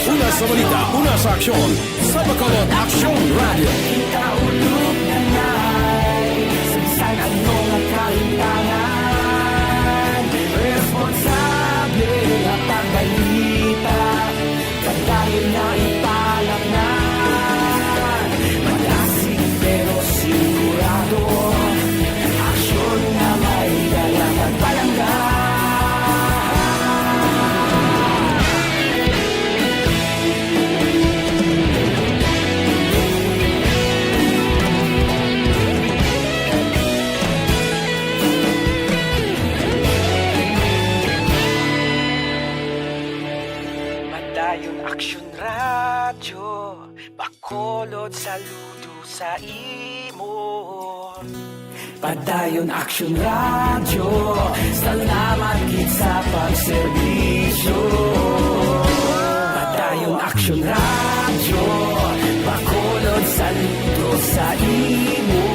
Una sa balita, una sa aksyon, sa Bacolod Aksyon Radyo. Kita ulog na nai, sa bisan ano nga kahintangan, responsable nga pagbalita, padayon na ipalamnan. Madasig pero sigurado, aksyon nga may dala kag palangga. Padayon Aksyon Radyo, Bacolod, saludo sa imo. Padayon Aksyon Radyo, salamat gid sa pagserbisyo. Padayon Aksyon Radyo, Bacolod, saludo sa imo.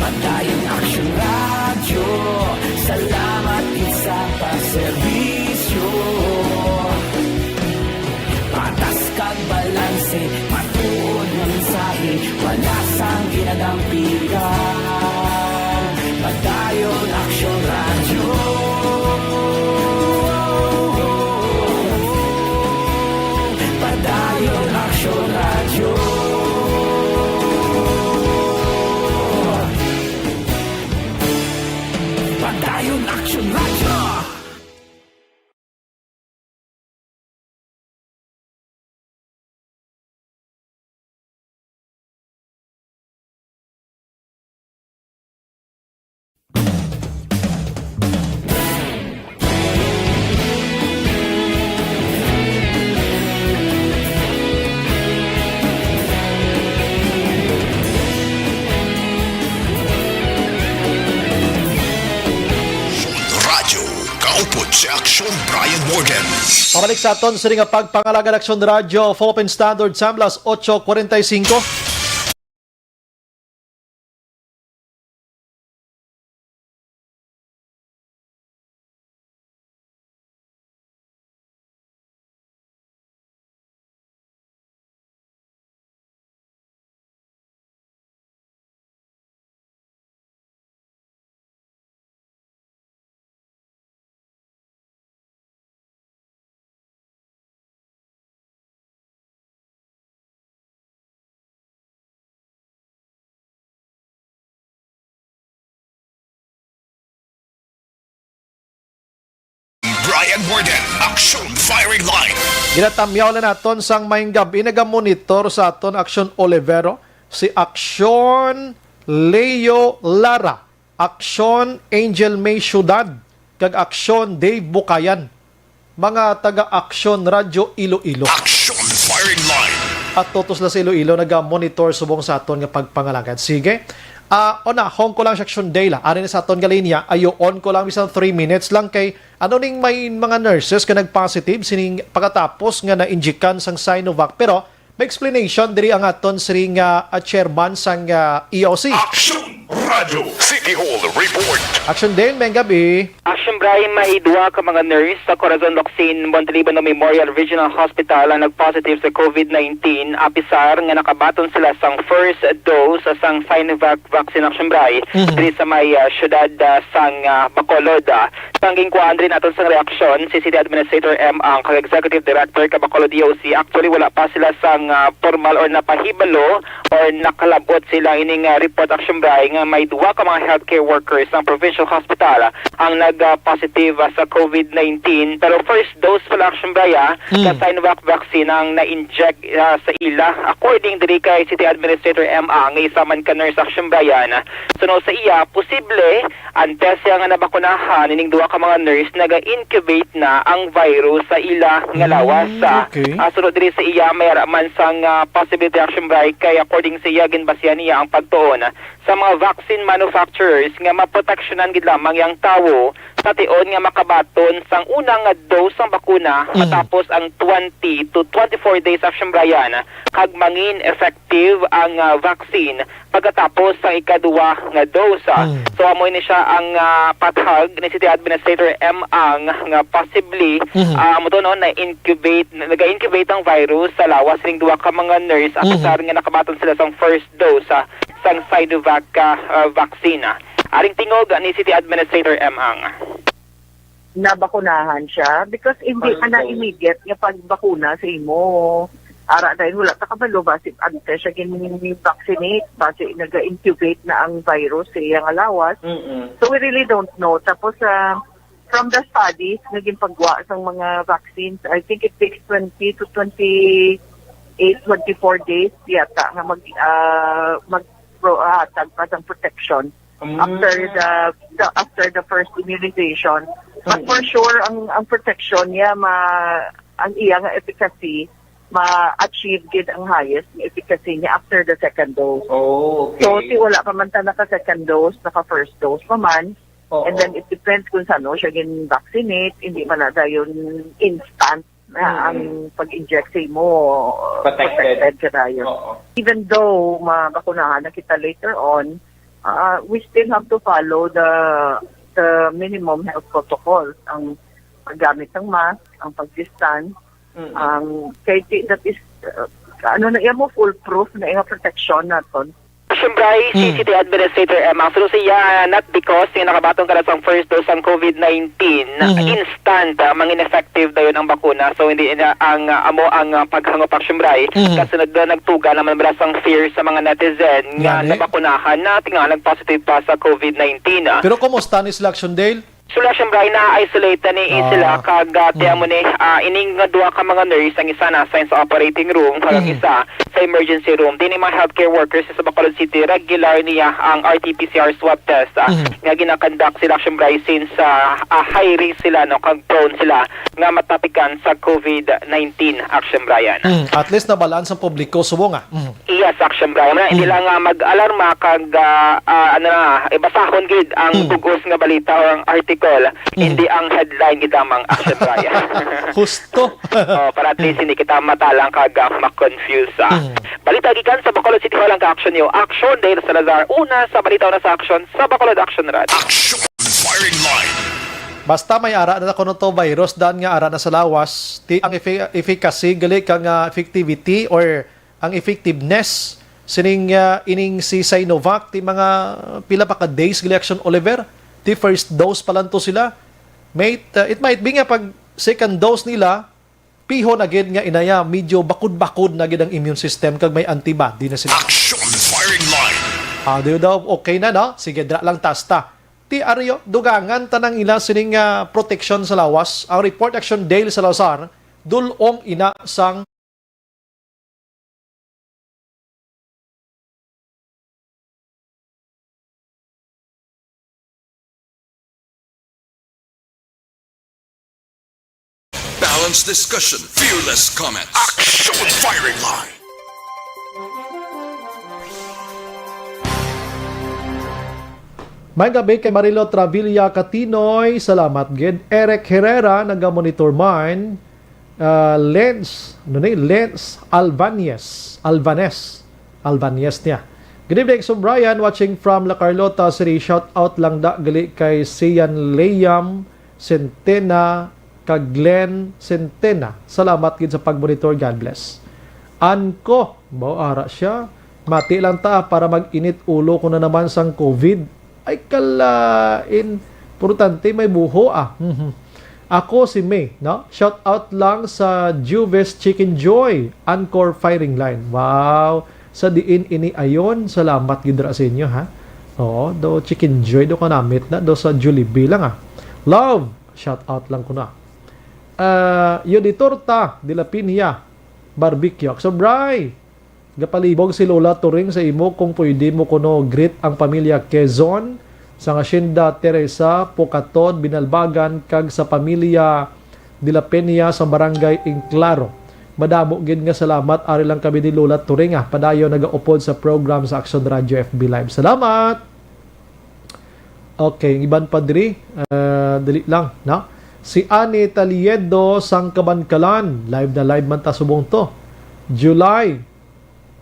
Padayon Aksyon Radyo, salamat gid sa pagserbisyo. Patas kag balanse, matuod nga mensahe, wala sang ginadampigan. Padayon Aksyon Radyo. Padayon Aksyon Radyo. Padayon Aksyon Radyo. Radyo, kaupod si Aksyon Brian Warden. Pabalik sa aton sini nga pagpangalagad, Aksyon Radyo, Philippine Standard Time, alas otso cuarenta y cinco. Brian Warden, Aksyon Firing Line. Ginatamyaw na naton sang mayong gabi, nagamonitor sa aton Aksyon Olivero, si Aksyon Leo Lara, Aksyon Angel May Ciudad, kag Aksyon Dave Bukayan, mga taga Aksyon Radyo Iloilo. Aksyon Firing Line. At tutos la sa Iloilo naga-monitor subong sa aton nga pagpangalagad. Sige. Ah, una, hong ko lang si Aksyon Day la. Ari na sa aton nga linya, ayo on ko lang bisan three minutes lang kay ano ning may mga nurses nga nag-positive sining pagkatapos nga na-injikan sang Sinovac. Pero may explanation diri ang aton siring nga, ah, chairman sang, ah, E O C. Aksyon Radyo City Hall Report. Aksyon Dale, mayong gabi. Aksyon Brian, may duha ka mga nurse sa Corazon Locsin, Montalibano Memorial Regional Hospital ang nag-positive sa COVID nineteen, apisar nga nakabaton sila sang first dose sang Sinovac vaccine, Aksyon Brian, Mhm. diri sa may, ah, siyudad, ah, sang, ah, Bacolod. Ah, Sang ginkuhaan diri naton sang reaksyon, si City Administrator M. Ang kag Executive Director ka Bacolod E O C, actually, wala pa sila sang, ah, formal or napahibalo or nakalab-ot sila ining, ah, report, Aksyon Brian, nga may duha ka mga healthcare workers sang provincial hospital ang nag-positive, ah, sa COVID nineteen. Pero first dose pala, Aksyon Brian, Mm. sa Sinovac vaccine ang na-inject, ah, sa ila. According diri kay City Administrator M. Ang, nga isa man ka nurse, Aksyon Brian, suno sa iya, posible antes siya nga nabakunahan ining duha ka mga nurse, naga-incubate na ang virus sa ila nga Mm, lawas. Ah, okay. Ah, sunod diri sa iya, may ara man sang, ah, possibility, Aksyon Brian, kay according sa iya, ginbasihan niya ang pagtuon sa mga vaccine manufacturers nga maproteksyonan gid lamang ang tawo sa tion nga makabaton sang una nga dose sang bakuna Mhm. matapos ang twenty to twenty-four days, Action Brian, kag mangin effective ang, ah, vaccine pagkatapos sa ikaduwa nga dose. Mhm. So, amo ini siya ang, ah, pathag ni City Administrator M. Ang nga possibly, Mhm. ah, amo to, no, na-incubate, naga-incubate ang virus sa lawas ning duha ka mga nurse, Mhm. apisar nga nakabaton sila sang first dose, ah, sang Sinovac, ah, ah, vaccine. Aring tingog ni City Administrator M. Ang. Nabakunahan siya because hindi First man na dose. Immediate nga pagbakuna sa imo. Ara dahil wala ta kabalo basi ante siya gin-vaccinate, basi naga-incubate na ang virus sa iya nga lawas. Mm-mm. So we really don't know. Tapos, ah, from the studies nga ginpagwa sang mga vaccines, I think it takes twenty to twenty-eight, twenty-four days yata nga mag, ah, mag pro, ah, tagpas ang protection Mm. after the, the, after the first immunization. But for Mm. sure, ang, ang protection niya, ma, ang iya nga efficacy, ma-achieve gid ang highest nga efficacy niya after the second dose. Oh, okay. So, si wala pa man ta naka second dose, naka first dose pa man. Oo. And then it depends kung saan siya gin-vaccinate, hindi man na dayon instant na Mm. ang pag-inject sa imo, Protected. Protected ka dayon. Oo. Even though mabakunahan na kita later on, ah, we still have to follow the the minimum health protocols, ang paggamit ng mask, ang pag-distance, Mm. ang kay ti-, that is, uh, ano na iya mo, foolproof na iya protection naton. Siyempre, si Mm. City Administrator M. Ang solusiya, not because nga nakabaton ka na sang first dose sang COVID nineteen, Mhm. instant, ah, mangin effective dayon ang bakuna. So, hindi na ang, ah, amo ang, ah, paghangop, Action Bray. Mhm. Kasunod na nagtuga naman bala sang fear sa mga netizen nga Gani. nabakunahan na tingalang positive pa sa COVID nineteen, ah. Pero kumusta ni sila, Action Dale? So, Action Bray, na-isolate na ni Ah. sila kag, ah, tiyan mo Mm. ni, ah, ining nga duha ka mga nurse, ang isa na sa, sa operating room, kag ang Mhm. isa sa emergency room. Din yung mga healthcare workers sa Bacolod City, regular niya ang R T P C R swab test, ah, Mhm. nga ginakandak sila, Action Bray, since, ah, ah, high risk sila, no, kag prone sila nga matapikan sa COVID nineteen, Action Brian. Mm, at least nabalaan sa publiko, subong, ah. Mm. Yes, Action Brian. Hindi Mm. lang, ah, mag-alarma kag, ah, ah, ano na, ibasahon gid ang Mm. bug-os nga balita or ang article, Mm. hindi ang headline gid lamang, Action Brian. Husto. Oh, para at least Mm. hindi kita matalang kag, ah, ma-confuse, ah. Mm. Balita gikan sa Bacolod City Hall ang ka-action niyo. Action, Dale Salazar. Una sa balita, una sa action sa Bacolod Action Rad. Action Firing Line. Basta may ara na kuno to virus, dan nga ara na sa lawas, ti ang effi-, efficacy gali kang, ah, effectivity or ang effectiveness sining, ah, ining si Sinovac, ti mga pila pa ka days gali, Action Oliver, ti first dose pa lang to sila. May, ah, it might be nga pag second dose nila, piho na gid nga inaya, medyo bakod-bakod na gid ang immune system kag may antibody na sila. Action Firing Line. Ah, di daw, okay na, no? Sige, dra lang tasta. Ti aryo, dugangan tanang ila sining, ah, proteksyon sa lawas. Ang report, Action Dale Salazar, dulong ina sang Balanced discussion, fearless comment. Action Firing Line. May gabi kay Marilo Travilla Katinoy. Salamat gid. Eric Herrera, naga-monitor man. Ah, Lens, ano ni? Lens Albanez. Albanez. Albanez niya. Good evening, Sir Brian. Watching from La Carlota City. Shout out lang da gali kay Sian Liam Centena kag Glenn Centena. Salamat gid sa pag-monitor. God bless. Anko, mao ara siya. Mati lang ta para mag-init ulo ko na naman sang COVID. Ay, kalain. Importante may buho, ah. Mhm. Ako si May, no? Shout out lang sa Juve's Chicken Joy, Anchor Firing Line. Wow. Sa diin ini ayon, salamat gid ra sa inyo, ha? Oo, do Chicken Joy, do kanamit na, do sa Jollibee lang, ah. Love, shout out lang ko na. Ah, Yoditorta de la Piña, Barbecue. So, Bray, gapalibog si Lola Turing sa imo kung pwede mo kuno greet ang pamilya Quezon, sang Hacienda Teresa, Pocatod, Binalbagan, kag sa pamilya de la Peña sa Barangay Enclaro. Madamo gid nga salamat, ari lang kami ni Lola Turing, ah, padayon nagaupod sa program sa Action Radio F B Live. Salamat! Okay, ang iban pa diri, ah, dali lang, no? Si Annie Taliedo sang Kabankalan, live na live man ta subong to. July,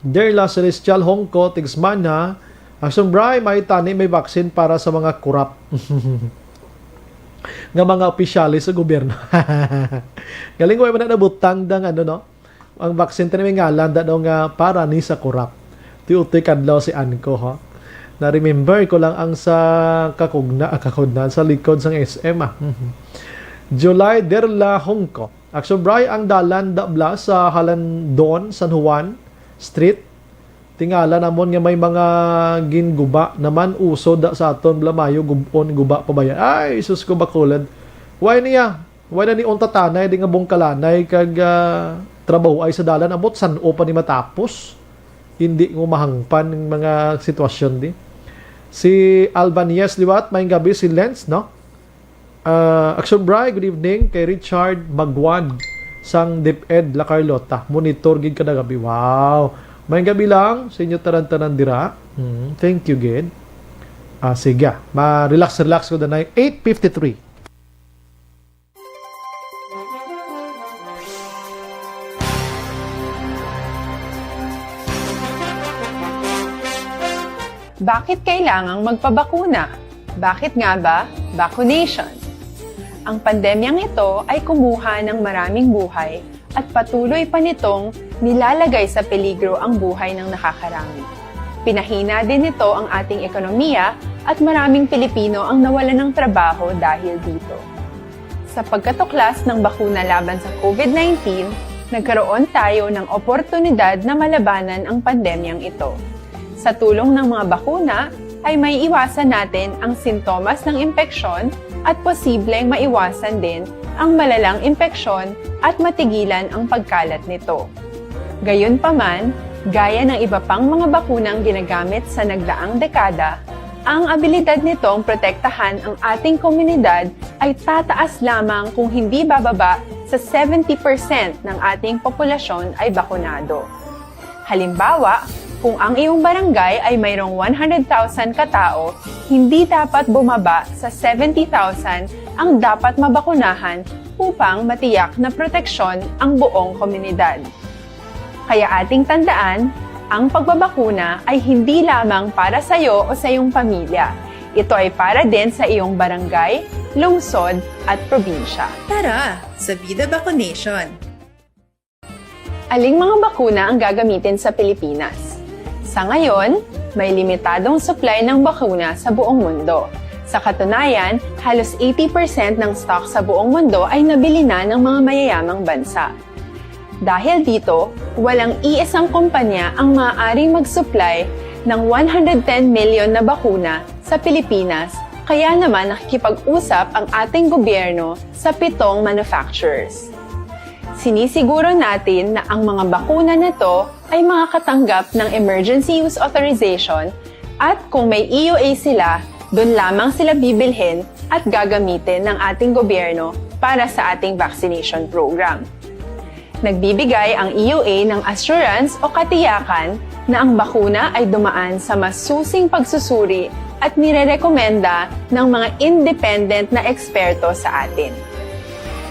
Derla Celestial Hongko, Tigsmana, Action Bry, may tani, may vaccine para sa mga kurap nga mga opisyales sa gobyerno. Galing, way man na nabutang dang ano, no? Ang vaccine, tani may ngalan da daw nga para ni sa kurap. Ti utoy kadlaw si Anko, ha? Na-remember ko lang ang sa kakugna, ah, kakugna, sa likod sang S M, ah. July Derla Hongko. Action Bry, ang dalan da bala sa Halandon, San Juan Street. Tingala namon nga may mga ginguba naman, uso da sa aton bala, mayo gub-on, guba pa ba yan? Ay, sus ko, bakulod. Why niya? Wala ni unta tanay di nga bungkalanay kag, ah, trabaho ay sa dalan, ambot san-o pa ni matapos. Hindi mo mahangpan ang mga sitwasyon di. Si Alban, yes, liwat, may gabi si Lens, no? Ah, Action Bry, good evening kay Richard Magwan sang DepEd La Carlota. Monitor gid kada gabi. Wow. May gabi lang sa inyo tanan-tanan dira. Mm, thank you gid. Ah, sige. Ma-relax, relax ko danay. Eight fifty-three. Bakit kailangang magpabakuna? Bakit nga ba vaccination? Ang pandemyang ito ay kumuha ng maraming buhay at patuloy pa nitong nilalagay sa peligro ang buhay ng nakakarami. Pinahina din nito ang ating ekonomiya at maraming Pilipino ang nawalan ng trabaho dahil dito. Sa pagkatuklas ng bakuna laban sa COVID nineteen, nagkaroon tayo ng oportunidad na malabanan ang pandemyang ito. Sa tulong ng mga bakuna, ay maiiwasan natin ang sintomas ng impeksyon at posibleng maiwasan din ang malalang impeksyon at matigilan ang pagkalat nito. Gayunpaman, gaya ng iba pang mga bakunang ginagamit sa nagdaang dekada, ang abilidad nitong protektahan ang ating komunidad ay tataas lamang kung hindi bababa sa seventy percent ng ating populasyon ay bakunado. Halimbawa, kung ang iyong barangay ay mayroong one hundred thousand katao, hindi dapat bumaba sa seventy thousand ang dapat mabakunahan upang matiyak na proteksyon ang buong komunidad. Kaya ating tandaan, ang pagbabakuna ay hindi lamang para sa iyo o sa iyong pamilya. Ito ay para din sa iyong barangay, lungsod, at probinsya. Tara, sa Vida Vaccination! Aling mga bakuna ang gagamitin sa Pilipinas? Sa ngayon, may limitadong supply ng bakuna sa buong mundo. Sa katunayan, halos eighty percent ng stock sa buong mundo ay nabili na ng mga mayayamang bansa. Dahil dito, walang iisang kumpanya ang maaaring mag-supply ng one hundred ten million na bakuna sa Pilipinas, kaya naman nakikipag-usap ang ating gobyerno sa pitong manufacturers. Sinisiguro natin na ang mga bakuna na to ay makakatanggap ng emergency use authorization at kung may E U A sila, doon lamang sila bibilhin at gagamitin ng ating gobyerno para sa ating vaccination program. Nagbibigay ang E U A ng assurance o katiyakan na ang bakuna ay dumaan sa masusing pagsusuri at nirerekomenda ng mga independent na eksperto sa atin.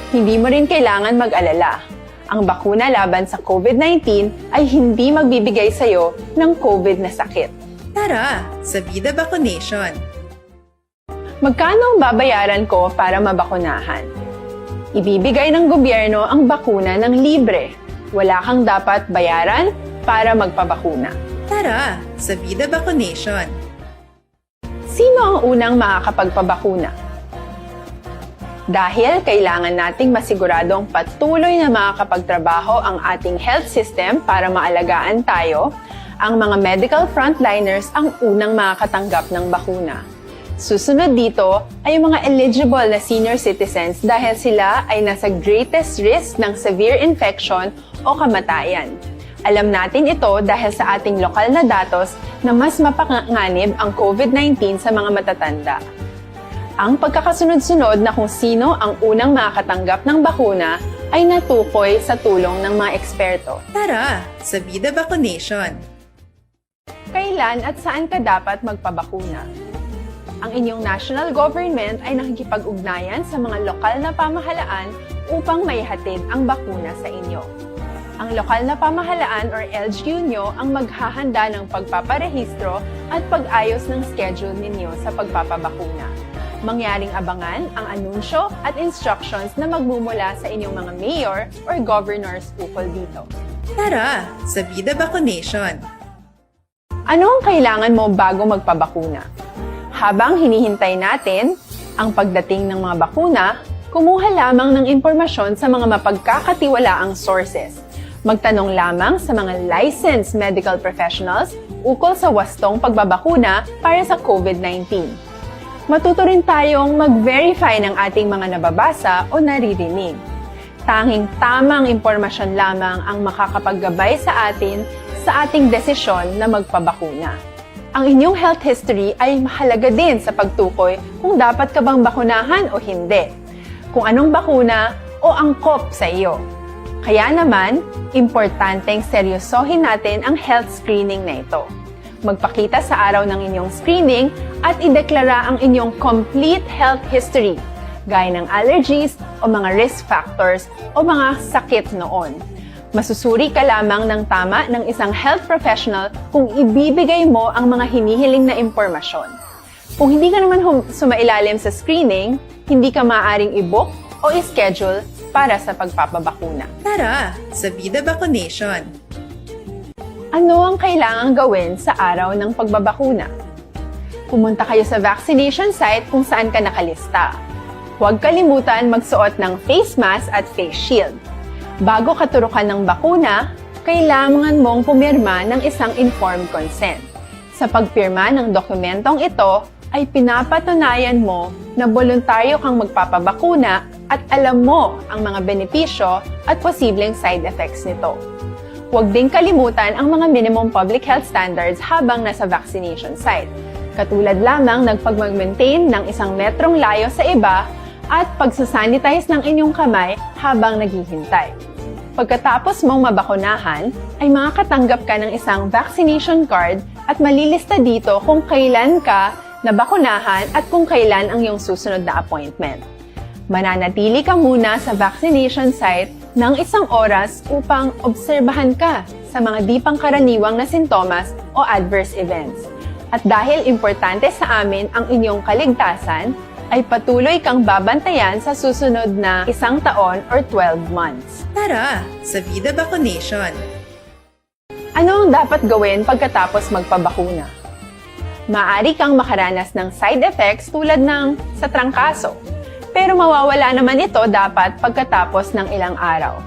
Hindi mo rin kailangan mag-alala. Ang bakuna laban sa COVID nineteen ay hindi magbibigay sa iyo ng COVID na sakit. Tara, sa Vida Vaccination! Magkano ang babayaran ko para mabakunahan? Ibibigay ng gobyerno ang bakuna ng libre. Wala kang dapat bayaran para magpabakuna. Tara, sa Vida Vaccination! Sino ang unang makakapagpabakuna? Dahil kailangan nating masiguradong patuloy na makakapagtrabaho ang ating health system para maalagaan tayo, ang mga medical frontliners ang unang makakatanggap ng bakuna. Susunod dito ay ang mga eligible na senior citizens dahil sila ay nasa greatest risk ng severe infection o kamatayan. Alam natin ito dahil sa ating lokal na datos na mas mapanganib ang COVID nineteen sa mga matatanda. Ang pagkakasunod-sunod na kung sino ang unang makakatanggap ng bakuna ay natukoy sa tulong ng mga eksperto. Tara, sa Vida Vaccination! Kailan at saan ka dapat magpabakuna? Ang inyong national government ay nakikipag-ugnayan sa mga lokal na pamahalaan upang maihatid ang bakuna sa inyo. Ang lokal na pamahalaan or L G U nyo ang maghahanda ng pagpaparehistro at pag-ayos ng schedule ninyo sa pagpapabakuna. Mangyaring abangan ang anunsyo at instructions na magmumula sa inyong mga mayor or governors ukol dito. Tara sa Vida Vaccination! Ano ang kailangan mo bago magpabakuna? Habang hinihintay natin ang pagdating ng mga bakuna, kumuha lamang ng impormasyon sa mga mapagkakatiwalaang sources. Magtanong lamang sa mga licensed medical professionals ukol sa wastong pagbabakuna para sa COVID nineteen. Matuto rin tayong mag-verify ng ating mga nababasa o naririnig. Tanging tamang impormasyon lamang ang makakapaggabay sa atin sa ating desisyon na magpabakuna. Ang inyong health history ay mahalaga din sa pagtukoy kung dapat ka bang bakunahan o hindi, kung anong bakuna o angkop sa iyo. Kaya naman, importanteng seryosohin natin ang health screening na ito. Magpakita sa araw ng inyong screening at ideklara ang inyong complete health history, gaya ng allergies o mga risk factors o mga sakit noon. Masusuri ka lamang ng tama ng isang health professional kung ibibigay mo ang mga hinihiling na impormasyon. Kung hindi ka naman hum- sumailalim sa screening, hindi ka maaaring i-book o i-schedule para sa pagpapabakuna. Tara sa Vida Vaccination! Ano ang kailangang gawin sa araw ng pagbabakuna? Pumunta kayo sa vaccination site kung saan ka nakalista. Huwag kalimutan magsuot ng face mask at face shield. Bago katurukan ng bakuna, kailangan mong pumirma ng isang informed consent. Sa pagpirma ng dokumentong ito, ay pinapatunayan mo na boluntaryo kang magpapabakuna at alam mo ang mga benepisyo at posibleng side effects nito. Huwag ding kalimutan ang mga minimum public health standards habang nasa vaccination site, katulad lamang ng pagmag-maintain ng isang metrong layo sa iba at pagsasanitize ng inyong kamay habang naghihintay. Pagkatapos mong mabakunahan, ay makakatanggap ka ng isang vaccination card at malilista dito kung kailan ka nabakunahan at kung kailan ang iyong susunod na appointment. Mananatili ka muna sa vaccination site ng isang oras upang obserbahan ka sa mga di pangkaraniwang na sintomas o adverse events. At dahil importante sa amin ang inyong kaligtasan, ay patuloy kang babantayan sa susunod na isang taon or twelve months. Tara sa Vida Vaccination! Ano ang dapat gawin pagkatapos magpabakuna? Maaari kang makaranas ng side effects tulad ng sa trangkaso, pero mawawala naman ito dapat pagkatapos ng ilang araw.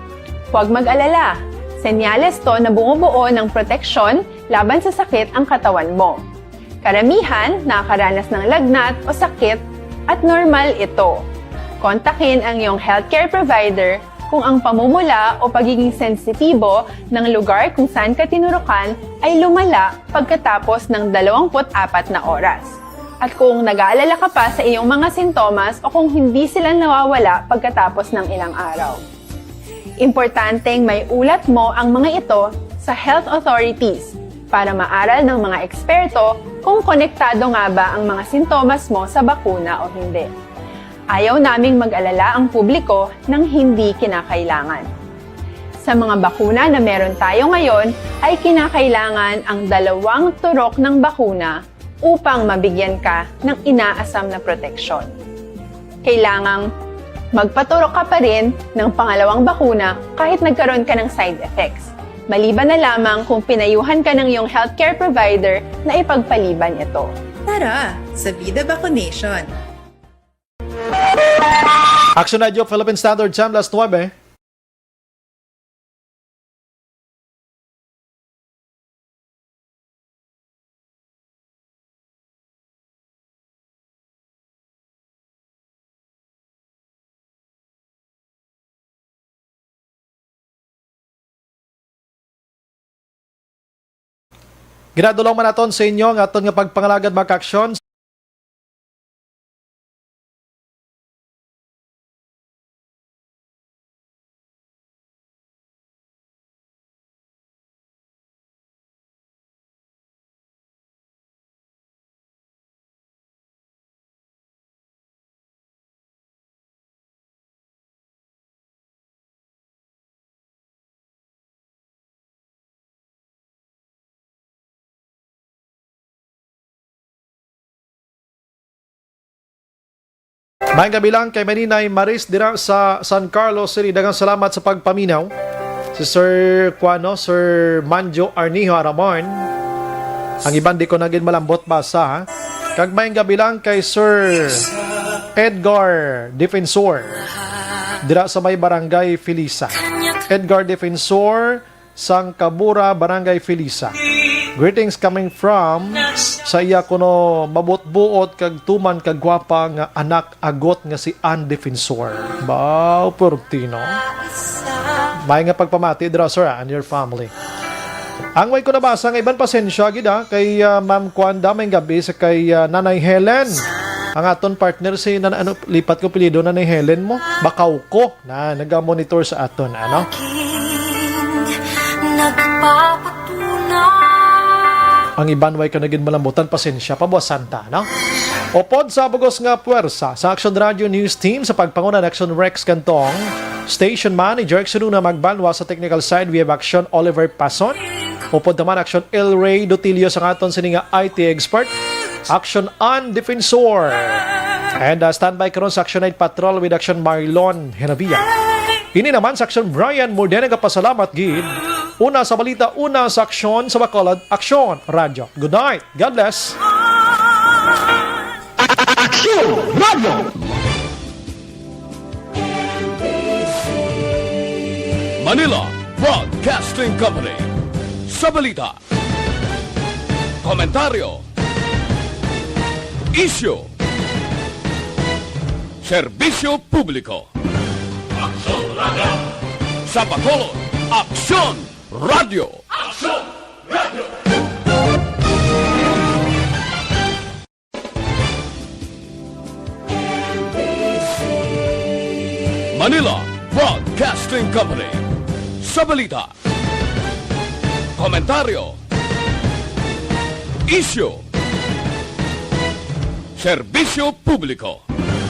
Huwag mag-alala, senyales to na bumubuo ng proteksyon laban sa sakit ang katawan mo. Karamihan nakakaranas ng lagnat o sakit at normal ito. Kontakin ang iyong healthcare provider kung ang pamumula o pagiging sensitibo ng lugar kung saan ka tinurukan ay lumala pagkatapos ng dalawampu't apat na oras. At kung nag-aalala ka pa sa iyong mga sintomas o kung hindi sila nawawala pagkatapos ng ilang araw. Importanteng maiulat mo ang mga ito sa health authorities para maaral ng mga eksperto kung konektado nga ba ang mga sintomas mo sa bakuna o hindi. Ayaw naming mag-alala ang publiko ng hindi kinakailangan. Sa mga bakuna na meron tayo ngayon, ay kinakailangan ang dalawang turok ng bakuna upang mabigyan ka ng inaasam na proteksyon. Kailangang magpaturok ka pa rin ng pangalawang bakuna kahit nagkaroon ka ng side effects, maliban na lamang kung pinayuhan ka ng iyong healthcare provider na ipagpaliban ito. Tara sa Vida Vaccination! Action Radio Philippine Standard Time, las nuebe. Ginadulong man naton sa inyo ang aton nga pagpangalagad, mga ka-aksyon. Maayong gabi lang kay Maninay Maris dira sa San Carlos City. Daghang salamat sa pagpaminaw. Si Sir Kuano, Sir Manjo Arnijo Aramon. Ang iban di ko na gid malambot basa, ha? Kag maayong gabi lang kay Sir Edgar Defensor dira sa may Barangay Felisa. Edgar Defensor, sang Kabura, Barangay Felisa. Greetings coming from sa iya kuno mabutbuot kag tuman kag gwapa nga anak, agot nga si Ann Defensor. Baw, purtino. May nga pagpamati dira, sir, ah, and your family. Ang way ko nabasa nga iban, pasensya gid, ah, kay, ah, Ma'am Kwanda, may gabi sa kay, ah, Nanay Helen. Ang aton partner si Nan-, ano, lipat ko pilido, Nanay Helen mo? Bakaw ko na naga-monitor sa aton, ano? Aking nagpapatunay. Ang iban way ka na gid malambutan, pasensya, pabuasan ta, no? Upod sa bugos nga puwersa sa Action Radio News Team sa pagpanguna ni Action Rex Cantong, station manager, Action Una Magbanwa sa technical side, we have Action Oliver Pason. Upod naman, Action El Rey Dotilio sa aton sini nga I T expert. Action Ann Defensor. And, uh, standby karon sa Action Night Patrol with Action Marlon Henavia. Ini naman sa Action Brian Mordena, nagapasalamat gid. Una sa balita, una sa aksyon, sa Bacolod Aksyon Radyo. Good night. God bless. Aksyon Radyo. Manila Broadcasting Company. Sa balita, komentaryo, isyu, serbisyo publiko. Aksyon Radyo. Sa Bacolod, Aksyon Radyo. Aksyon Radyo. Manila Broadcasting Company. Sa balita, komentaryo, isyu, serbisyo publiko.